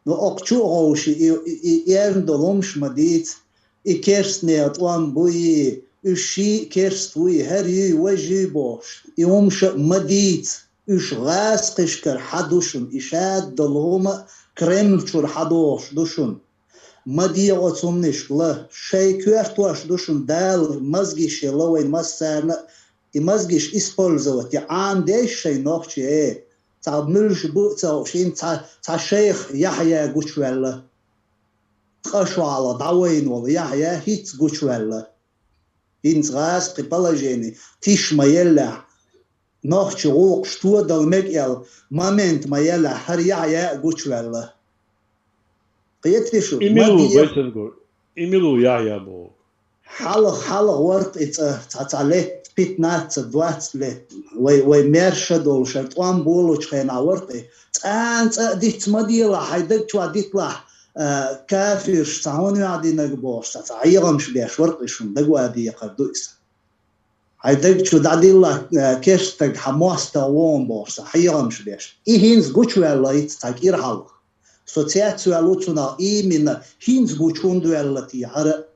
Ну, окху чу а гӀовши, и, и, и эрна долу хӀумаш ма дийца, и керстанехан тӀом буй, уьш ший а керста вуй, хӀара юй, важа юй бохуш, и хӀумаш а ма дийца, уьш гӀазкхишкара хьан ду шуна, и шада долу хӀума а Кремль чуьра хьан дохуш ду шуна. Ма дегӀо цуннишка ла, шайн коьртош ду шуна Дала мозгаш елла вайн массарна а, и мозгаш использовать е Ӏамадеш шайн нохчий, э, цхьа муьлш бу а ца хууш, хӀинца цхьа, цхьа шайх Яхьъя гучуваьлла. Ткъа шо хьалха дӀавайна волу Яхьъя хӀинца гучуваьлла. ХӀинца гӀазкхи положение тиша ма еллехь, нохчи гӀуллакхаш тодала мега аьлла, момент ма еллехь, хӀара Яхьъя а гучуваьлла. Кхетий шу? И мила ву, Байсангур? И мила ву Яхьъя боху? Хьалха, хьалха вара-кх и цӀа, цхьа, цхьа лет пятнадцать-двадцать лет. Вай, вай маьрша долуш, хӀара тӀом болучу хенахь вара-кх и. Цкъа а, цкъа а диц ма делахь, хьайн даг чохь дитлахь, а, кафирш цхьа хӀунда юьхь динарг бохуш, цхьа, цхьа хьехамаш беш вара-кх и шуна, дагадехар ду иза. Хьайн даг чу дӀадилла, э, керстаг хьан мостагӀа вон бохуш, сан хьехамаш беш. И хӀинца гучуваьлла йиц цхьа кӀира хьалха. Со цец ваьлла ву цунах, именно хӀинца гучу хӀунда ваьлла те хӀара а.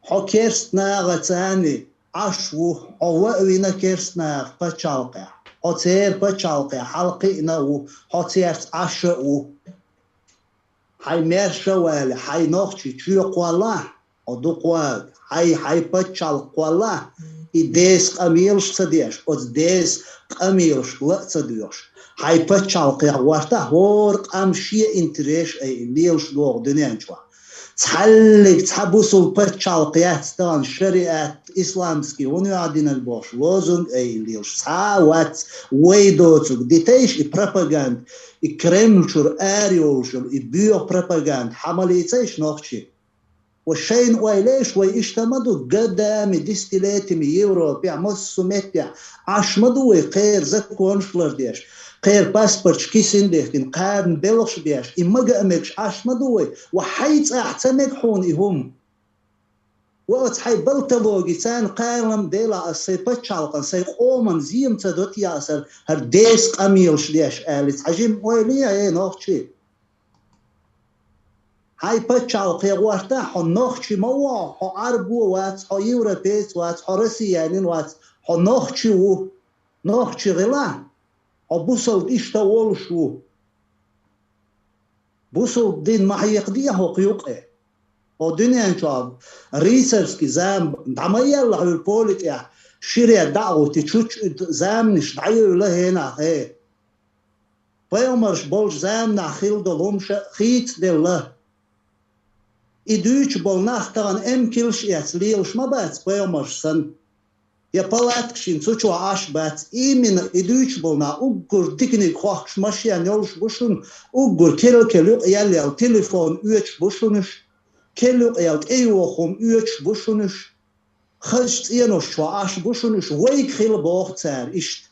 Хьо керст нахаца царна, Ӏаш ву, хьо ва а вина керстанаха пачхьалкхехь, хьо церан пачхьалкхехь хьалакхиъна а ву, хьо церца Ӏаш а ву. Хьайн маьрша а вале, хьайн нохчий чоь кхоллахь, хьо дукха вагӀа, хьайн, хьайн пачхьалкх кхоллахь, и деса къамелаш а ца деш, оцу деса къамелаш ла а ца доьхуш, хьайн пачхьалкхех гӀортахь, хӀора къам шен интерес айина лелаш догӀу дуьнен чохь. Цхьаллиг цхьа бусулба пачхьалкх яц тахана шариат, исламский хӀун юьхь динарг бохуш лозунг айина лелаш цхьа а вац, вай доцург. Дитайша и пропаганда, и Кремль чуьра ара йолуш йолу и боьха пропаганда хьан ма лийцайша нохчий? Ва шайна ойла еш, вай иштта ма ду, годами, десятилетиями Европехь, массо а меттехь Ӏаш ма ду вай кхеран законаш лардеш, кхеран паспорташ кисина дихкина, кхарна белхаш беш, и мага а мегаш Ӏаш ма ду вай, ва хьайн цӀахь ца мега хьуна и хӀума. Ва оцу хьайн балтологи царна кхарам делахь ас сайн пачхьалкхан, сайн къоман зема ца до те ас хӀара, хӀара деса къамелаш деш аьлла, цхьа жимма ойла е, э, нохчий. Хьайн пачхьалкхе гӀортахь, хьо нохчи ма ву, хьо Ӏарбо вац, хьо европеец вац, хьо россиянин вац, хьо нохчи ву. Нохчи гӀила, хьо бусалба иштта волуш ву. Бусалба дин ма хьекхаде хӀокху юкъе. Хьо дуьнен чохь рыцарский зама дӀа ма елла хьуьра поле тӀехь, шире дӀа а гӀуттий, чуччу заманаш дӀайевлла хӀенах, хье. Пайхамарш болчу заманахь хилла долу хӀумаш а хийцаделла. И дуьйцуш болу нах тахана эмкалш а эцна лелаш ма бац пайхамарш санна. Я палаткашна цу чохь Ӏаш бац, именно и дуьйцуш болу нах уггар диканиг хохкуш машен йолуш бу шуна, уггар керла-керла юкъа ял-ял телефон оьцуш бу шуна уьш, керла юкъа ял тӀейоху хӀума оьцуш бу шуна уьш. Хазачу цӀенош чохь Ӏаш бу шуна уьш, вайга хила боху цара иштта.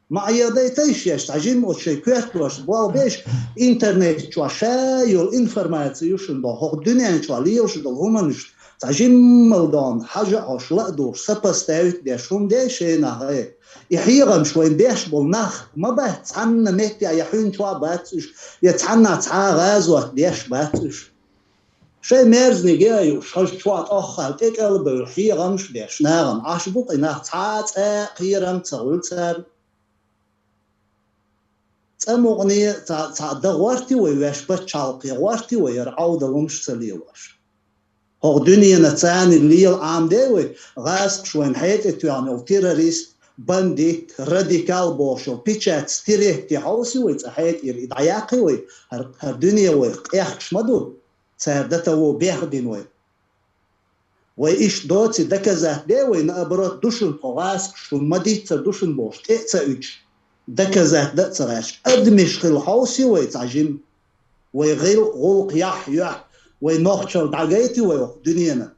Ма Ӏедайтайша еш, цхьа жимма оцу шайн коьрталошца болх беш, интернет чохь ша йолу информаци ю шуна боху, хӀокху дуьнен чохь лелаш долу хӀуманаш, цхьа жиммал дона хьажа а хьош, ла а духуш, сопоставить деш хӀума деш хӀенах, э. И хьехамаш вайна беш болу нах ма бац, цхьанна меттехь я хьуьнчохь а бац уьш, я цхьанна цхьа а гӀазот деш бац уьш. Шайн мерзаниг а юуш, хаза чохь тӀоххал тӀекӀел а бевлла, хьехамаш а беш, нахана Ӏаш бу-кх и нах, цхьа а цӀа а кхерам ца хуьлу царна. ЦӀа мукъане а ца, ца дан гӀорти вай, ваьш пачхьалкхе гӀорти вай, хӀара Ӏовдал хӀумаш ца лелош. ХӀокху дуьненан царна лела Ӏамаде вай, гӀазкхаша вайна хьетӀе тоьхна йолу террорист, бандит, радикал бохуш йолу печать стереть де хьовсий вай цкъа хьетӀера, и дӀаяккхий вай, хӀара, хӀара дуьне вайх къехкаш ма ду. Цара датаво бехк дина вай. Вай иштта доций доказать де вай, наоборот, ду шуна тхо гӀазкхаш, шуна ма-дийццара ду шуна бохуш, тӀе а ца уьдуш, доказать дан а ца гӀерташ, адамаш хила хьовсий вай цхьа жимма. Вай гӀил-, гӀуллакх яхь-юьхь, вай нохчалла дӀагайтий вай хӀокху дуьненан.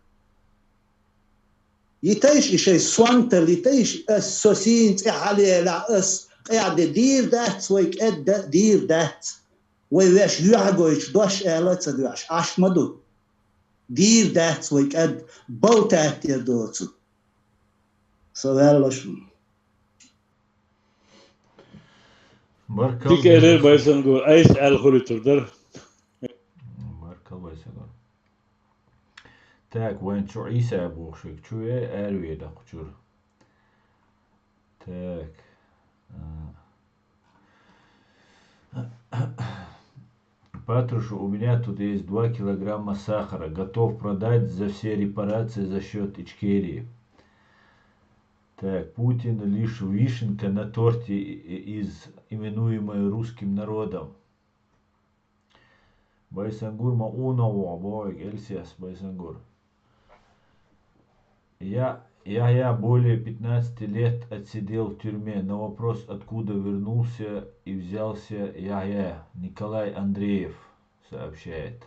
Йитайша и шайн сонталла, йитайша ас со сийна цӀе хьалаелахь, ас къаьхьа де дийр дац, вай кӀед дан а дийр дац. Вай ваьш юьхь гойтуш дош ала а ца доьхуш, Ӏаш ма ду. Дийр дац вай кӀед, балтаттер доцу. Со ваьлла шуна. Баркал, Дика элира, Байсангур, айса аьлла хуьлуьйтур дара. Баркал, Байсангур. Так, вайн чу Ӏийса бохуш верг чу ве, араве даккхучуьра. Так. А. Патрушев, у меня тут есть два килограмма сахара, готов продать за все репарации за счёт Ичкерии. Так, Путин лишь вишенка на торте и-, из, именуемой русским народом. Байсангур ма уна вогӀу, боху вайга, Эльсес, Байсангур. Я, Яхья более пятнадцати лет отсидел в тюрьме. На вопрос, откуда вернулся и взялся Яхья, Николай Андреев сообщает.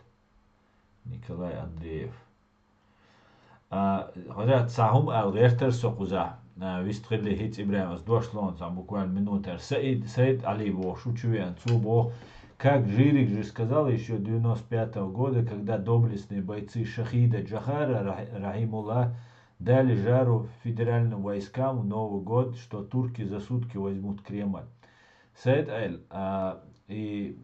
Николай Андреев. А, хӀара цхьа хӀума ала гӀертара со кхузахь, а, вистхилли хӀинца ИбрахӀим, ас дош ло цхьа буквально минутара. Саид, Саид Али бохуш ву чу веана, цо боху, как Жирик же сказал ещё девяносто пятого года, когда доблестные бойцы шахида Джохара Рах-, Рахимулла дали жару федеральным войскам в Новый год, что турки за сутки возьмут Кремль. Саид Али, а, и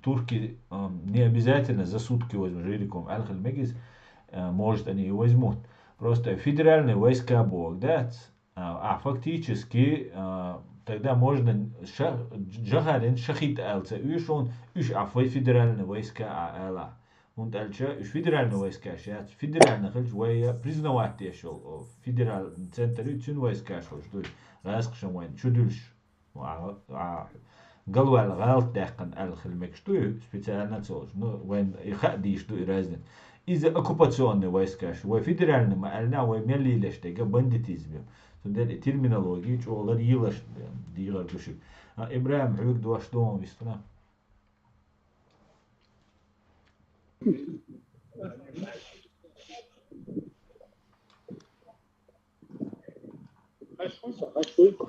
турки, а, не обязательно за сутки возьмут, Жириком аьлла хила мегиз, а, может, они и возьмут. Просто федеральные войска боху дац. А, а фактически, а, тогда можно ша-, Джахарин шахид аьлла ца уьйш, уьш а фой федеральные войска а аьлла. ХӀунда аьлча уьш федеральные войска яц. Федеральный хилча вай признавать деш йолу, о, федеральный центр ю, цуьнан войска йолуш ду. Раскхашан вайн чудуьлуш. А, а, галваьлла гӀалат даьккхина аьлла хила мегаш ду и специально ца олуш. Ну, вайн и хаа дийш ду и разница. Иза оккупационный войскаш, вай федеральный ма аьллина, вай мел лелаш дерг бандитизм ю. Цундела и терминология чӀогӀа лар йилаш дийгӀар ду шуьга. А, Ибрахим, хьоьга дош ду хьуна вистина?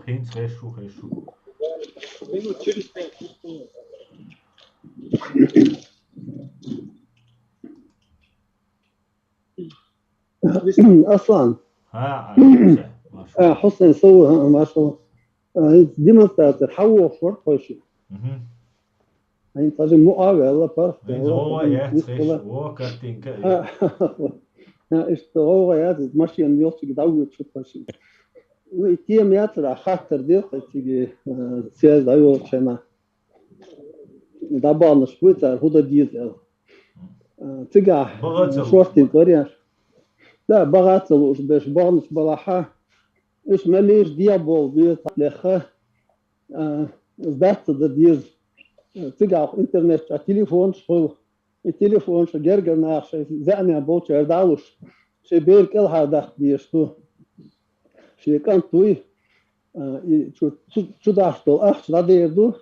ХӀинца хезаш ву, хезаш ву. Аслан. ХӀа, а, Хьусен, маршо. А, Хьусен, со ву, хӀа, маршо. А, хӀинца демонстрацера хьан вохуш вара тхойши? Мгм. Хьайна цхьа жима муъа а ваьлла, паргӀат а ваьлла, гӀовгӀа яц, хӀинца хезаш, вон картинка а. А, а, иштта гӀовгӀа яц, машена йолчуьнга дӀавоьдуш ву тхо шиъ. Ну, и тема яцара хаттар делахь цига, а, связь дӀайолучу хенахь. ДӀабаханаш буй цара, хӀун дан деза аьлла. А, цигахь шортта вариант. Да, баха ца лууш берш баханаш балахьа, уьш мел лийча дегӀ болу беза лаьхна, а, сдаться дан деза. Цигахь интернет чохь телефонаш хуьлу. И телефонаш гергара наха шайн заьӀнехь болчара дӀа а луш, шайн бер кӀелхьардаккха дезаш ду. Шен кӀант вуй, а, и чу, чу, чу дахьаш долу ахча дӀадер ду,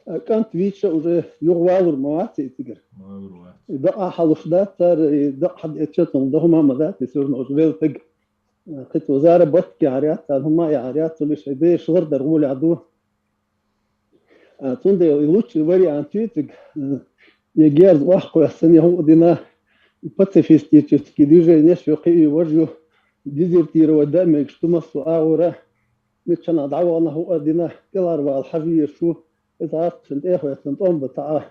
а, кӀант вийча уже юха валур ма вац и цигара. Валур вац. И дакъа хьалуш дац цара, и дакъа хьадаьча цунна дан хӀума а ма дац, и суьрна уже велла стаг. Кхин цо заработки яхьар яц, царна хӀума а яхьар яц, цуьнан шайн бераш лардар гӀолехь ду. А, цундела и лучший вариант ю цига, а, я герз охьакхоьссина, я хӀуъа дина, и пацифистический движенеш ю, кхин ю, важа ю, дезертировать дан а мегаш ду массо а агӀора, миччанхьа дӀавахана хӀуъа дина, кӀелхьарвала хьажа везаш ву, иза гӀазкхашна тӀехӀоьттина тӀом бан цхьа а,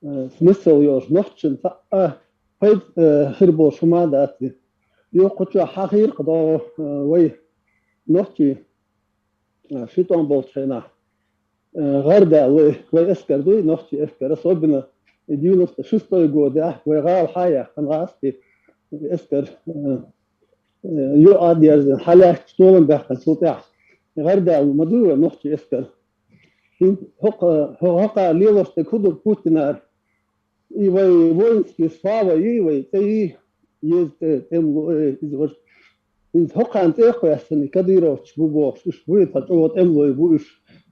э, смысл йолуш, нохчашна цхьа а пайда, э, хир болуш хӀума а дац и. Юха кху чохь хьан хийра-кх догӀу, э, вай нохчий, э, ши тӀом болчу хенахь, э, гӀар даьлла вай, вай эскар дуй, нохчий эскар, особенно и девяносто шестой годехь вай гӀала хьан а яьккхина гӀазкхий эскар, э, э, юкъа а дерзина, хьан лаьтташ толам баьккхина цул тӀаьхьа. ГӀар даьлла ма дуй вай нохчий эскар. ХӀинца хӀокху, хӀокху лелош дерг хӀун ду Путинара? И вай воинский слава ю, и вай цӀе ю, еза цӀе, тӀемало, э, иза важа. ХӀинца хӀокхарна цӀе а кхоьссина, и кадыровцаш бу бохуш, уьш бу, и цхьа чӀогӀа тӀемалой бу уьш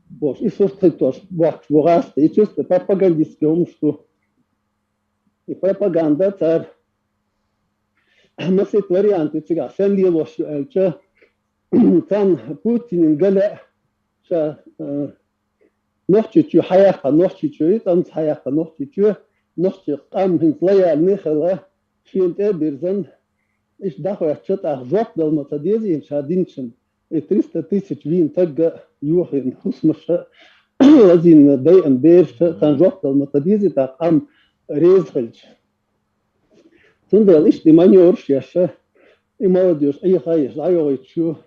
бохуш, и сурт хӀиттош бохкуш бу гӀазкхий, и чисто пропагандистский хӀуманаш ду. И пропаганда цара масийтта вариант ю цигахь, сен лелош ю аьлча, царна Путинан ган лаьа, ша, э, Нохчийчоь хьан яьккхина, Нохчийчоь, и цӀанца хьан яьккхина Нохчийчоь, нохчийн къам хӀинца лояльный хилла, шена тӀе а бирзина, иштта дӀахӀоьттича тӀаккха жоп дала ма ца дезий ша динчун, и триста тысяч вийна стаг а, йохийна хӀусамаш а, лазийна дайъина бераш а, царна жоп дала ма ца дезий тӀаккха къам реза хилча. Цундела иштта и манёвраш еш, и молодёжь Ӏеха а еш, дӀайогӀуьйтуш ю.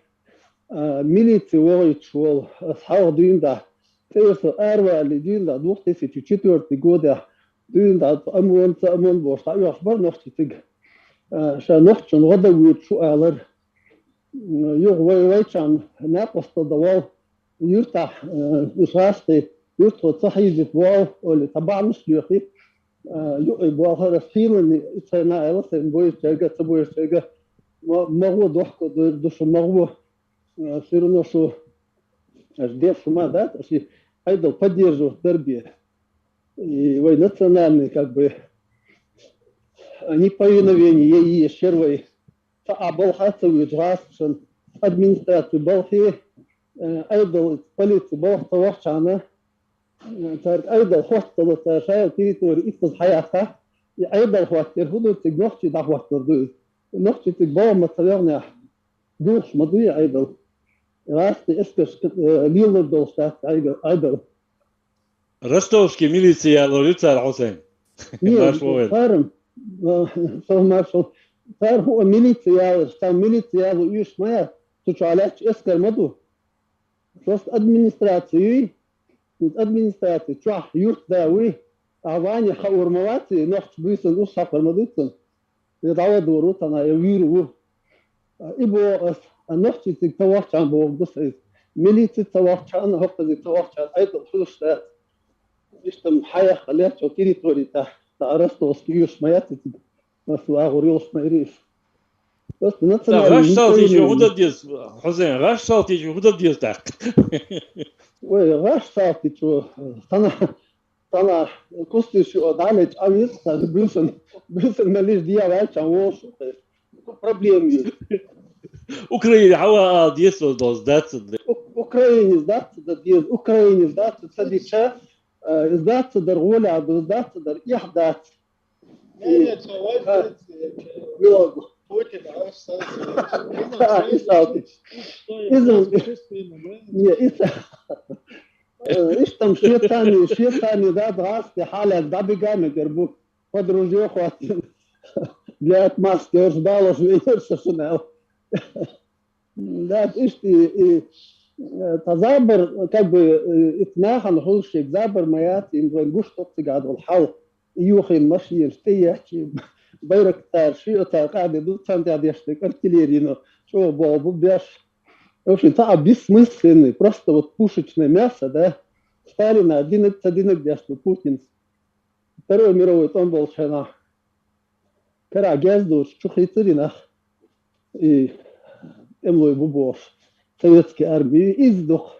А, милици вогӀуьйтуш волу, аса хьалха дуьйна дӀа, цӀера со аравалале дуьйна дӀа, двух тысячи четвёртый годехь дуьйна дӀа, ОМОН, ца ОМОН бохуш, дӀаоьхуш бара нохчий цига. А, ша нохчашна гӀо дан воьдуш ву алар. Юха вай, вайчарна накъосталла дан вол, юьртахь, э, уьш гӀазкхий, юьртахо ца хьийзийта вол, олий, цхьа бахьанаш а лоьхий, э, юкъе болхара ас хийланна, и цхьа нах аьлла сайна, боьршачаьрга а, ца боьршачаьрга а, ма-, магӀо дохко ду, ду шу, магӀо, э, всё равно шу, аш деш хӀума дац, аш и Ӏедал поддерживать дар бен. И вай национальный, как бы, неповиновение е-, езаш яра вай. Цхьа а балха а ца воьдуш гӀазкхашна, администраци балхе, э, Ӏедал, полици балха ца вахчахьана, э, цаьрга Ӏедал хӀоттала, цара шайла территори иттаза хьаяккха, и Ӏедал хӀоттера хӀун ду, цига нохчий дӀахӀоттар ду иза. Нохчий цига боху ма ца вегӀнехь, духуш ма дуй Ӏедал. ГӀазкхий эскарш, э, лелар долуш дац Ӏедал. Ростовский милиция яьллар ю цара, Хьусайн? Не, маршо вай. Цара, а, со маршо. Цар хӀу милиция ялар, цар милиция ялу уьш ма яц, цу чу лаьтташ эскар ма ду. Просто администраци юй, администраци чохь юрт да вуй, а вайна хаур ма вац, и нохча буьйсан уш схьакхар ма дуьйцун. Я дӀавадор ву цхьана, я вуьйр ву. И боху ас, а нохчий цига ца вахчан боху ду сайца. Милиция ца вахчан, хӀокхузиг ца вахчан, айдал хуьлуш дац. Иштта хьаяккха лаьтташ территори тӀехь, цхьа ростовский уьш ма яц цига. Ас вагӀур йолуш ма ириш. Просто национальный гӀаш салтичо хӀун дан деза, Хьусайн, гӀаш салтичо хӀун дан деза тӀаккха? Ой, гӀаш салтичо, цхьана, цхьана кустуш ю, дӀалеча Ӏавиз, цхьана буьйсан, буьйсан меллиш дегӀ ваьлча вогӀуш. Проблема ю. Украине хьава ала деза долу дац дан. Украинец дац дан деза, украинец дац ца дича, э, из дац дар гӀолехь ду, из дац дар эхь дац. Милого. Путин, а, сам. Иза, не, иза. Э, иштта шен царни, шен царни да, дӀасте хьалаьцна дӀабига мегар бу. Под ружье хӀоттийна. Для отмазки, уьш балош веера шуна аьлла. Да, иштта и, и, э, цхьа забар, как бы, э, и нахана хуьлуш шега забар ма яц, им вайн гуш тӀоккхигахь долу хьал. И юхийна машинаш тӀееттачи, байрак цара шиъ цара къаде ду, царна тӀехь деш дерг артиллерийно чӀогӀа болу бу беш. В общем, цхьа а бессмысленный, просто вот пушечное мясо, да? Сталина динарг, ца динарг деш ду Путинс. Второй мировой тӀом болчу хенахь. Кара гез доцуш чу хийцира и нах, и тӀемалой бу бохуш, советский армии, иза дукха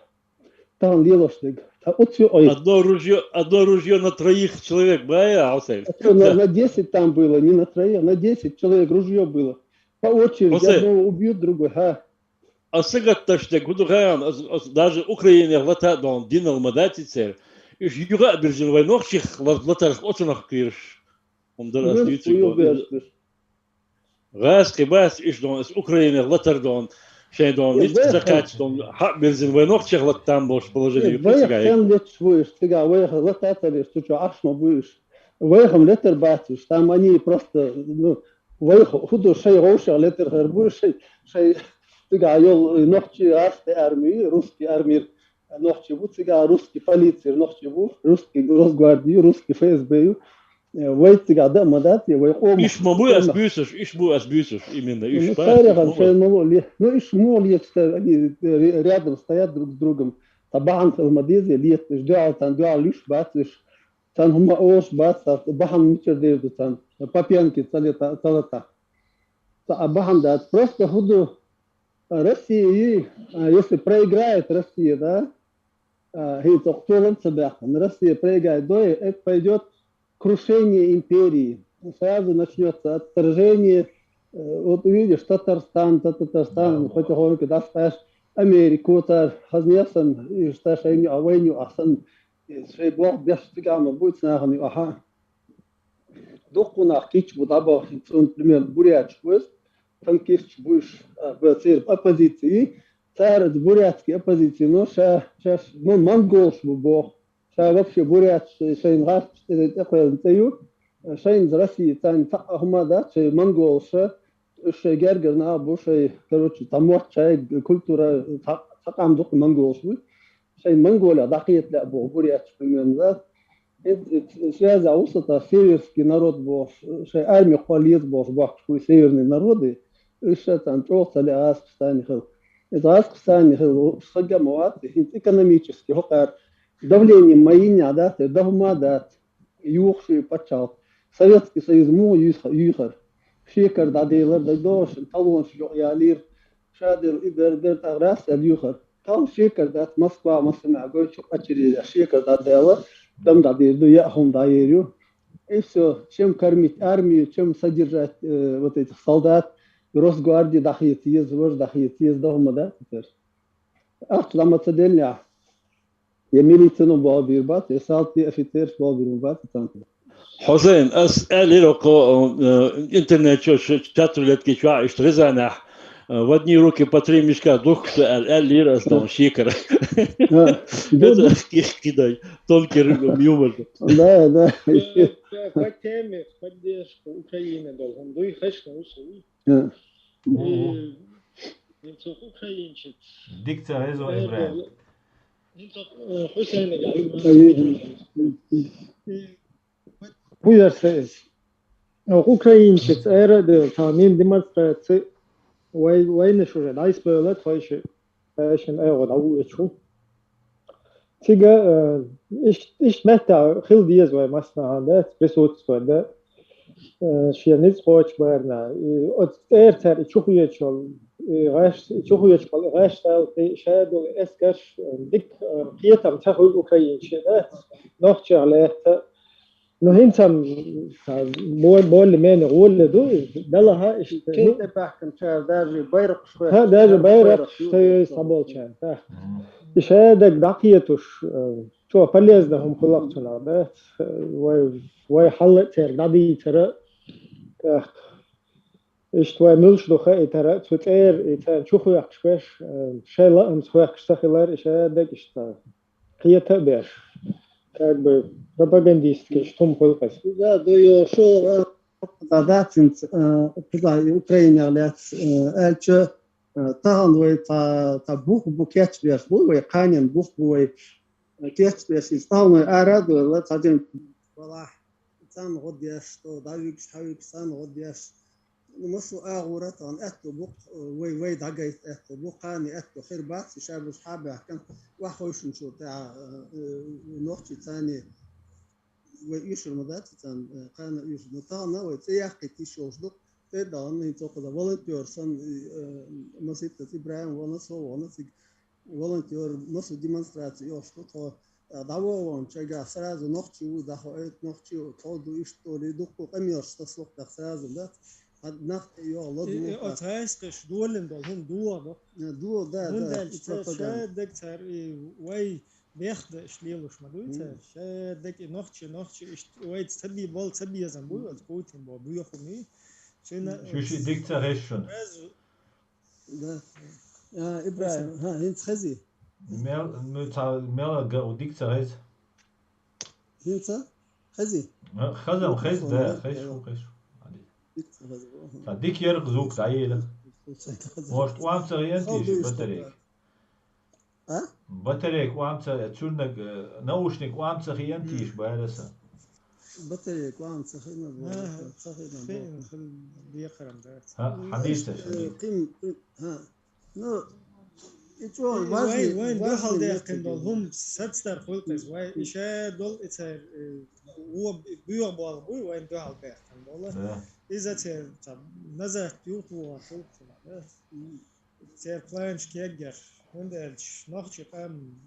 тахана лелош дерг. Та оцу ой. Одно ружье, одно ружье на троих человек, бая, Хьусайн? А что, на, на десять там было, не на троих, на десять человек ружье было. По очереди, Хьусайн, одного убьют, другой, ха. Аса гатташ дерг хӀун ду хаьий, ас, ас даже Украинех лата а дон, динал ма дац и церан. Уьш юха а бирзина вай нохчех ла-, латарх оцунах кхийраш. ХӀума дара ас дуьйцург. ГӀазкхи бац уьш дон, ас Украинех латар дон, шайн дон, ницкъ ца кхаьчча дон, хьа а бирзина вай нохчех латта там болуш положение ю. Вайх хан леташ ву уьш, цигахь вайх лата а ца леш, цу чу Ӏаш ма бу уьш. Вайхам летар бац уьш, там они просто, ну, вайх хӀу ду шай гӀовшех летар хир бу, шай, шай цигахь йолу нохчий гӀазкхи армии, русский армии нохчий бу, цигахь русский полиций нохчий бу, русский Росгварди ю, русский ФСБ ю. Э, вай цигахь дан а ма дац, я вай къомах. Иш ма бу ас буьйсуш, иш бу ас буьйсуш, именно, иш. Ну, бу ас царехь ма бу. Шайн ма ло ле-, ну, иш мо леташ, они, э, рядом стоят друг с другом. Та бахьана хила ма деза, леташ, дуьхьал царна дуьхьал луьш бац уьш. Царна хӀума олуш бац, царна бахьана мичара дер ду царна. По пьянке ца лета-, ца лата. Цхьа а бахьана дац. Просто хӀу ду, а, Россия, а, если проиграет Россия, да, а, хӀинца окху толам ца баьккхина, Россия проиграет, дой, это пойдёт крушение империи. Сразу начнётся отторжение. Э, вот увидишь, Татарстан, Та-, Татарстан, потихоньку дӀасакъаьш, Америку цара хазне а санна, и ста шайна а, вайна а санна, и шайн болх беш цигахь ма буьйцу нахана юкъахь. Дуккха нах кийча бу дӀабахана, цунна, примерно, буряташ бу иза, танкисташ бу уьш, а, б-, церан оппозиция. Цара иза бурятский оппозиция, но ша, шаьш ма-, монголаш бу боху. Ша вообще буряташ, шайна гӀазкхаш тӀе-, тӀекхоьллина цӀе ю. Шайна Россия царна цхьа а хӀума дац, шайн монголаша, уьш шайн гергара нах бу, шайн, короче, цхьа мотт, шайн культура, цхьа, цхьа къам ду-кх монголаш бу. Шайн Монголех дӀакхета лаьа боху буряташ, примерно, да. Эт-, эт-, связь а ву со, та северский народ бохуш, шайн арми кхолла еза бохуш бохкуш бу северный народы. Уьш ша царна чӀогӀа ца лаьа гӀазкхаша царна хила. Иза гӀазкхаша царна хила, уьш сага а ма вац, хӀинца экономически хӀокхара давление ма йинехь дац, и дан хӀума а дац, юхуш ю пачхьалкх. Советский Союз муха юьйха-, юьйхар? Шекара дӀаделар, дай догӀуш, талонаш йо-, ялийра. Ша дерриг и дер, дер тӀаккха Россия юьйхар. Талла шекара дац, Москва, массамехь гой чу къачарийра, шекара дӀадаьлла, тӀам дӀадийр ду, яа хӀума дӀаер ю. И всё, чем кормить армию, чем содержать, э, вот этих солдат, Росгвардии дӀахеца еза, важа дӀахеца еза, дан хӀума дац и церан. Ахча дӀа ма ца деллехь, я милицино болх бийр бац, я салти офицерш болх бийр бац, и царна. Хьусайн, ас аьллера окхо, э, интернет чу, ш-, чат рулетки чохь, иштта Рязанехь, «В одни руки по три мешка духкаш», аьл-, аьллера ас, да, шекара. А, да, да. Кидай, тонкий юмор. Да, да. Э, по, по теме поддержка Украины долгун дуй, хешна усу. А. И, и цо украинчит. Дика ца хеза, Ибрахим. Э, Хусейн, я. Ху ярса эс. Украинчит, эра де, та мин демонстраци, вай, вайна шура, дайс бэлэ, тхойши, тхойшин, э, вот, ау, эчу. Цига, э, иш, иш мэтта хил диез вай масна, да, присутствовать, да. Э, шия низ хоч барна. И от эр цар и чухуечол, и гаш, и чухуечол, и гаш тал, и шадул эскаш, э, дик, э, киетам цахуй украинчи, да. Нохча лехта. Ну, хинцам, та, бо-, более-менее гуолле ду, далаха, иште. Кете бахкан чар даже байрак шуэ. Ха, даже байрак, байрак шуэ, шуэ, саболча, да. Мгм. Ише даг дакиетуш, э, чо полезно хум хулакцуна, да. Вай, вай халла цер дади цера. Так. Ишт вай мюлш духа и тара цуцер, и цен чухуяхш пеш, э, шела ам цухуяхш сахилар, ише даг ишта. Кхета беш. Как бы пропагандистский штум хулкас. Да, да, ё, шо, э, да, да, цинц, э, куда и Украина является, э, эльче, э, таган вай та, та бух, бу кеч беш, бу вай канен бух, бу вай, э, кеч беш, из таган вай арад, вай ла, та ден балах, цан год еш, то, да, вик, ша вик, цан год еш. Ну, масу агура тан этто бук, э, вай, вай дагайт этто бук, кани этто хир бац, шабуш хабахкан, ва хойшун шо та, э, э, нохчи цани, вай юшур мадац цан, э, кана юшур. Но тана вай цеяхки тишош дук, те дан, и цо када волонтёр сан, э, маситта Ибрахим вона со, вона сиг волонтёр, масу демонстраци ёш дук, то, э, даво вон, чага сразу нохчи у, дахо эт нохчи у, то ду ишто ли, дук, камёш, то слух, так сразу, да? Ад нахте ё, ло И, и дука. От хайс кыш дуолин дол, хун дуо, бо. Э, дуо, да, Хун да, дальше и пропаганда. Ше дек цар, и вай бехда ишлилуш ма дуй цар. Мгм. Ше дек и нохчи, нохчи, ишт, вай цаби бол, цаби язан буй, от Путин бол, буй хун и. Шина, Шуши дик цар эшшун. Без Да. А, Ибрахим, ха, хинц хази. Мел, ну, ца, мел га удик ца хез. Хинца? Хази. А, хазам хез, да, хез, шу, хез, шу. Ади. Дик ца хази. Та дик ярк звук, да, ела. Может, уам ца янтиш батарейк? А? Батарейк уам ца, чурнак, э, наушник уам ца янтиш, байраса. Батарейка ван цахина бо, Ага. цахина бо. Фе-, фе-, бекарам, да. Ха, хадис, Э, хадис. Ким, ким, ха. Ну, ичо Вай, важный, вайн важный духал дехкен метод. Дол, хум сацтар хуйкас, вай, ише дол, ицер, э, уо б-, буйо бол, буй, вайн духал дехкен дол. Да. Иза цер, там, назад, ют, уо, хуйкас, да. М. Цер планчик еггер, хунделч, нохчи кам,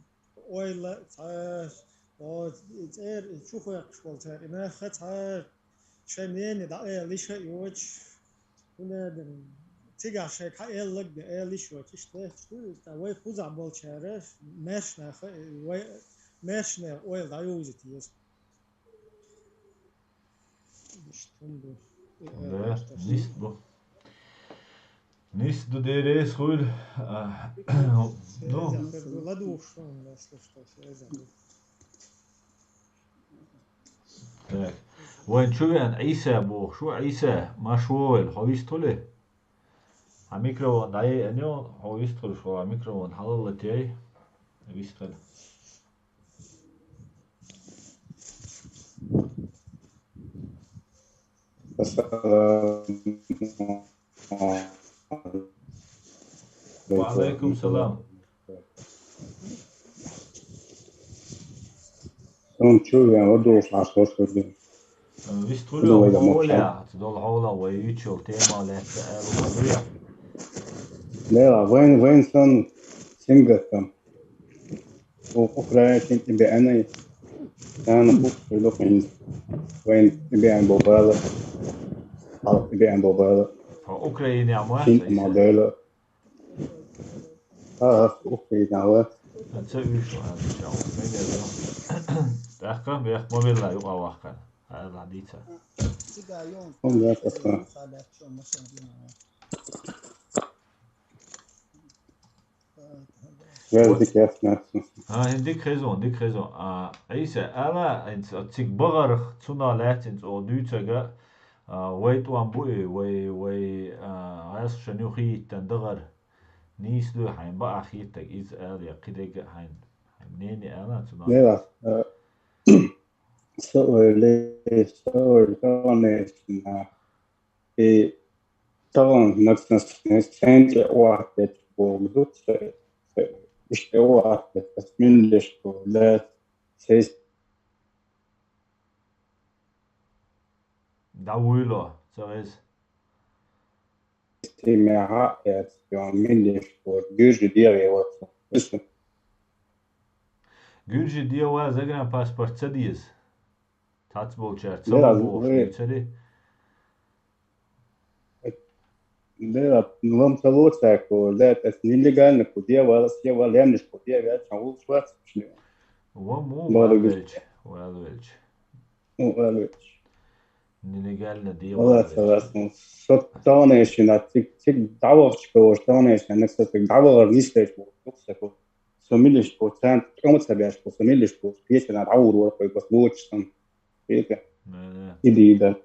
ойла, цар, о, цер, чухуякш бол цар, инаха цар, шай мени да, э, лиша йоч, хунеден, цига шай ка эл лаг да, э, лиш йоч, иште, шу, та вай хуза бол чара, мешнаха, вай, мешна, ойла да юзит ес. Да, нист бу. Нист ду дерес хуйль, а, ну. Ладушон, если что, связано. Так. Вайн чувен, Иса бу, шу Иса, машвойл, ховист хули? А микрофон, да, э, не он, ховист хули, шу, а микрофон, халал латей, вист хули. Ва алейкум салам. Сам чу я, вот дол хас хос хос. Вистхули ховла, дол ховла вай ючул тема лехта. Не, вайн, вайн сан сингаттан. О, Украина тин тебе ана. Ана бу лохин. Вайн тебе ан бобала. Ал тебе ан бобала. Украина ама. Син модела. А, Украина ва. Це вийшло, а, чао. Так, як мобільна, юка ваха. А, ладіця. Он да, так. Везде кесна. А, хӀин дика хезон, дика хезон. А, Ӏийса, ала, хӀинца цига бахарх цунах лаьцна цӀо дуьйцага, а, вай тӀом бу и, вай, вай, а, гӀаьсшан юххе йиттан дахар. Нийса ду хьайн баа хетаг, иза ала, я кхидерг а хьайн, хьайн мнение ала цунах? Не, а, со ойла, со ойла, конечно. И тахана нагахь санна цхьаьна тӀе оттадаьча бохург ду, иштта оттадаьча, ас милла деш бу, лаьца, сес. ДӀавуйло, ца веза. Система хьаэц, милла деш бу, гуьржи дегӀе вац. Гуьржи дегӀа загранпаспорт ца деза. Цхьацца болчаьрца ца ло бохуш дуьйцаре. Да, лам ца лоцаьрко, да, ас нелегально ку де вала, се вала, лемниш ку де вала, чан улс вац, чан. Ва му, вала велч, вала велч. Ну, вала велч. Нелегально де вала. Вала, вала, со тонешина, цик, цик давахчко, тонешина, нек со цик давахар нистеш, со милиш ку, цан, кьёма ца беш ку, со милиш ку, печена давур вар, кой, бас лучсан. Видите? Да, да. Иди, да.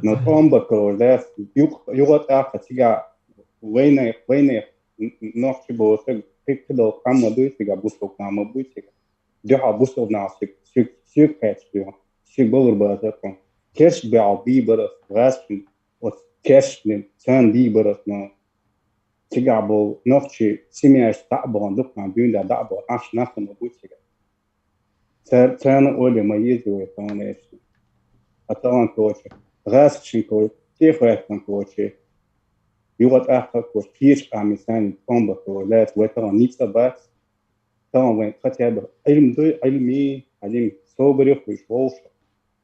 Но тӀом баккалур, да, юг-, югӀа тӀаккха цига вайнех, вайнех н-, н-, нохчи боцаг, пик-, пидал къам ма дуй цига, бусалба нах ма буй цига. Дуьхьал бусалба нах сиг, сиг, сиг кхаьча дуьхьал, сиг балур бацар тхо. Керш бегӀал бий барас, гӀаьсшин, оц кершни, цан бий барас, но цига бол нохчи семьяш дӀа а бахан, дуккхан дуьнда дӀа а бахан, ахш нах ма буй цига. Цар-, царна оле ма еза вай тхьовна эшна. А тахана коча, гӀаьсачун коча, тӀехоьттан коча, югӀа тӀаккха коча, кхеча къамий санна тӀом баккалур лаьца, вай тахана ницкъ а бац. Тахана вайн хотя бы Ӏилма дуй, Ӏилми, Ӏилми, собаре хуьйш вовшах,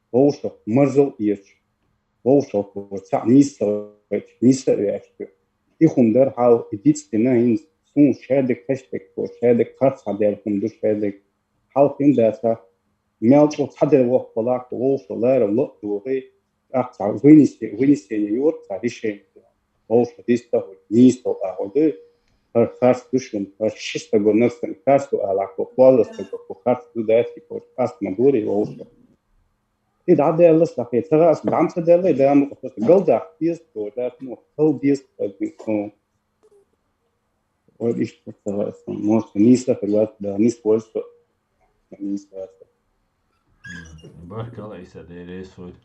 вовшах марзал а эцаш, вовшах коча, цхьаъ нийса а ваьча, нийса а ваьча. И хӀума дар хьал, и дицдина, хӀинца суна шадерг, кхеча дерг коча, шадерг харц хьадаьлла хӀума ду, шадерг хьалха хӀума дац, мел чӀогӀа цхьадар воккха валакха, вовшах ларам ло а догӀий, тӀаккха цхьа вынесе-, вынесение йора, цхьа решение. Вовшах дистахуй, нийса а ахуй ду, хӀара харц ду шуна, хӀара ши стаг го, нах санна харц ду алахь, кхо кхоалла стаг го, кхо харц ду дац, и кхо къаст ма дорий вовшах. И дӀадаьлла сахе, ца гӀа ас дӀа ма ца даьлла, и дама къа галдах деза, то, да, ну, хал деза, то, Ой, иштта ца ваьсан. Может, нийса хир вац, да, нийса вац со. Нийса вац со. Баркалла, Ӏийса, Дела реза хуьлда.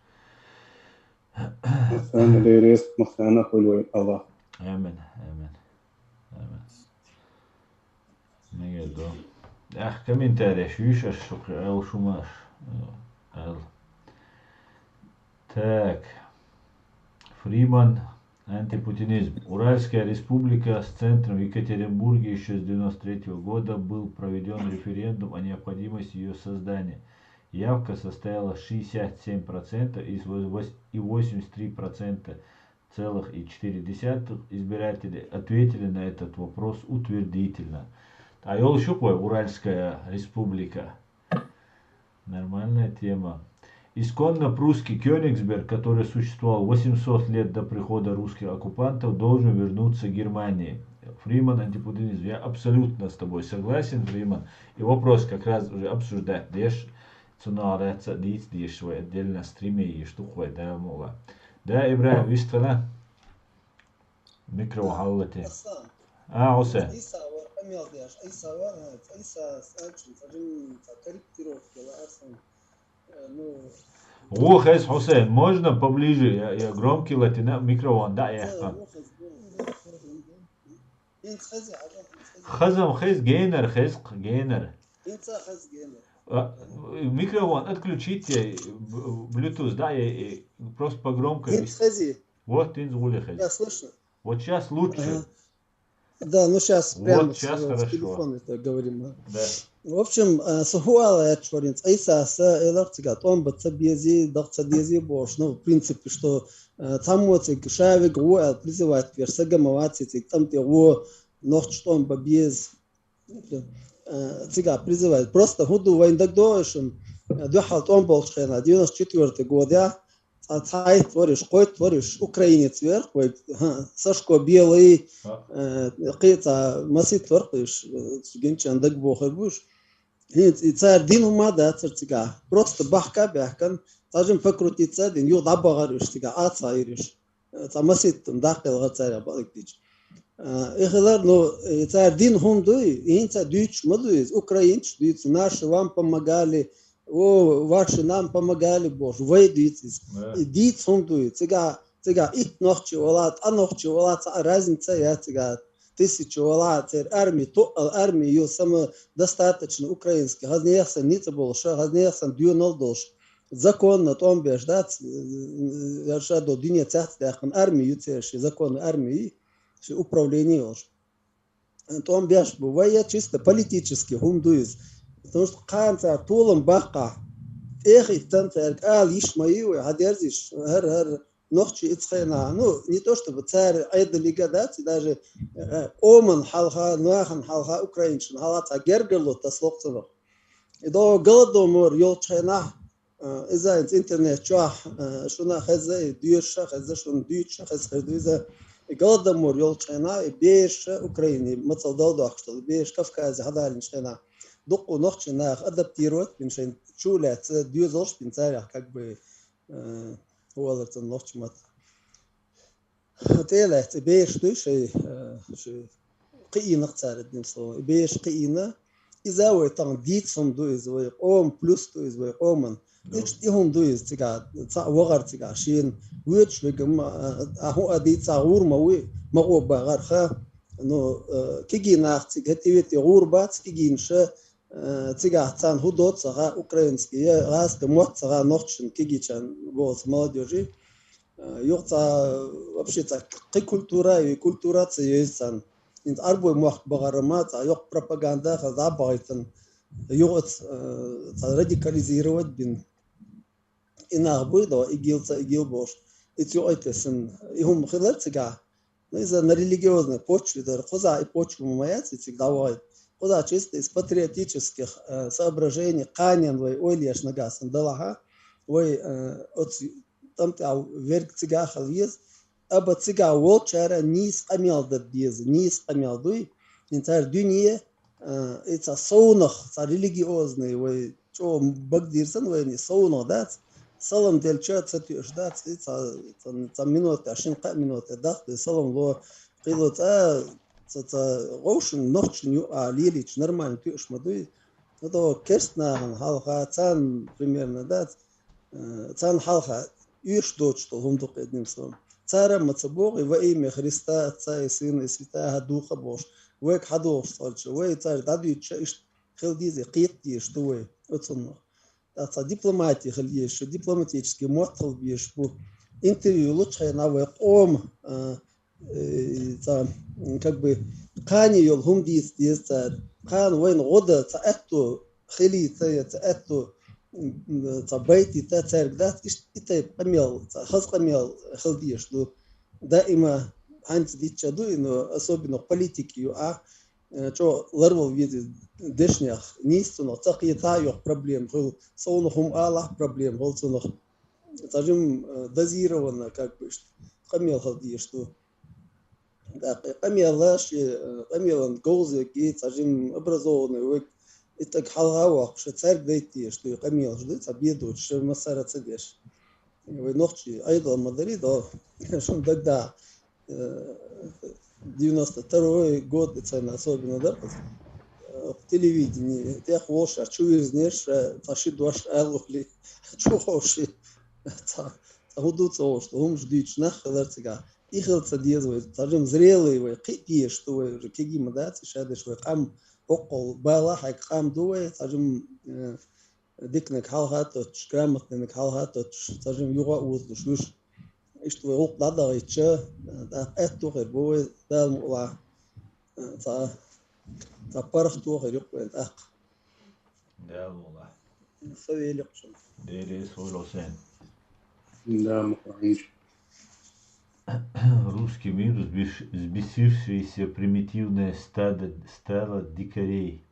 Махсана, Дела реза, махсана хуьлда вай, Аллах. Амин, амин, амин. Мегар ду. Ах, комментарий шу йиш аш, шу кхы эл шу маш, э, эл. Так. Фриман. Антипутинизм. Уральская республика с центром в Екатеринбурге. Еще с девяносто третьего года был проведен референдум о необходимости ее создания. Явка составила шестьдесят семь процентов из вось-, и восемьдесят три процента целых и четыре десятых избирателей ответили на этот вопрос утвердительно. А йолуш ю-кх вай Уральская республика. Нормальная тема. Исконно прусский Кёнигсберг, который существовал восемьсот лет до прихода русских оккупантов, должен вернуться Германии. Фриман, антипутинизм. Я абсолютно с тобой согласен, Фриман. И вопрос как раз уже обсуждать деш, цунах лаьцна дийца деш вай, отдельно стриме еш ду-кх вай, Дала мукъ лахь. Да, Ибрахим, вистхила? Микрофон хьаллате. Хасан. А, Хьусен. Ӏийса вара къамел деш. Ӏийса вара, Ӏийса, Ӏийса, Ӏийса, корректировка лаар сан. Э, ну. Гу хез, Хьусен, можно поближе? Я, я громкий латина, микрофон, да, я. Э, гу хез, гу хез. ХӀинца хези, хьажа, хӀинца хези. Хазам хез, генар хез, генар. ХӀинца хез, генар. А, микрофон отключите, б-, Bluetooth, да, и, и просто по громкой. ХӀинца хези. Вот, хӀинца гули хез. Я слышно. Вот щас лучше. Ага. Да, ну щас вот прямо щас с, с хорошо. Телефона это говорим, а. Да. В общем, а, со хӀу ала яц шорин, Ӏийсас элар цига тӀом бан ца безий, даха ца дезий бохуш, ну, в принципе, что, а, цхьаммо цига ша вега гӀо аьлла призывать веш, сага ма вац цига тӀам тӀе гӀо, нохча тӀом бан беза. Э, цига призывать. Просто хӀун ду вайн дагадогӀуш, э, дуьхьал тӀом болчу хенахь, девяносто четвёртый годехь, цхьайтта вар уж, кхойтта вар уж, украинец вар-кх вай, хӀа, Сашко Белый, э, кхин цхьа масийтта вар-кх уж, э, гинчан дагабохар бу уж. ХӀинца и цар дин хӀума дацар цигахь. Просто бахка а баьхкина, цхьа жима покрутиться а дина, юха дӀабахар уж цигахь, Ӏа ца Ӏийр уж. Цхьа масийтта даккхал гӀа царех бакъдерг дича. А, и хилар, ну, и цар дин хӀума дуй, и хӀинца дуьйцуш ма дуй иза, украинцаш дуьйцу, наши вам помогали, о, ваши нам помогали бохуш, вай дуьйцу иза. Да. И дийца хӀума дуй, цигахь, цигахь итт нохчи вала, ткъа нохчи вала, цхьа разница а яц цигахь. Тысяча вала, церан арми, тоъал арми ю, самодостаточно украинский, хӀазнех санна ницкъ болуш, хӀазнех санна доьналла долуш, законно тӀом беш дац, э, ша до дуьне цец даьккхина арми ю церан, ши законно арми ю, ши управление йолуш. ТӀом беш бу. Вай я чисто политический хӀума ду иза. Потому что кхана цара толам баккхахь, тӀехиттан цаьрга ала йиш ма йий вай, хьадерзийша, хӀара, хӀара, нохчий ицу хенахь, ну, не то чтобы цара Ӏедалига дац, и даже, э, къоман хьалха, нахана хьалха, украинцашна хьалха цхьа гергарло тасалокх цунах. И до Голодомор йолчу хенахь, э, иза хӀинца интернет чохь, э, шуна хеза, и доьшуша хеза, шуна дуьйцуша хеза хир ду иза. И Голодомор йолчу хенахь, и бераш Украине, мацалла дала дохкуш долу, бераш Кавказе хьадалинчу хенахь, дуккха нохчий нах адаптировать бина шайн чу лаьцна, доьзалш бина царах, как бы, э, олар цунна нохчийн маттахь. ТӀе а лаьцна, и бераш дуй шай, э, шай кхиийнах цара, одним словом. И бераш кхиийна, иза вай тахана дийца хӀума ду иза, вай къоман плюс ду иза, вай къоман. Да. Иштта и хӀума ду иза цигахь, цхьаъ вахар цигахь шена. Воьдуш верг-м, а, а, хӀун а дийца, цхьа гӀур ма вуй, ма гӀо бахар ха. Ну, э, кегий нах цига хӀетте-ветте гӀур бац, кегийнаш, э, цигахь царна хӀун доцу ца хаьа, украинский я гӀазкхи мотт ца хаьа, нохчашна кегийчарна бохуш молодёжи. Э, юха цхьа, вообще цхьа кхин культура а, и культура а ца йевза царна. ХӀинца Ӏарбой мохк бахаран ма цхьа йоккха пропаганда а хилла дӀа а бахийтина, юха оцу, э, цхьа радикализировать бина. И нах буй, до, ИГИЛ, ца ИГИЛ бохуш. И цу юкъа тесна, и хӀума хилар цигахь. Ну, иза на религиозной почве дара. Кхузахь и почва ма яц, и цига дӀавахийта. Кхузахь чисто из патриотических, э, соображений, кханенна вай ойла еш нагахь санна далахьа, вай, э, оцу тӀам тӀехь верг цигахь а хила веза. Аба цигахь волчара нийса къамел дан деза, нийса къамел дуй. ХӀинца цара дуьне, э, и цхьа совнах, цхьа религиозный вай чӀогӀа багдийр санна вайна, и совнах дац, салам делча ца тоьуш дац, и цхьа, цхьа, цхьа минута, шина-кхаа минута даха, и салам ло, кхин ло цкъа, цхьа, цхьа гӀовшина, нохчашна юкъа лелийча нормально тоьуш ма дуй. ХӀаъ, керста нахана хьалха, царна примерно дац, э, царна хьалха оьшуш доцуш долу хӀума ду-кх, одним словом. Цара а ма ца боху, и во имя Христа, Отца и Сына и Святаго Духа бохуш, вайга хьадохуш цкъа, вай цаьрга дӀадуьйцуша иштта хила деза, кхета дезаш ду вай оцунах. ТӀаккха цхьа дипломатия хила езаш, дипломатический мотт хила безаш бу. Интервью лучу хенахь вай къома, а, э, цхьа, м, как бы, кхане йолу хӀума дийца деза цара. Кхана вайна гӀо дан цхьа аьтто хилийта я цхьа аьтто, м, м, цхьа байтийта цаьрга дац, иштта и тайпа къамел, цхьа хаза къамел хила дезаш ду. Даима хьаьнца дитча ду и, но особенно политики ю а, э, чӀогӀа ларвала веза дешнех, нийса цунах ца кхета а йоккха проблема хуьлу, совнах хӀума алахь а проблема хуьлу цунах. Цхьа жимма, э, дозированно, как бы, иштта къамел хила дезаш ду. ТӀаккха и къамел а шен, э, къамелан говза верг, цхьа жимма образованный верг, и тӀаккха хьалха а воккхуш, цаьрга дайта дезаш ду и къамелаш ду, цхьа бен доцуш, массара а ца деш. Вай нохчий Ӏедал ма дарий, до, шуна дагадахьа, э, девяносто второй год, и царна особенно, да, э, телевидение тӀех волуш, ша чу вирзинера, ша цхьа ши дош ала вахале, чу ховший, цхьа, цхьа хӀун ду ца ховш, хӀумаш дуьйцуш нах хилар цигахь. И хила ца деза вай, цхьа жимма зрелый вай, кхиа дезаш ду вай, уже кегий ма дац, и ша деш вай къам, боккъал бала хьайга къам ду вай, цхьа жимма, э, диканиг хьалха а тоттуш, грамотныйниг хьалха а тоттуш, цхьа жимма юха а озалуш вуьш. Иштта вай гӀуллакх дӀадахийтча, тӀаккха аьтто хир бу вай, Дала мукъалахь, цхьа, цхьа паргӀато хир ю-кх вайн тӀаккха. Дала мукъалахь. Со великъ шуна. Делера сов, Хьусайн. Да, мукъалахь. Русский мир, взбес-, взбесившееся примитивное стадо, стадо дикарей.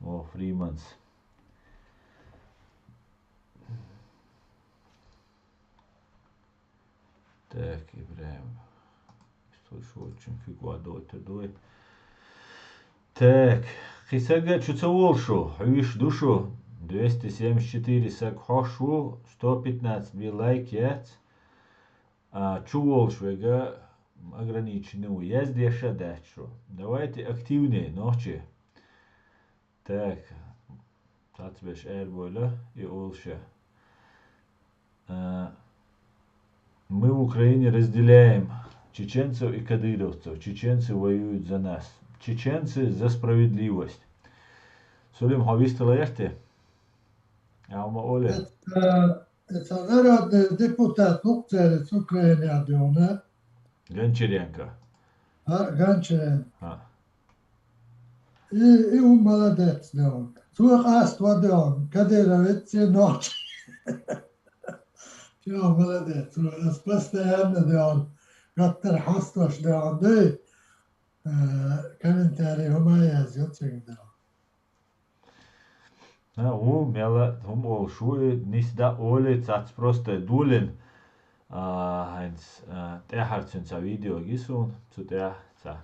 О, Фриманс. Так, Ибрахим. Слушай, очень фиг дойтар дуй. Так, кхин сага чу ца волу шу, хьуьйш ду шу. Двести семьдесят четыре саг хьош ву, сто пятнадцать бен лайк яц. А, чу волуш вега ограниченный ву. Яздеш а дац шу. Давайте активнее, нохчи. Так, цацбеш эр бойла и олуша. А, мы в Украине разделяем чеченцев и кадыровцев. Чеченцы воюют за нас. Чеченцы за справедливость. Сулим, хьо вистала ярте? Алма оле. Это, это народный депутат Украины, Украины, Гончаренко. А, Гончаренко. А. И, и он молодец, да он. Цо къаста, да он, Кадыровец и нохчи. Чё, молодец. Ас постоянно, да он, гаттар хьастош, да он, да. Э, комментарий хӀума язйо цига, да он. А, хӀу мела, хӀума олуш ву, и нисда оле, цац просто долин. А, хӀинца, а, тӀаьхьарчун цхьа видео ги суна, цу тӀехь цхьа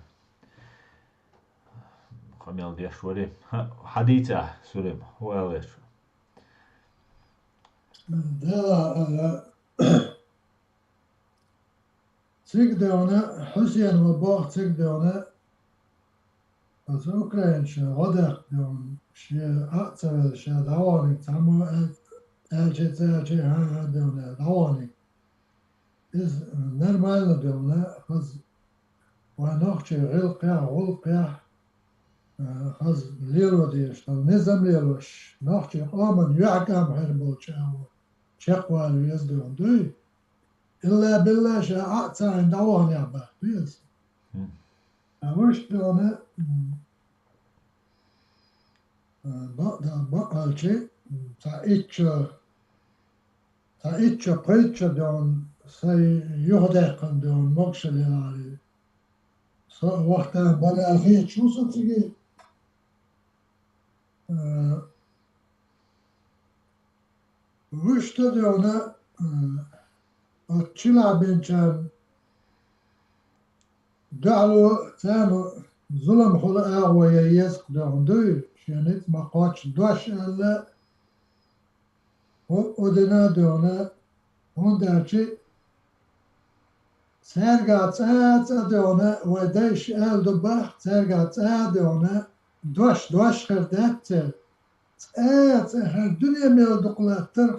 къамел деш вари. Хьа, хьадийца, Сулим, хӀу аьлла веш. Дела, а, Цига девна, Хьусен ва боху цига девна, оцу украинчо гӀо даккха девна, шен а ца велла, ша дӀаваханиг цхьаммо аьлча, аьлча, хӀан-хӀа девна, дӀаваханиг. Иза нормально девна, хаза вайн нохчий гӀиллакхехь, гӀуллакхехь, а, хаза лело дезаш долу, низам лелош, нохчий къоман юьхькӀам хир болчу агӀор чекхвала веза девна дуй. Илла-билла ша а ца Ӏин дӀаваханехь бахьа беза. Хм. А вуьшта дуьйна, м, а, бакъ-, бакъалчи, м, цхьа итт шо, цхьа итт шо, пхийтта шо дуьйна, сайн юхадаьккхина дуьйна, могушалла елахьара. Со а вахтана бара хеташ ву со цига. А, Вуьшта дуьйна, м, оцу чилахь бинчарна дуьхьало царна зуламхула агӀо ян еза-кх дуьйна дуй, шен ницкъ ма кхоччу дош аьлла, хӀу-, хӀу дина дуьйна, хӀунда аьлча цаьргахь цкъа а, цкъа а дуьйна, вай дайша аьлла ду боху, цаьргахь цкъа а дуьйна, дош, дош хир дац церан. Цкъа а, цкъа а хӀара дуьне мел дукха латтарх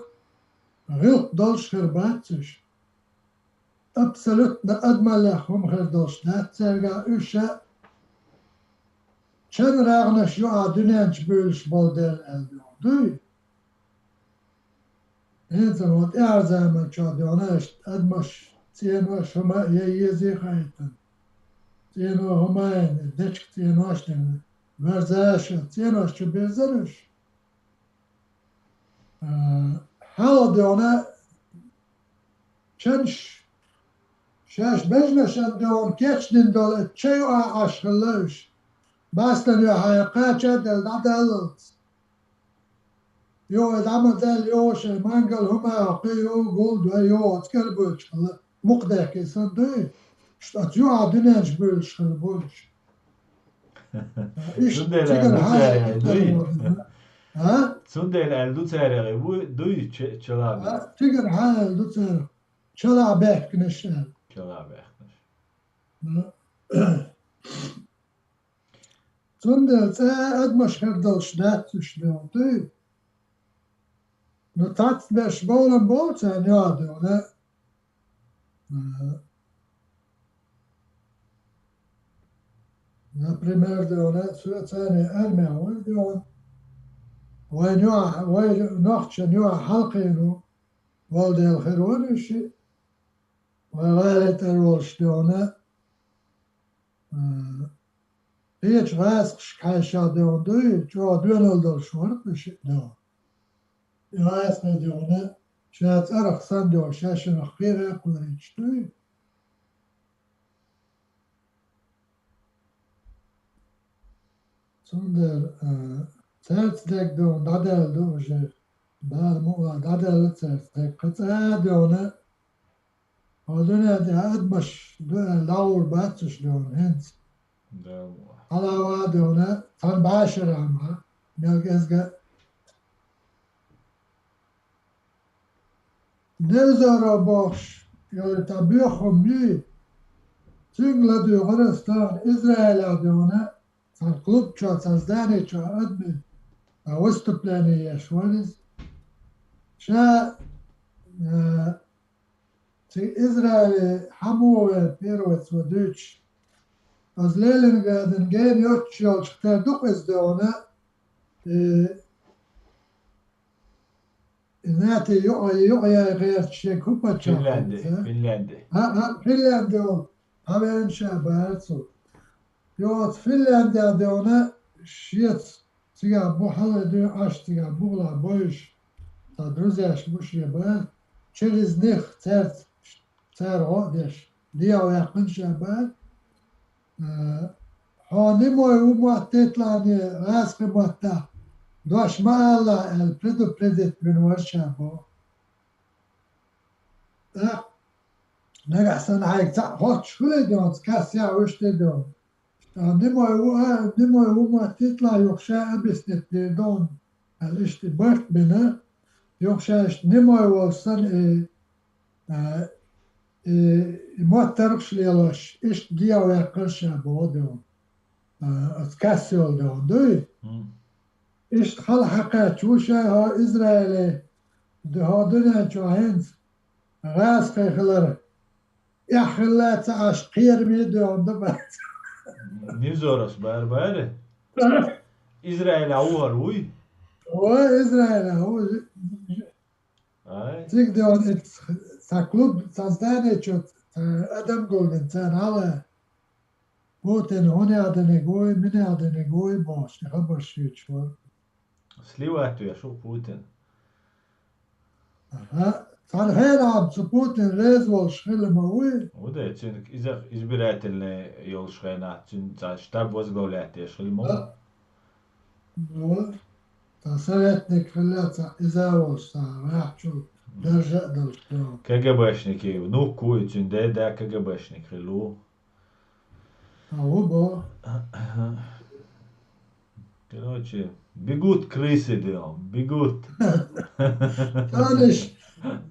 гӀиллакх долуш хир бац уьш. Абсолютно адамаллех хӀума хир долуш дац цаьргахь, уьш а чан рагӀнаш юкъахь дуьнен чу буьйлуш болу дела аьлла дуьйна дуй. ХӀинца вон тӀаьхьарчу заманчохь дуьйна адамаш, цӀенош хӀума а ян езий хаийтина. ЦӀено хӀума а ян, дечиг цӀенош а дина, верзаш а, цӀенош чу бирзира уьш. А, хьалха дуьйна чанаш, шаьш бежнашна дуьйна кечдина долу чан юкъахь Ӏаш хилла уьш. Бастана юьхьехь кхача а делла, дӀадаллалц. Йо, и дӀа ма далла, йо, шайн мангал хӀума а кхуьу, гулдо, йо, оцу кӀел буьйлуш хилла. Мукъадехкий санна дуй, оцу юкъахь дуьнен чу буьйлуш хилла бу уьш. Иштта цундела цигара аьлла ду хьан цаьрга, аьлла дуй? А? Цундела аьлла ду цаьрга, и бу-, дуй, че-, чалабе. А, цигара хьан аьлла ду цаьрга? Чалахь баьхкинарш аьлла. Чалахь баьхкинарш. А. Цундела цкъа а адамаш хир долуш дац уьш дуьйна дуй. Ну, цхьацца берш бовлам болу царна юкъахь дуьйна. Э, например, дуьйна, соьца царна армехь вара дуьйна. Вайн юкъахь, вай нохчашна юкъахь хьалкхийна волу дела хир вара уьш, вайн гӀалин тӀера волуш дуьйна. Э, кхечу гӀазкхашка хьаьжча дуьйна дуй, чӀогӀа доьналла долуш вара-кх уьш дуьйна. И гӀазкхий дуьйна, ша цӀарах санна дуьйна, шаьшшинах кхера а кхоьрийча дуй. Цундела, а, цаьрца дерг дуьйна дӀадаьлла ду уже. Дала мукъ лахь, дӀадаьлла цаьрца дерг. Кхин цкъа а дуьйна, Хьо дуьнен тӀехь адамаш ду аьлла дӀагӀур бац уьш дуьйна хӀинца. Да. Хьалава дуьйна, цхьана бӀешарахь ма, мел кӀезга. Невзоров бохуш, йолу тхан боьха хӀума юй, цуьнга ладуьйгӀира стагана Израилехь дуьйна, цхьана клуб чохь, цхьана здани чохь адамийн, а, выступление еш вара иза. Ша, а, цигахь Израиле хьан муха вер первый цо дуьйцуш. Аса Ленинградана гена йоццуш йолчух тера ду-кх иза дуьйна, э, и нати юкъа, юкъа яй гӀерташ шен купача Финляндия, хьаьвза. Финляндия. А, а, Финляндия волу. Хьан веана ша бара цо. Йоцу Финляндия дуьйна шеца цигахь бу хьала дуьйна, аш цигахь бугӀалахь бойуш, цхьа друзьяш бу шен бара, через них цаьрца, цара гӀо а деш, дегӀ ваьккхина ша бара. Э, хьо немой ву моттийталахь, гӀазкхийн маттахь дош ма алалахь аьлла, предупредить вина вара ша боху. ТӀаккха нагахь санна хьайга цхьаъ хоттуш хуьлий дуьйна, кассехь вуьш тӀе дуьйна. Ткъа немой ву, а, немой ву моттийталахь, юха ша объяснить дийр ду хьуна, аьлла, иштта барт а бина, юха ша иштта немой волуш санна, и, а, и, и моттаргӀаш лелош, иштта дегӀ ваьккхира ша боху дуьйна. А, оцу касса йолу дуьйна, дуй? Хм. Иштта хала хьакхаьчча ву ша хьо Израиле, ду хьо дуьнен чохь хӀинца гӀазкхи хилар. Эхь хилла ца Ӏаш кхераме а доьгӀна ду бац. Невзоровс бара бара? Израилехь ву хӀара, вуй? Ой, Израилехь ву. Ай. Цига доьгӀна, ца клуб, ца здани чу, ца адам гулдина, царна хьала. Путин хӀунех диниг вуй, минех диниг вуй бохуш, и хабарш юьйцуш вара. Сливать веш ву Путин. Аха. Цхьана хенахь цу Путин реза волуш хилла ма вуй? Ву де, цуьнан иза избирательный йолуш хенахь, цуьнан цхьа штаб возглавлять деш хилла ма ву? А. Ну, цхьа советник хилла, цхьа иза волуш, цхьа ваьхчул даржа а долуш. К Г Б-шник, внук ву и, цуьнан деда К Г Б-шник хилла ву. А, ву бо. Короче, бегут крысы, дела, бегут. Таниш,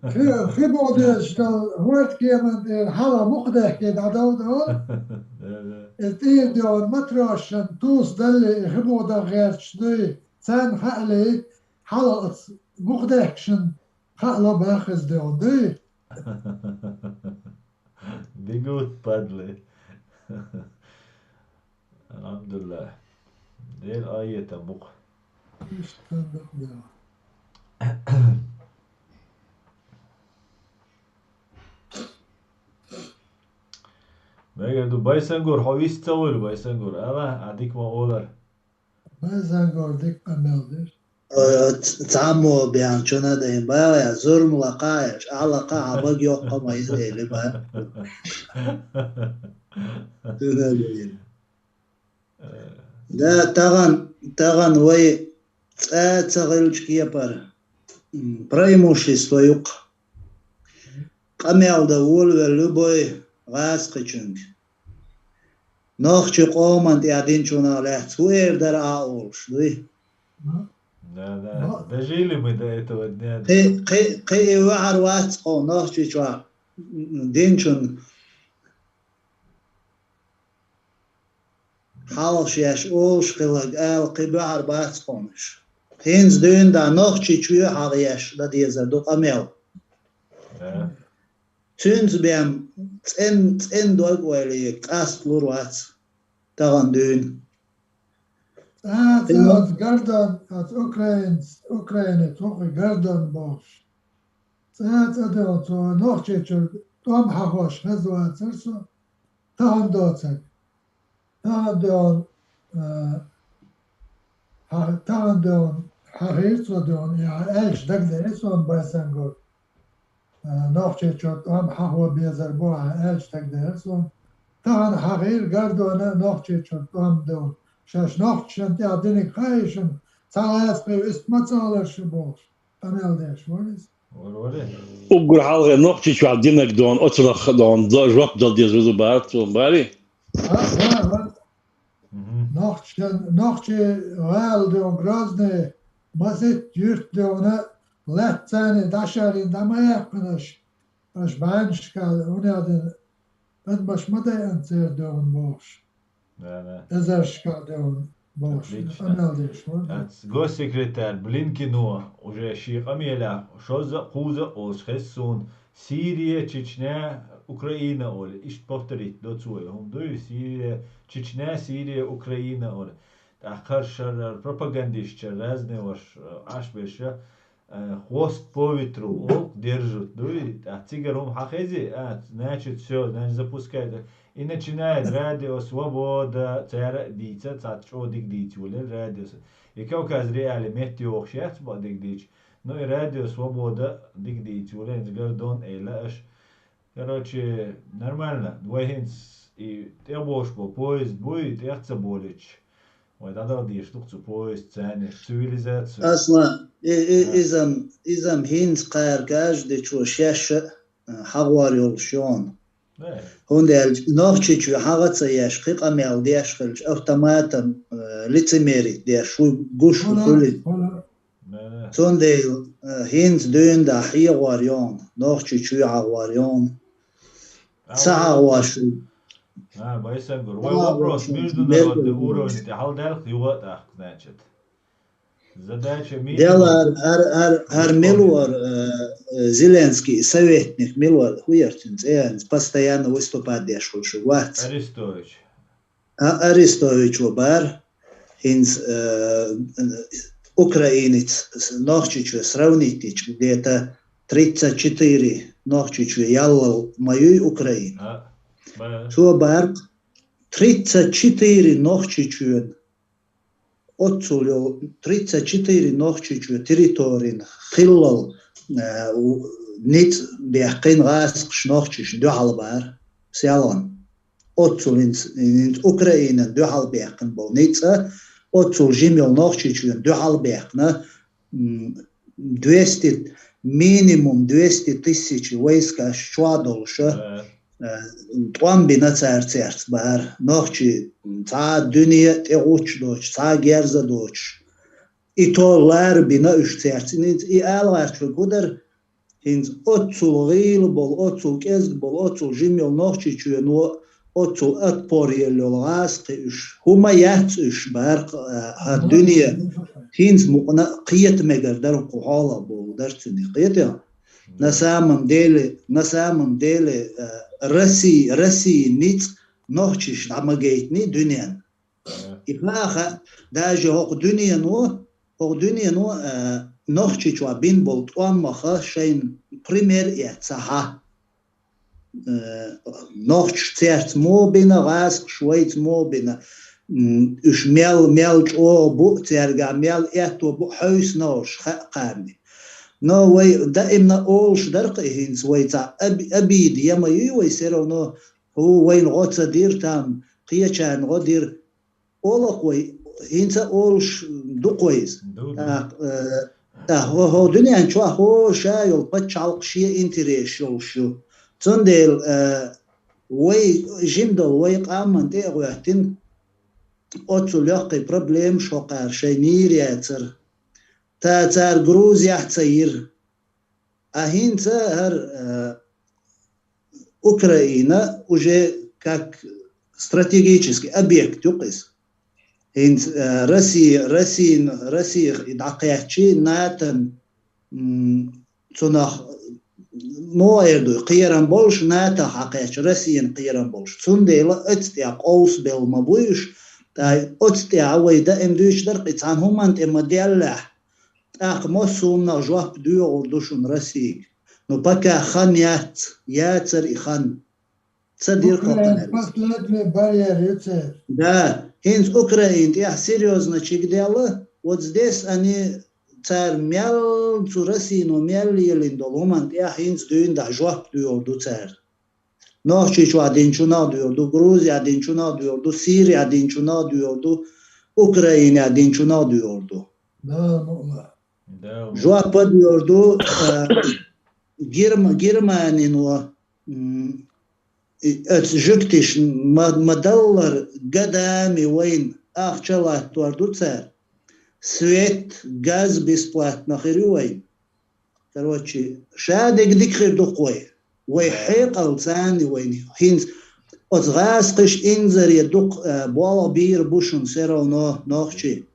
хи-, хи боху дезаш долу хӀордкеман тӀера хьала мукъа дехке дӀадовдо. Да, да. Иза тӀера доьгӀна матрошан туса далли, и хи боху дан гӀерташ дуй, царна хаале, хьала оцу мукъа дехкашна хаало баха иза доьгӀна дуй. Бегут, падлы. Алхьамдулиллах. Дела айета бу-кх. Мегар ду, Байсангур, хьо вист ца вуьйлу, Байсангур? Ала, а дика ма олар. Байсангур дика къамел дира. Э, ц-, цхьаммо бен чунна дайн баьлла, зурма лакхахьеш, ахьа лакхахь а бага йоккха ма йира эли бан. Чунна дайн. Да, тахана, тахана вай цкъа а ца хилча кепара, м, преимущество ю-кх. Къамел дан волавелла любой гӀазкхичуьнга. Нохчийн къоман тӀехь динчунах лаьцна хӀун эр дара ахь олуш, дуй? Да, да. Дожили мы до этого дня. Кхи, кхи, кхин и ваьхьар вац кхо Нохчийчохь динчун хьалха шаьш олуш хилларг ала кхин баьхьар бац кхунаш. ХӀинца дуьйна дӀа Нохчийчоь хьагӀ еш дан дезар ду къамел. Да. Цуьнца бен цӀен-, цӀена дог ойла йийга къаст лур вац тахана дуьйна. ЦӀа, цӀа оцу Гордон, оцу украинец, украинец ву-кх и Гордон бохуш. ЦӀа, цӀа де оцу Нохчийчуьра тӀом хьахош хезна вацара со, тахана доцург. Тахана доьгӀна, а, хьа-, тахана доьгӀна, хьахийра цо доьгӀна, и хьан аьлча дагадеара суна, Байсангур. А, Нохчийчуьра тӀом хьахо безар бу хьан аьлча дагадеара суна. Тахана хьахийра Гордона Нохчийчуьра тӀом доьгӀна. Шаьш нохчашна тӀехь диниг хаий шуна, цхьа гӀазкхи иштта ма ца олура шу бохуш, къамел деш вара иза. Уггар хьалха Нохчийчохь динарг дона, оцунах дона, жоп дала деза веза бара, цо бара. А, а, а. Нохча-, Нохчий гӀала дона, Грозный, масийтта юрт дона, лаьццани дӀашарийна дӀа ма яьккхина аша. Аша бӀаьннашкахь, хӀунда аьлла, адамаш ма дайина церан дона бохуш. Да, да. Эзаршкахь дона бохуш. Отлично. Къамел деш вара. Ац, госсекретарь Блинкино уже шен къамелехь шозза а, кхузза а олуш хеза суна: Сирия, Чечня, Украина олий. Иштта повторить до цо и хӀума дуй: Сирия, Чечня, Сирия, Украина олий. ТӀаккха хӀара шарра пропагандистчара разный ваша, э, Ӏаш берш, э, хвост по ветру, оха держат дуй, тӀаккха цигара хӀума хьахези, а, значит, всё, значит, запускает. И начинает Радио Свобода, цара а дийца, цхьацца чӀогӀа дика дийца йолаелла Радио С-, и Кавказ Реалии метта йохуш яц бакъдерг дийцича, но и Радио Свобода дика дийца йолаелла, хӀинца Гордон элира аша. Короче, нормально. Вай хӀинца и тӀехболуш болу поезд буй, тӀех ца болуьйтуш, вай дӀадала дезаш ду-кх цу поездца, цивилизацию. Аслан, и, и, Да. изам, изам хӀинца кхара гажа дечо шаьш а, а, хьагӀор йолуш йона. Да. ХӀунда аьлча Нохчийчоь хьагӀ ца еш, кхин къамел деш хилча, автоматом, а, лицемерить деш ву, гуш ву Хьуна, хуьлу. хьуна. Цундела, э, хӀинца дуьйна дӀа хьегӀор йона, Нохчийчоь хьагӀор йона. Ца хьагӀош ву. А, Байсангур, вай вопрос международный уровне тӀе хьалдаьлла юха а тӀаккха, значит. Задача минимум. Делар, хӀара, хӀара, хӀара мила вара, э, э, Зеленский советник мила вара, хӀун яра цуьнан цӀе, постоянно выступать деш волуш вац. Арестович. А, Арестович ву бара, хӀинца, э, украинец с-, Нохчийчоь сравнить дича, где-то тридцать четыре Нохчийчоь яллал ма юй Украина. А, ба. Цо бара тридцать четыре Нохчийчоьн, оццул йолу тридцать четыре Нохчийчоь территорин хиллал, э, у-, ницкъ баьккхина гӀазкхаша нохчашна дуьхьал бара, селан. Оццул хӀинца, хӀинца Украинан дуьхьал баьккхина болу ницкъ, оццул жима йолу Нохчийчоьнан дуьхьал баьккхина, м, двести, минимум двести тысяч войскаш чохь долуш, э, тӀом бина цара цаьрца бара. Нохчий цхьа а дуьне а тӀегӀуттуш доцуш, цхьа а герз а доцуш. И то лара бина уьш цаьрца. ХӀинца и ала гӀерташ верг хӀун дара? ХӀинца оццул гӀийла болу, оццул кӀезиг болу, оццул жима йолу Нохчийчоьно, оццул отпор елла йолу гӀазкхий уьш. ХӀума яц уьш бара, а, хӀара дуьне. ХӀинца мукъана а кхета мегар дара, кху хьолах бохург дара цуьнан. Кхетий хьо? На самом деле, на самом деле, а, Росси-, Россин ницкъ нохчашна дӀа ма гайтиний дуьненна. И хаьа, даже хӀокху дуьнено, хӀокху дуьнено, э, Нохчийчохь бина болу тӀом ма хаьа, шайна пример эцна хьан. Э, нохчаш цаьрца мо бина, гӀазкхаш вайца мо бина. М, уьш мел, мел чӀогӀа бу, цаьргахь мел аьтто бу, хьовсуш хаьа кхарна. Но вай даимна олуш дара-кх и хӀинца, вай цхьа оби-, обида я ма юй вай, всё равно хӀу вайна гӀо ца дира там, кхечарна гӀо дира. Олу-кх вай, хӀинца а олуш ду-кх вай иза. Ду, ду. ТӀаккха, э, тӀаккха хӀо-, хӀокху дуьнен чохь хӀора ша йолу пачхьалкх шен интересаш йолуш ю. Цундела, э, вай жима долу вай къаманна тӀе а гӀоьттина, оццул йоккхий проблемаш хӀокхара шайна йийр яцара. Та цара Грузехь ца йира. А хӀинца хӀара, э, Украина уже как стратегический объект ю-кх иза. ХӀинца, э, Россия, Россин, Россих и дӀакхаьччи, НАТОн, м, цунах, муха эр ду, кхерам болуш, НАТОх хьакхаьччи, Россина кхерам болуш. Цундела оцу тӀехь къовсабелла ма буй уьш, ткъа оцу тӀехь вай даим дуьйцуш дара-кх, и цхьана хӀуманна тӀе ма-деллехь, тӀаккха массо а хӀуманах жоп доьхур ду шуна Россига. Ну, пока хан яц, яцара и хан. Ца дира Украина хӀокхунна аьлла. Последний барьер ю церан. Да, хӀинца Украина тӀехь серьёзно чигделла, вот здесь они, цара мел, цу Россино мел лелийна долу хӀуманна тӀехь хӀинца дуьйна дӀа жоп доьхур ду цара. Нохчийчохь динчунах а доьхур ду, Грузехь динчунах а доьхур ду, Сирехь динчунах а доьхур ду, Украинехь динчунах а доьхур ду. Да, ну, да. Жоп а доьр ду, а, Герм-, Германино, м, и, оцу жуьгташа ма-, ма-даллара годами вайна ахча латтор ду цара. Свет, газ бесплатно хир ю вайна. Короче, ша дерг дика хир ду-кх вай. Вай хьекъал царна вайна. ХӀинца оцу гӀазкхаша инзаре дукха, а, болх бийр бу шуна все равно нохчий.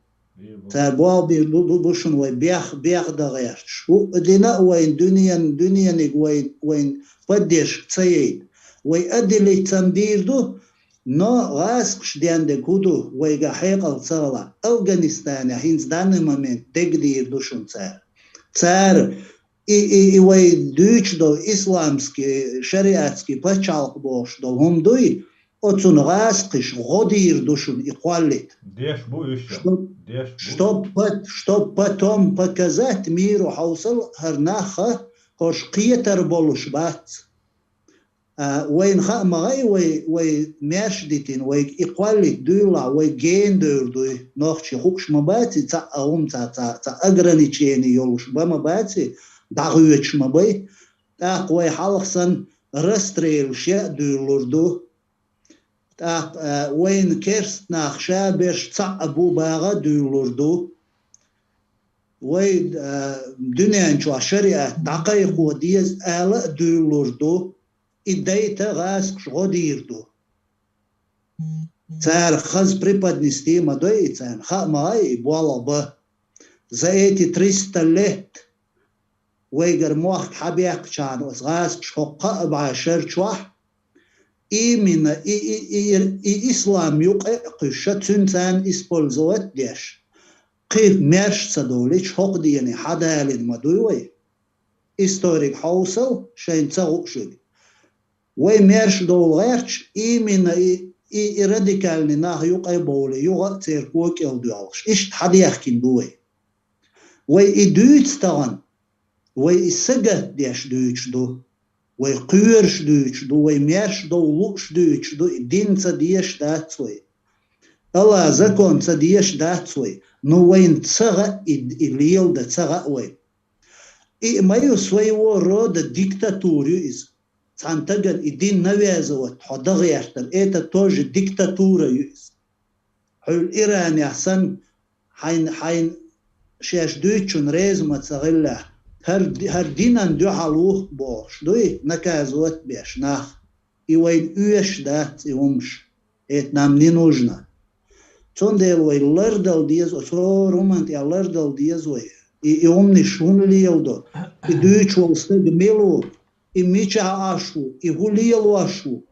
Цара болх бийр бу, бу, бу шуна вай бех, бех дан гӀерташ. ХӀуъа дина а вайна дуьнен, дуьнениг вай, вайна поддержка ца яйта. Вай а дилийтам дийр ду, но гӀазкхаша ден дерг хӀун ду, вайга хьекъал ца хилахь. Афганистанехь хӀинца данный момент дерг дийр ду шуна цара. Цара и, и, и вай дуьйцуш долу исламский, шариатский пачхьалкх бохуш долу хӀума дуй, оцунна гӀазкхаша гӀо дийр ду шуна и кхоллийта. Деш бу уьш. Чтоб, деш бу. Чтоб по-, чтоб потом показать миру хьовсал хӀара нах а, хӀорш кхетар болуш бац. А, вайна хаа ма гӀай, вай, вай маьрша дитина, вайга и кхоллийта дуйла, вай гена девр дуй. Нохчий хууш ма бац и, цхьа а хӀума, цхьа, цхьа, цхьа ограничение йолуш бан ма бац и, дӀахоьцуш ма бай. ТӀаккха вай хьалха санна расстрелаш яа а дуьйлалур ду. ТӀаккха, а, вайна керста нах ша берш цхьаъ бу баха а дуьйлалур ду. Вай, а, дуьнен чохь шариат дӀакхайкхо деза ала а дуьйлалур ду. И дайта гӀазкхаша гӀо дийр ду. Цара хаза преподнести ма дой и, царна хаа ма гӀай и болх бан. За эти триста лет вайгара мохк хьабаьккхачарна оцу гӀазкхаша хӀокху кхаа бӀе шар чохь именно и, и, и, и ислам юкъа а кхуьссуш, цуьнан царна использовать деш, кхин маьрша ца довлуьйтуш, хӀокху дийне хьадалийна ма дуй вай. Историг хьовсал, шайна ца хууш верг. Вай маьрша довла гӀерташ, именно и, и, и радикальный нах юкъа а бовлий, юха а церан кӀел доьлхуш. Иштта хьадехкина ду вай. Вай и дуьйцу тахана, вай и сагатдеш дуьйцуш ду, вай кхоьруш дуьйцуш ду, вай маьрша довла лууш дуьйцуш ду, и дин ца дезаш дац вай. Аллахьан закон ца дезаш дац вай, но вайна ца хаьа и, и леладан ца хаьа вайна. И ма ю, своего рода диктатура ю иза. Цхьана стагана и дин навязывать хьо дан гӀертар, это тоже диктатура ю иза. Хьуьлла Иранехь санна, хьайна, хьайна шаьш дуьйцучунна реза ма ца хиллехь, хӀара ди-, хӀара динан дуьхьал ву бохуш дуй, наказывать беш нах. И вайна оьшуш дац и хӀумаш. Это нам не нужно. Цундела вай лардала деза, оцу хӀора хӀуманна тӀехь лардала деза вай. И, и хӀуманаш хӀунда леладо? И дуьйцуш волу стаг мила ву? И мичахь Ӏаш ву? И хӀун лелош ву?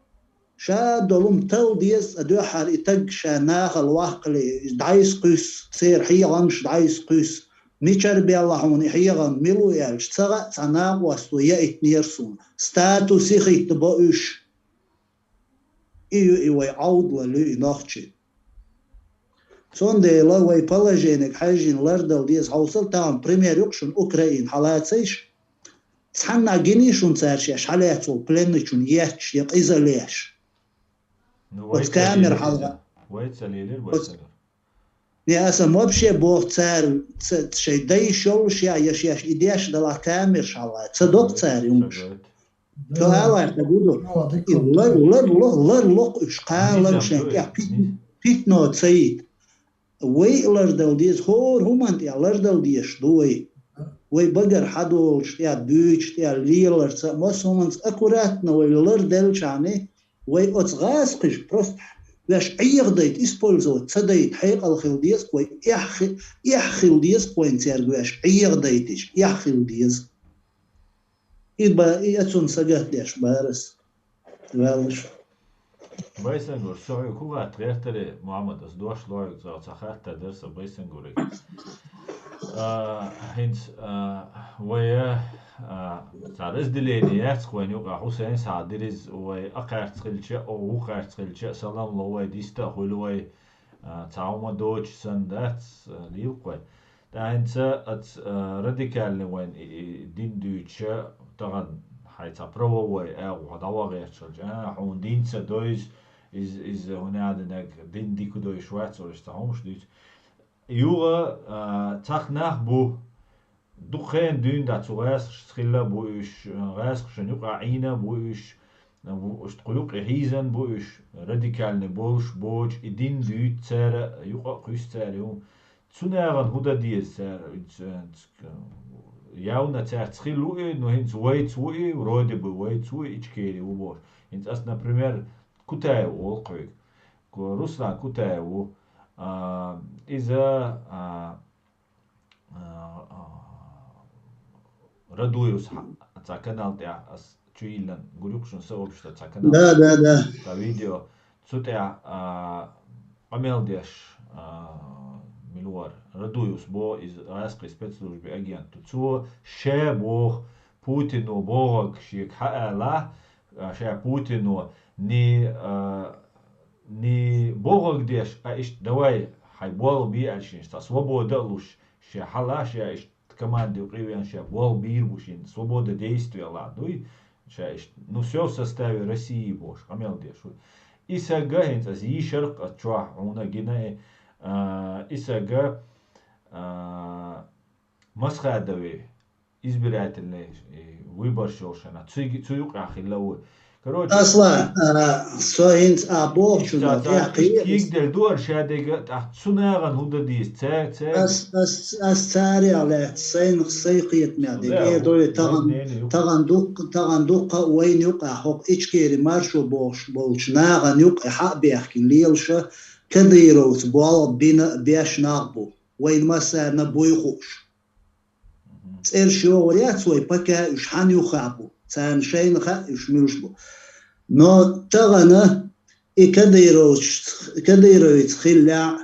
Ша долу хӀума талла деза, цкъа дуьххьара и стаг ша нахала ваккхале, дӀасакхуьссу, церан хьехамаш дӀасакхуьссу. Мичара баьлла хьуна и хьехам, мила ву аьлча, ца хаьа, цхьа накъосто яийтинера суна. Статусе хӀиттабо уьш. И ю и вай Ӏовдалалла ю и нохчийн. Цундела вай положениега хьаьжжина лардала деза. Хьовсал, тахана пример ю-кх шуна Украина, хьалацийша. Цхьанна гиний шуна цара шаьш хьалаьцна волу пленныйчунна етташ я къиза леш? Ну, оцу камера хьалха. Вай ца лелира, вай ца лелира. Не, аса вообще боху цара, ца-, шайн дайша йолуш я, я шаьш и деш далахь камераш хьалха. Ца доккху цара юмаш. Ца дойта. Цо аларта гуду. И лар, лар, лар, лар локху уьш, кхалам шайн тӀехь пит-, питно ца йита. Вай а лардала деза, хӀора хӀуманна тӀехь лардала дезаш ду вай. Вай багара хьадолуш тӀехь, дуьйцуш тӀехь, леларца, массо хӀуманца аккуратно вай ларделчахьана, вай оцу гӀазкхаша просто ваьш Ӏехадайта, использовать ца дайта хьекъал хила деза-кх вай, эхь хи-, эхь хила деза-кх вайна цаьрга ваьш Ӏехадайтича, эхь хила деза. И ба-, и оцунна сагатдеш бара ас. Ваьллаш. Байсангур, со хьоьга хӀун хатта гӀертарий, Мухьаммад, ас дош лойла, цкъа цхьа хаттар дара сан Байсангурга. А, хӀинца, а, вай, а, цхьа разделение яц-кх вайна юкъахь, Хьусайн схьа дира иза, вай а кхаьрца хилча а, ву кхаьрца хилча а, салам ло вай, диста а хуьлу вай, а, цхьа хӀума доцуш санна дац, а, лелакх вай. ТӀаккха хӀинца аца, а, радикальный вайн и, и дин дуьйцуша, тахана хьайн цхьа правовой агӀо хьо дӀавахьа гӀерташ хилча, а, хьуна дин ца дойза, иза, иза хӀунда аьлла динаг, дин дика дойзуш вац, олуш цхьа хӀумаш дуьйцу. Юха, а, цхьаъ нах бу, Дукха хенахь дуьйна дӀа цу гӀазкхашца хилла бу уьш, гӀазкхашна юкъахь Ӏийна бу уьш, ишта кху юкъе хьийзан бу уьш, радикальный болуш боцуш, и дин дуьйцу цара, юкъа а кхуьссу цара и хӀума. Цу нахана хӀун дан деза цара? Явно цаьрца хилла ву и, но хӀинца вайца ву и, вроде бы вайца ву и, Ичкери ву бохуш. ХӀинца ас, например, Кутаев олу кхуьга. Ку-, Руслан Кутаев ву. А, иза, а, а, а, Радуевс хьа-, цхьа канал тӀехь ас чу йиллан, гур ю-кх шуна сообщество, цхьа канал, Да, да, да. цхьа видео. Цу тӀехь, а, къамел деш, а, мила вара, Радуевс боху, иза гӀазкхийн спецслужбин агент ву. Цо ша боху, Путино бохург шега хьаала, а, ша Путино ни, а, ни бохург деш, а иштта давай, хьайн болх бе аьлла шена, цхьа свобода а луш, ша хьала, ша иштта команди юкъе веана, ша болх бийр бу шена, свобода действия лахь дуй, ша иштта, ну, всё в составе России бохуш, къамел деш ву. И сага хӀинца аса йийшарх а чохь хьуна гина, а, и сага, а, Масхадове избирательный, э, выбораш йолу шайна, цуьнга, цу юкъахь хилла ву. Короче, Аслан, а, со хӀинца а бохучунна тӀехь кхийда. Кийгделла ду ара ша дерг а, тӀаккха цу нахана хӀун дан деза? Ца, ца. Ас, ас, ас царех лаьцна сайх, сайн кхетамех дерг. Да, эр ду вай тахана, вайн нена юкъа. Тахана дуккха, тахана дуккха а вайна юкъахь хӀокху Ичкери маршо бохуш болчу нахана юкъа хьа а бехкина лелаш а, Кадыровца болх бина а беш нах бу. Вайна массарна буй хууш. ЦӀераш йогӀур яц вай, пока уьш хьанна юххехь бу, царна шайна хаьа уьш муьлш бу. Но тахана и Кадырович-, Кадыровец хиллехь,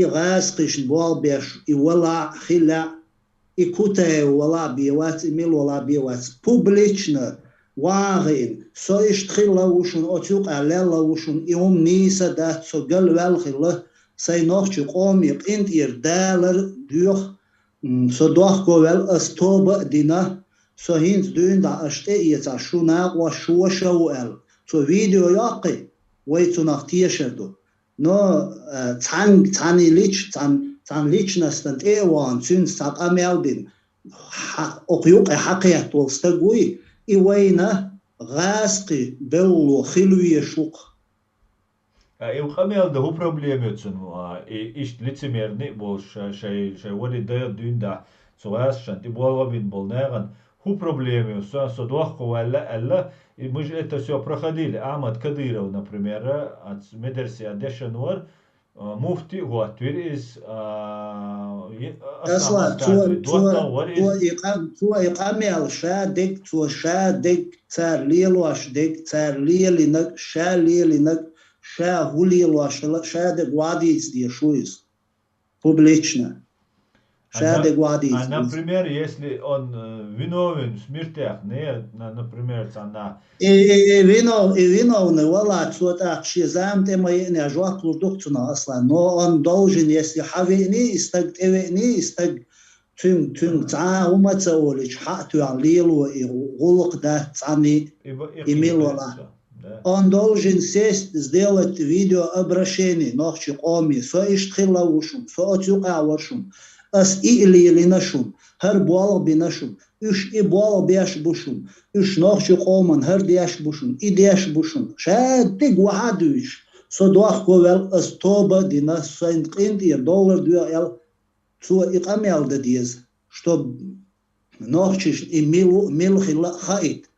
и гӀазкхишна болх беш, и валахь а хиллехь, и Кутаев валахь а бен вац, и мила валахь а бен вац. Публично, вахана, со иштта хилла ву шуна, оцу юкъахь лелла ву шуна, и хӀума нийса дац, со галваьлла хилла, сайн нохчийн къоме къинтӀера далар доьху, М, со дохковаьлла, ас тоба а дина, со хӀинца дуьйна дӀа аша тӀеэцахь, шу накъост, шу ваша ву аьлла. Цо видео йоккхий, вай цунах тешар ду. Но, э, цхьаьнга, цхьаьна лич-, цхьаьн-, цхьаьна личностан тӀе а вахана, цуьнца цхьа къамел дина, хьа-, окху юкъе хьакхетта волу стаг вуй, и вайна гӀазкхи бевлло хила везаш ву-кх. А, и къамел дан хӀун проблема ю цунна, а, и иштта лицемерный а болуш, ша-, шай, шай вари дайгӀа дуьйна дахь, цу гӀазкхашна тӀе болх а бина болу нахана хӀун проблема ю? Со, со дохковаьлла аьлла, и мы же это всё проходили. Ахьмад Кадыров, например, а, ц-, медресе дешан вара, а, муфти а хӀоттавира иза, а, е-, Аслан, Аслан цо, Маскатове цо, доттагӀа вара иза. Цо и къам-, цо и къамел ша дерг, цо ша дерг, цара лелош дерг, цара лелинарг, ша лелинарг, ша хӀун лелош хилла, ша дерг вадийца дезаш ву иза. Публично. А Ша на-, дерг вадийца а, ву иза. Например, если он, э, виновен в смертях, не, на-, например, цхьанна. И, и, и винов-, и виновный валахь, цо тӀаккха шен зама тӀе ма еънехь жоп лур ду-кх цунах, Аслан. Но он должен, если хьавеъний и стаг, тӀевеъний и стаг, Цуьнга, цуьнга цхьа а хӀума ца олуьйтуш, хьа а тоьхна лело и гӀуллакх дац цхьанний, И б-, и и мила валахь. Да. Он должен сесть, сделать видеообращение нохчийн къоме. Со иштта хилла ву шуна, со оцу юкъахь вара шуна. Ас и а лелийна шуна, хӀара болх бина шуна. Уьш и болх беш бу шуна. Уьш нохчийн къоман хӀара деш бу шуна, и деш бу шуна. Ша дерг вахьа а дуьйцуш, со дохковаьлла, ас тоба а дина, сайна къинтӀера доллар доьгӀу аьлла, цо и къамел дан деза, чтоб нохчашна и мила ву, мила хилла а хаийта.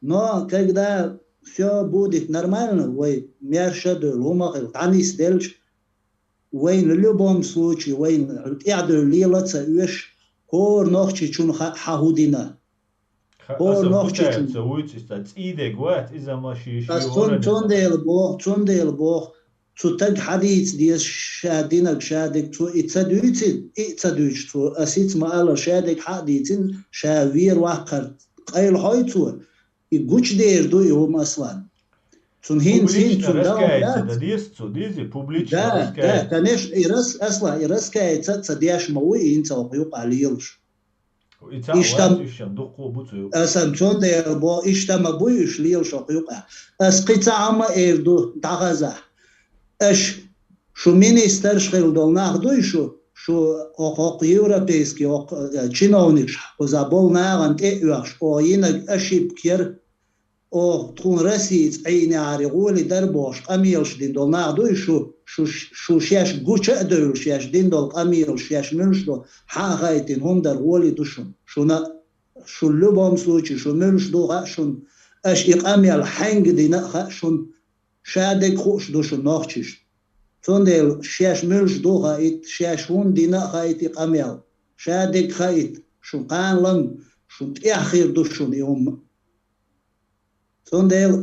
Но когда всё будет нормально, вай маьрша а девлла, хӀума а хилла, дӀанисделча, вайна в любом случае, вайна тӀаьхьадевлла лела а ца оьшу, хӀора нохчичунна хаьа хьан хӀун дина. Ха-, ХӀора аса нохчичунна. Бутаев ца вуьйцу, иза цӀий дерг вац, иза ма ши-, ши Ас цун-, хӀора цундела боху, цундела боху, цу таг хьадийца деза ша динарг, ша дерг, цо и ца дуьйцина, и а ца дуьйцуш цо, ас хӀинца ма-аллара, ша дерг хьа а дийцина, ша вер ваккхар къайлахьой цо, и гучудер ду и хӀума, Аслан. Цунна хӀинца, хӀинца Публично цунна дан раскаяться дац. Дан деза цо, деза, публично Да, да, раскаяться. Конечно, и рас-, Аслан, и раскаяться а ца деш ма ву и хӀинца хӀокху юкъахь лелаш. И цхьа а Иштта вац уьш, дуккха а бу цу юкъа. Аса цундела боху, иштта ма буй уьш лелаш хӀокху юкъа. Ас кхин цхьа а хӀума эр ду, дӀахазахь. Аша, шу министраш хилла долу нах дуй шу? шу окху, окху европейский, окху, э, чиновникаш, кхузахь болу нахана тӀе а оьхуш, оха йинарг ошибка яра, оха тхуна Россица Ӏийна яхьаре гӀоли дара бохуш, къамелаш дина долу нах дуй шу, шу, шу шаьш гуча а девлла, шаьш дина долу къамелаш, шаьш муьлш ду, хьан а хаийтина хӀума дара гӀоли ду шуна. Шуна, шу любом случае, шу муьлш ду хаьа шуна, аша и къамел хьаьнга дина а хаьа шуна, ша дерг хууш ду шуна нохчашна. Цундела шаьш муьлш ду хаийта, шаьш хӀунда дина а хаийта и къамел. Ша дерг хаийта, шуна кхана лам, шуна тӀехь хир ду шуна и хӀума. Цундела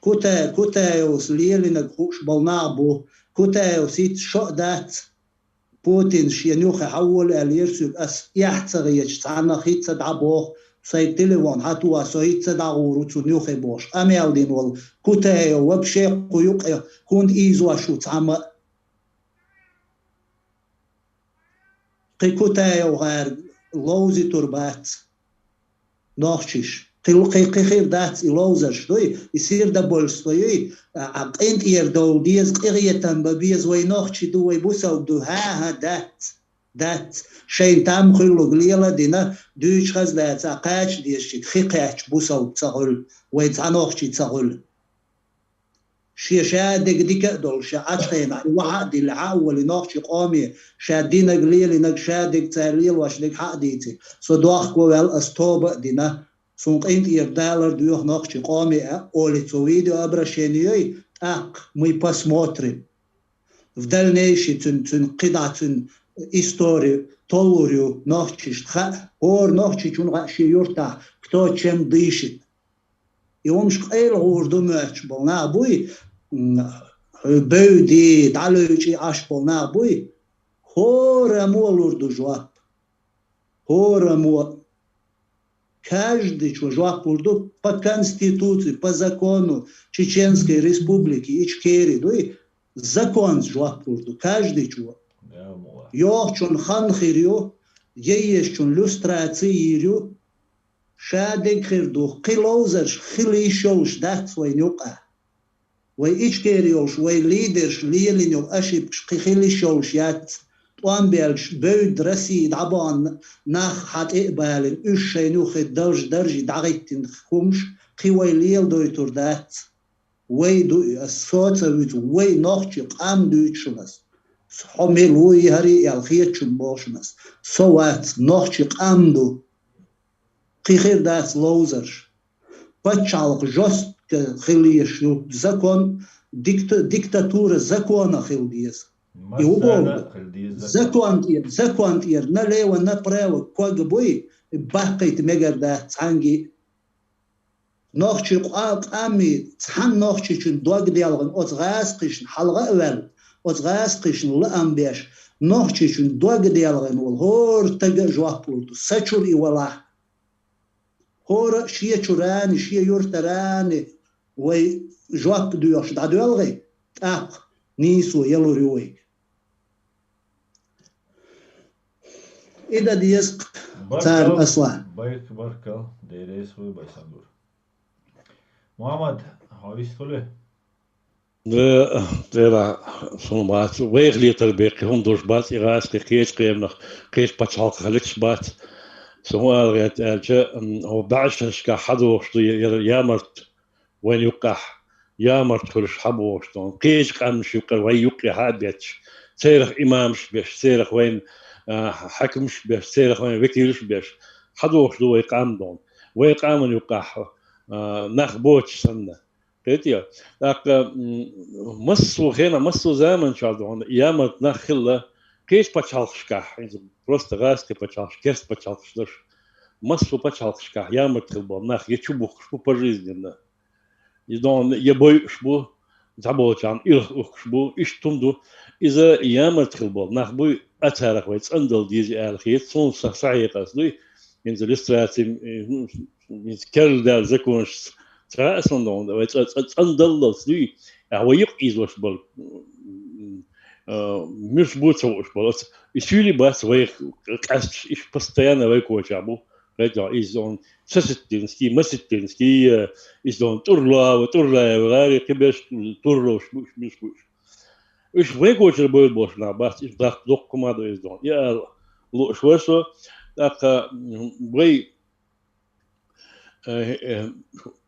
Кута-, Кутаевс лелийнарг хууш болу нах бу. Кутаевс хӀинца шо а дац. Путин шена юххе хьан волу аьлла, йира соьга, ас эхь ца гӀеташ цхьанна хӀинца дӀабоху, сайн телефон хьан тоха, со хӀинца дӀагӀур ву цунна юххе бохуш, къамел дина волу Кутаев вообще кху юкъе хӀунда ийзош ву цхьамма а. Кхин Кутаевгара ловзуьйтур бац нохчаш. Кхин, кхин, кхин хир дац и ловзарш дуй, и сердобольство юй, а, а, къинтӀера довла деза, къинхетам бан беза, вай нохчий ду, вай бусалба ду, хӀа-хӀа, дац, дац. Шайна там хуьллург лела а дина, дуьйцуш хаза дац, а, кхача дезачуьнга хи кхаьчча бусалба ца хуьлу, вай цхьа нохчий ца хуьлу. Шен ша дерг дика а долуш, ша Ӏачу хенахь, и вахьа а дилла, хьа а волий, нохчий къоме ша динарг, лелийнарг, ша дерг, цара лелош дерг хьа а дийци. Со дохко ваьлла, ас тоба а дина. Суна къинтӀера далар доьху нохчий къоме а, олий цо видеообращение йой, тӀаккха мы посмотрим. В дальнейшем цуьнан, цуьнан кхидӀа цуьнан истори толлур ю нохчашна хаьа, хӀора нохчичунна хаьа шен юьртахь, кто чем дышит. И хӀумаш къайла гӀур ду моьттуш болу нах буй, м, бевди, дӀалуьйчӀи Ӏаш болу нах буй, хӀораммо лур ду жоп. ХӀораммо. Каждый чо жоп лур ду по Конституции, по закону Чеченской Республики Ичкерии дуй, законца жоп лур ду, каждый чо. Йохучун хан хир ю, ейешчун люстраци йийр ю, ша дерг хир ду, кхин ловзарш хила йиш йолуш дац вайна юкъахь. Вай Ичкери йолуш, вай лидерш лелийна йолу ошибкаш кхин хила йиш йолуш яц. ТӀом баьлча, бевдда Россия дӀабахана нах хьан тӀе а балийна, уьш шайна юххе дарж-, даржий дӀахӀиттина хӀумаш кхин вай леладойтур дац. Вай ду и, ас со а ца вуьту, вай нохчий къам дуьйцу шуна ас. Хьо мила ву и хӀара и аьлла хетачунна боху шуна ас. Со вац, нохчий къам ду. Кхин хир дац ловзарш. Пачхьалкх жестко хила езаш ю. Закон, дикта-, диктатура законах хила деза. И угол ду. Закон тӀера, закон тӀера, налево, направо ког буй, баккхийта мегар дац цхьаьнгге. Нохчий къа-, къамий цхьана нохчичун дог делгӀина оцу гӀазкхишна хьалха а ваьлла, оцу гӀазкхишна лаам беш, нохчичун дог делгӀина волу хӀора стага а жоп лур ду, са чуьра и валахь. ХӀора а шен чуьрани, шен юьртарани вай жоп доьхуш дӀадоьлхий, тӀаккха нийсо ялур ю вайга. И дан деза царна аслан. Байк, баркал, деррес вуй, Байсандур. Мухаммад, хьо вистхуьлий? Э, тӀера, суна бац, вайх летар беккхи хӀума долуш бац, и гӀазкхи кхечу кхерамах, кхечу пачхьалкхах леташ бац. Со хӀун ала гӀерта аьлча, м, хӀо баьӀшашкахь хьадогӀуш ду я-, яра ямарт вайн юккъахь, ямарт хуьлуш хьабогӀуш ду. Кхечу къаьмнаш юккъара вайн юккъе хьа а бетташ, церах имамаш беш, церах вайн, а, хьаькамаш беш, церах вайн векилаш беш, хьадогӀуш ду вай къам ду. Вай къаман юккъахь, а, нах боцуш санна. Кхетий? ТӀаккха, м, массо а хенахь, массо а заманчохь ду хьуна ямарт нах хилла, кхечу пачхьалкхашкахь, хӀинца просто гӀазкхи пачхьалкхаш, керста пачхьалкхаш долуш, массо а пачхьалкхашкахь ямарт хилла болу нах я чубухкуш бу пожизненно, я дон, я бойуш бу, цхьаболчарна ирх ухкуш бу, иштта хӀума ду. Иза ямарт хилла болу нах буй, а царах вай цӀандала деза аьлла хета, суна са, са хьекъалца дуй, хӀинца люстраци, м, хӀинца керла даьлла законашца ца хаьа суна, вай цӀа-, цӀа-, цӀандаллалц дуй, а вай юкъ ийзош болу, м, а, муьлш бу ца хууш болу. Оцу и суьйли бац вайх къаьсташ, иш постоянно вай кочахь бу. Кхетий, иза он Сосеттинский, Масеттинский, э, иза он ТӀурлава, ТӀурлаев, гӀари кхиберш, Турловш бу уьш, муьлш бу уьш. Уж вай кочара бовла болаш нах бац, уж даккха доккха хӀама да из дон. Я аьлла лууш вар со, тӀаккха вай, э, э,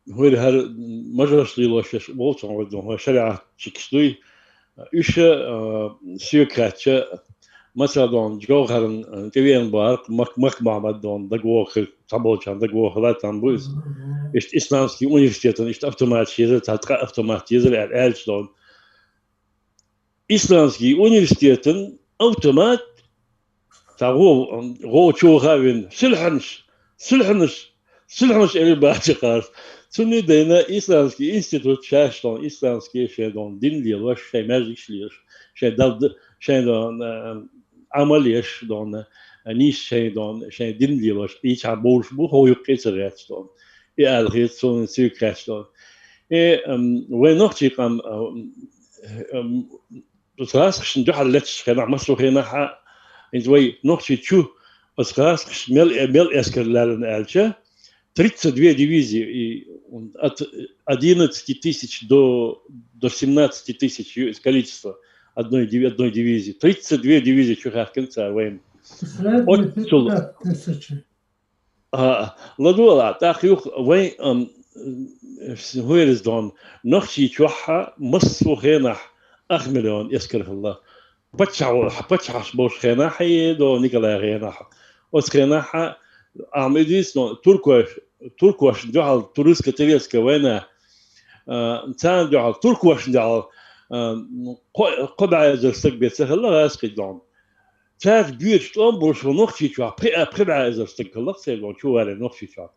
хӀара мажарс лелош еш волча вай дон, хӀара шариӀатчикаш дуй. Уж, э, соьга хаьттача, масала дон, Джовхаран, э, тӀавена бахар, Мак-, Мак-Мохьмад дон, дагавоха, цхьаболчарна дагавоха, латтам бу из. Иштта исламский университетан, иштта автомат езар, цхьа ткъаь автомат езар, аьлла, аьлча дон. Исламский университетан автомат, цхьа гӀо-, гӀо чу ваха вина, сулхьанаш, сулхьанаш, сулхьанаш элир баци кхарс. Цунна дайна исламский институт шаьш дон, исламский шайн дон, дин лелош, шайн маьждигаш лелош, шайн дал-, шайн дон, э, Ӏамал еш дон, э, нийса шайн дон, шайн дин лелош, и чхьа бовлуш бу, хӀо юккъе ца гӀерташ дон. И аьлла хета суна цуьнга кхаьчна. Э, ам, вай нохчий къам, ам, ам, оцу гӀазкхашна дуьхьал леттачу хенахь, массо а хенахь а, хӀинца вай нохчий чу оцу гӀазкхаша мел, мел эскар лаьллина аьлча, тридцать две дивизии, и, от одиннадцати тысяч до, до семнадцати тысяч ю-, количество одной диви-, одной дивизии. Тридцать две дивизии чу хаьхкина цара вайна. Средний Оццул. Пятьдесят тысяч. А, ладогӀа, тӀаккха юха вайн, ам, хӀоьраз дон, нохчий чохь а массо а хенахь ах миллион эскар хилла. Паччахь, паччахьаш болчу хенахь а, дон Николай хенахь а. Оцу хенахь а, ахьа ма дуьйцу, но туркош, туркошна дуьхьал, турецко-турецкая война, а, царна дуьхьал, туркошна дуьхьал, а, кхо-, кхо бӀе эзар стаг бен ца хилла гӀазкхий дон. Цаьрца боьдуш тӀом болуш ву нохчий чохь, пхи а, пхи бӀе эзар стаг хилла церан чу вале нохчий чохь.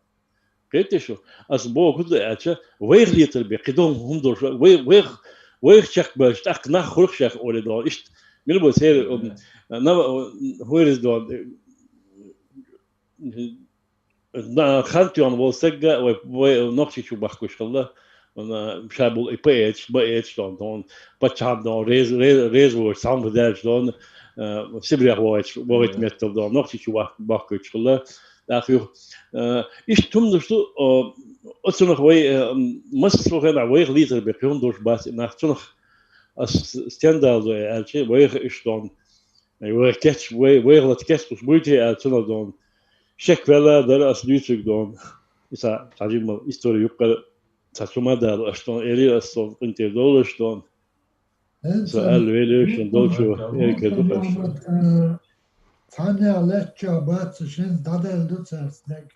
Кхетий шу? Ас боху хӀунда аьлча, вайх летар бен, кхидолу хӀума долуш, вай, вайх, вайх чекхбевлча, тӀаккха нах хуьлу шех олий дон. Иштта, мила бу церан, м, нав-, хӀоьраз дон, э, на-, хан тоьхна волу стагга, вай, вай нохчий чу бахкуш хилла, вана ша болу и поэташ, поэташ дон, дон, паччахьна дон, рез-, рез-, реза волуш, цхьамма даьлча дон, э, Сибрех вогӀуьйтуш, вогӀуьйту меттала дон, нохчий чу бах-, бахкуьйтуш хилла. ТӀаккха юха, э, иштта хӀума долуш ду, о, оцунах вай, э, м, массо а хенахь вайх летар бен, кхин хӀума долуш бац и нах, цунах ас стенна даладо аьлча, вайх иштта дон, Ай, вай кеч-, вай, вайгӀалат кечбуш буй те аьлла, цунах дон. Шек велла дара ас дуьйцург дон. Иса цхьа жимма истори юккъара цхьа цу ма далу аш дон, эли ас сон къинтӀера долуш дон. Со аьлла веллачун долчу эрика дукхаш. Цхьаннех лечча бац, шинца дӀадаьлла ду цаьрца дег.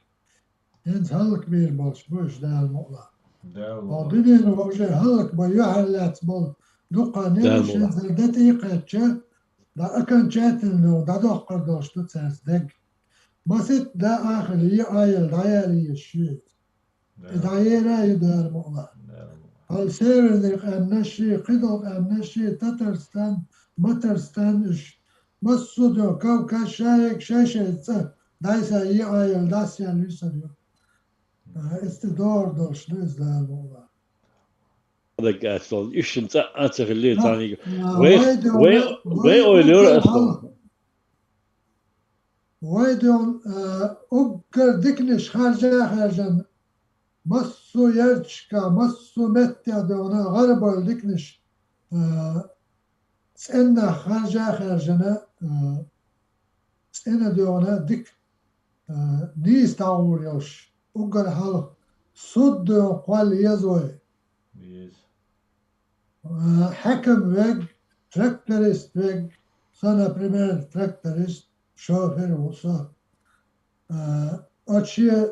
ХӀинца хӀаллакбийр болуш бу уьш, Дала мукъ лахь. Дала мукъ лахь. Дуьненан уже хӀаллакбан юьхьарлаьцна болу дукха нераш хӀинца де тӀе кхаьчча, дӀа окончательно дӀадоккхур долуш ду цаьрца дег. Масийтта да ахир е айал дӀаяла езаш ю иза. И дӀаера а ю, Дала мукъ лахь. Дала мукъ лахь. Хьал северный къаьмнаш а, кхидолу къаьмнаш а, Татарстан, Матарстан уьш. Массо а ду Кавказ шайга шай-шай цӀа дӀайса е айал дӀасаяла висар ю. А, эцу тӀе догӀур долуш ду иза, Дала мукъ лахь. Даг аьлла, иштта цӀа а ца хилли, царниг. А, вай, вай, вай, вай ойла йора ас. Вай дон, а, уггар дикнаш харжа а хаьржина, массо а ярташка, массо а меттехь дона гӀарабойла дикнаш, а, цӀеннах харжа а хаьржина, а, цӀена дона дика, а, нийса дӀагӀур йолуш, уггар хьалха суд дона кхолла еза вай. Еза. А, хьаькам верг, тракторист верг, со, например, тракторист, шофер ву со. А, оцу шен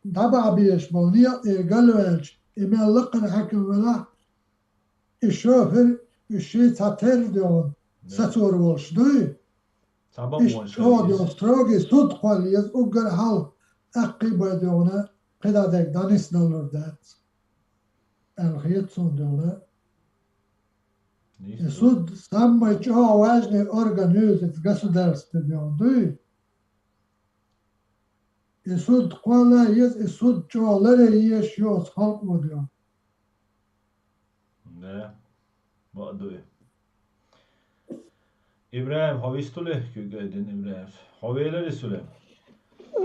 дӀабахьа безаш болу некъ тӀера галваьлча, и мел лакхара хьаькам велахь, и шофер, уьш шен цхьа терра догӀун сацор волуш дуй? Иштта чӀогӀа догӀун строгий суд кхолла еза уггар хьалха, тӀаккхий бай догӀуна кхидӀа дерг дӀанисдалур дац. Аьлла хета суна догӀуна. И суд саммай чӀогӀа важный орган ю иза государстве догӀун дуй? И суд кхолла еза, и суд чӀогӀа ларъян езаш ю оцу халкъо догӀун. Да, бакъ ду и. ИбрахӀим, хьо вистуле? Куьг айдина ИбрахӀимс. Хьо велари суле?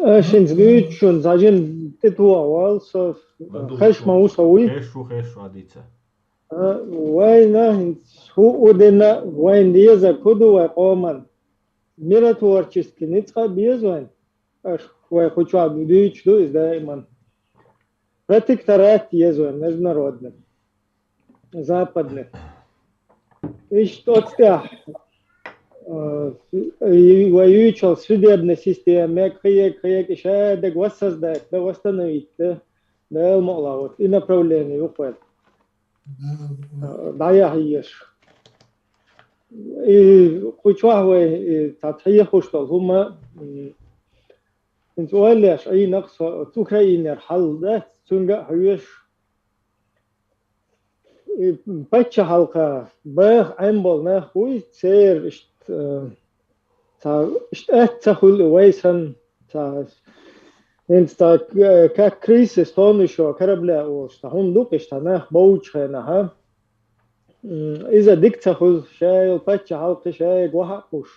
Аш хӀинца гуьйцу шуна, цхьа жин тӀетохавал со. Хеш ма ву со вуй? Хеш ву, хеш ву, а дица. А, вайна хӀинца хӀу удина, вайн деза куду вай къоман. Миротворческий ницкъ а беза вайн. Аш вай хуча дуйч ду из даиман. Протекторат еза вайн, международный. Западный. Иш тоцтя. Вай ючал судебная система, кхиек, кхиек, иша дег воссоздать, да восстановить, да. Да, мала, вот, и направление уходит. Да, я еш. И куча вай, и тат хьехуш тол хӀума, м, хӀинца ойла еш, Ӏийнакъ со, оцу Украинера хьал дац, цунга а хьоьжуш. И паччахьалкха баха Ӏемболнах вуй, церан иштта, э, ца, иштта атта ца хуьлу вай санна, ца, хӀинца ца, э, как крысы с тонущего корабля олуш, ца хӀума ду-кх иштта нах бовчу хенахь, а? М, иза дика ца хуьлу, ша йолу паччахьалкхе ша гохьа а кхуш.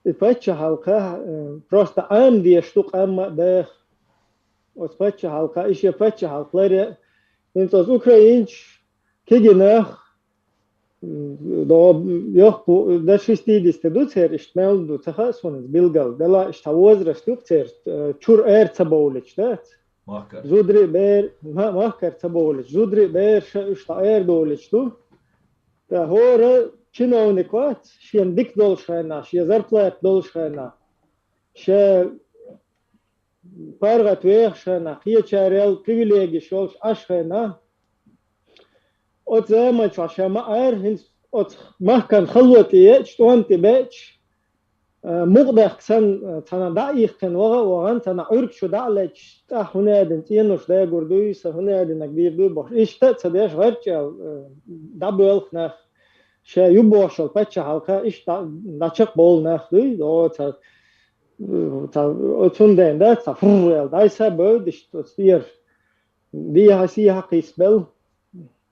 И паччахьалкха, э, просто Ӏама дезаш ду къам а даха. Оцу паччахьалкха, и шен паччахьалкха ларъян, хӀинца оцу украинчу кегийнах, м, до, йохку, до шестидесяти ду церан, иштта мел ду, ца хаьа суна иза билггал. Делахь иштта возраст ю-кх церан, э, чуьра ара ца бовлуьйтуш дац. Махкара. Зударий а бер-, ма-, махкара ца бовлуьйтуш, зударий а бераш а уьш дӀа ара довлуьйтуш ду. Ткъа хӀора чиновник вац, шена дика долуш хенахь, шен зарплата долуш хенахь, шен паргӀат вехаш хенахь, кхечарел привилегиш йолуш Ӏаш хенахь, оцу заманчохь ша ма-, ара хӀинца оцу махкан халло тӀе еача, тӀом тӀе беача, а, мукъадахка санна, а, цхьана дӀа а ихкхина ваха а вахана, цхьана Ӏуьрг чу дӀа а лечча, тӀаккха хӀунда аьлла цӀенош дагур дуй, сан хӀунда аьллинарг дийр дуй бохуш. Иштта а ца деш, гӀарчӀ аьлла, а, дӀабоьлху нах. Ша ю бохуш йолу паччахьалкха иштта дӀа-, дӀачекхбовлу нах дуй, оцу, ца, оцу хӀунда дена дац, цхьа фу-фу аьлла, дӀай са а бевдда иштта оцу тӀера. Дехьа-сехьа кхийсбелла.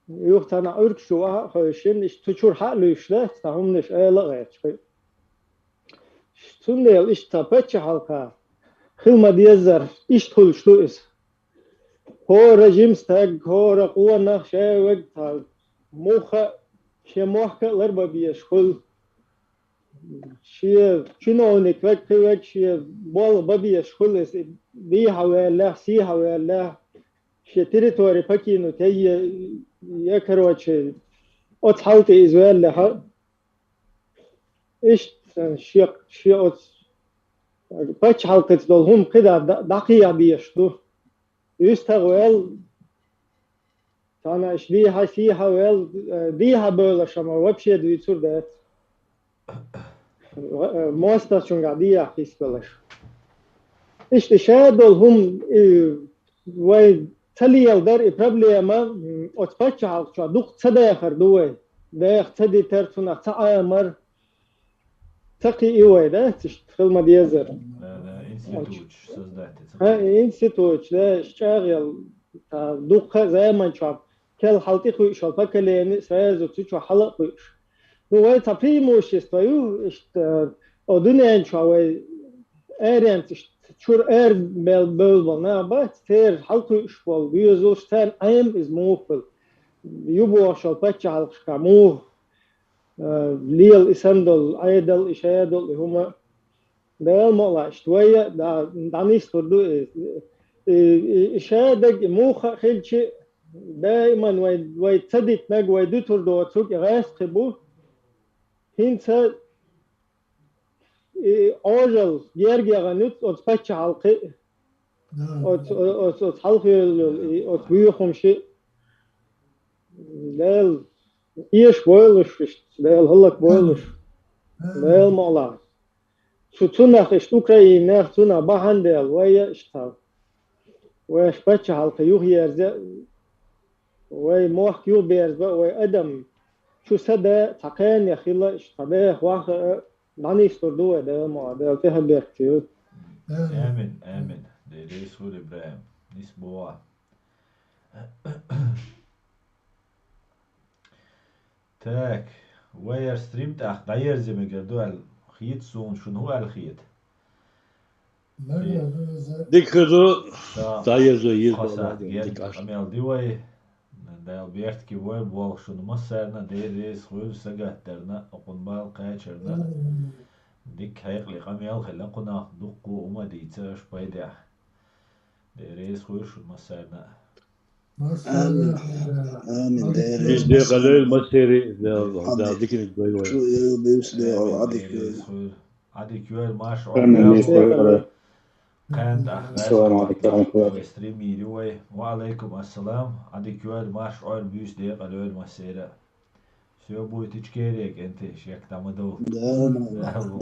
Юха цхьана Ӏуьрг чу ваха а хевшина, иштта цу чуьра хьа а луьйш дац, цхьа хӀуманаш эла а гӀерташ кхин. Цундела иштта цхьа паччахьалкха хила ма-деззара, иштта хуьлуш ду иза. ХӀора жима стаг, хӀора къонах, шен вег цхьа муха а, шен мохк а ларбан безаш хуьлу. Шен чиновник вег, кхин вег шен болх бан безаш хуьлу иза, дехьа ваьллехь, сехьа ваьллехь, шен территори покинуть е, е, е, короче, оцу хьал тӀе иза ваьллехь а. Иштта шен, шен оцу паччахьалкхаца долу хӀума кхидӀа дӀа-, дӀакхехьа дезаш ду. УьстагӀ ваьлла, цхьана аша дехьа-сехьа ваьлла, э, дехьа бевллаш ма вообще дуьйцур дац. Э, мостагӀчуьнгахь дехьа кхийсбеллаш. Иштта ша долу хӀума, и, вай ца леладар и проблема, м, оцу паччахьалкхачохь дукха ца дахар ду вай. Даха ца дитар, цунах ца Ӏамар. Ца кхиий вай, да? Иштта хила ма-дезара. Да, да, институташ создать ца кхиий. ХӀа, институташ, да, чӀагӀъелла, цхьа дуккха а заманчохь, кел хьал тӀекхуьуш йолу поколение сразу цу чохь хьала а кхуьуш. Ну, вай цхьа преимущество ю, иштта, о, дуьнен чохь вай аренца иштта чуьра ара мел бевлла болу нах бац, церан хьалакхуьуш болу доьзалш, царна Ӏема иза муха хуьлу. Ю бохуш йолу паччахьалкхашкахь муха, э, лела и санна долу Ӏедал, и шадолу и хӀума. Дала ма лаьа, иштта вай а дӀа-, дӀанислур ду и, и, и, и шадаг, и муха а хилчи, даиман вай, вай ца дитинарг, вай дуьтур доцург и гӀаьсса кхин бу. ХӀинца и Ӏожалла герга яхана ю оцу паччахьалкхе а, оцу, оцу, оцу хьалхе йолу, и оцу боьхамаши а. Дала эшабойла уьш, иштта, Дала хӀаллакбойла уьш. Дала ма лаьа. Цу, цунах иштта Украинах, цунах бахьана дела, вай а иштта. Вай аша паччахьалкхе юхаерза, вай мохк юхаберзабан, вай адам чу са да, цхьа кхане хила, иштта даха ваха а, дӀанислур ду вай, Дала ма лаьа, Дала тӀехьа беркате йойла. Амин, амин. Дела деза хуьлда, ИбрахӀим. Нисбо. Так, вай яра стрим тӀаккха дӀаерза мегар ду аьлла хета суна, шуна хӀун аьлла хета? Дика хир ду, да, дӀаерзо еза хьо сагӀа, дика ген, Ӏаш. Къамел ди вай. Дала бертке вай болх шуна массарна, Дела реза хуьлда сагатдарна, окхун бала кхачарна. Дика хьекъале къамел хила кхунах, дуккха хӀума дийца аша пайдехь. Дела реза хуьлда шуна массарна. Амин. Амин. Дела реза. Везде къалойла массери, Дала диканиг дойла вай. Шу эл бивс Дела, Амин. Дела реза хуьлда. Ӏадика йойла, марша Ӏойла. Амин. Кхаьнна тӀаккха Ассаламу Ӏалайкум ва рахьматуллахӀ. Вай стрим йийр ю вай. Ва Ӏалайкум ассалам. Ӏадика йойла, марша Ӏойла, буьйса декъала йойла массера. Всё, буйтича кере, кӀентий, шек тӀа ма довла. Да, да. Да,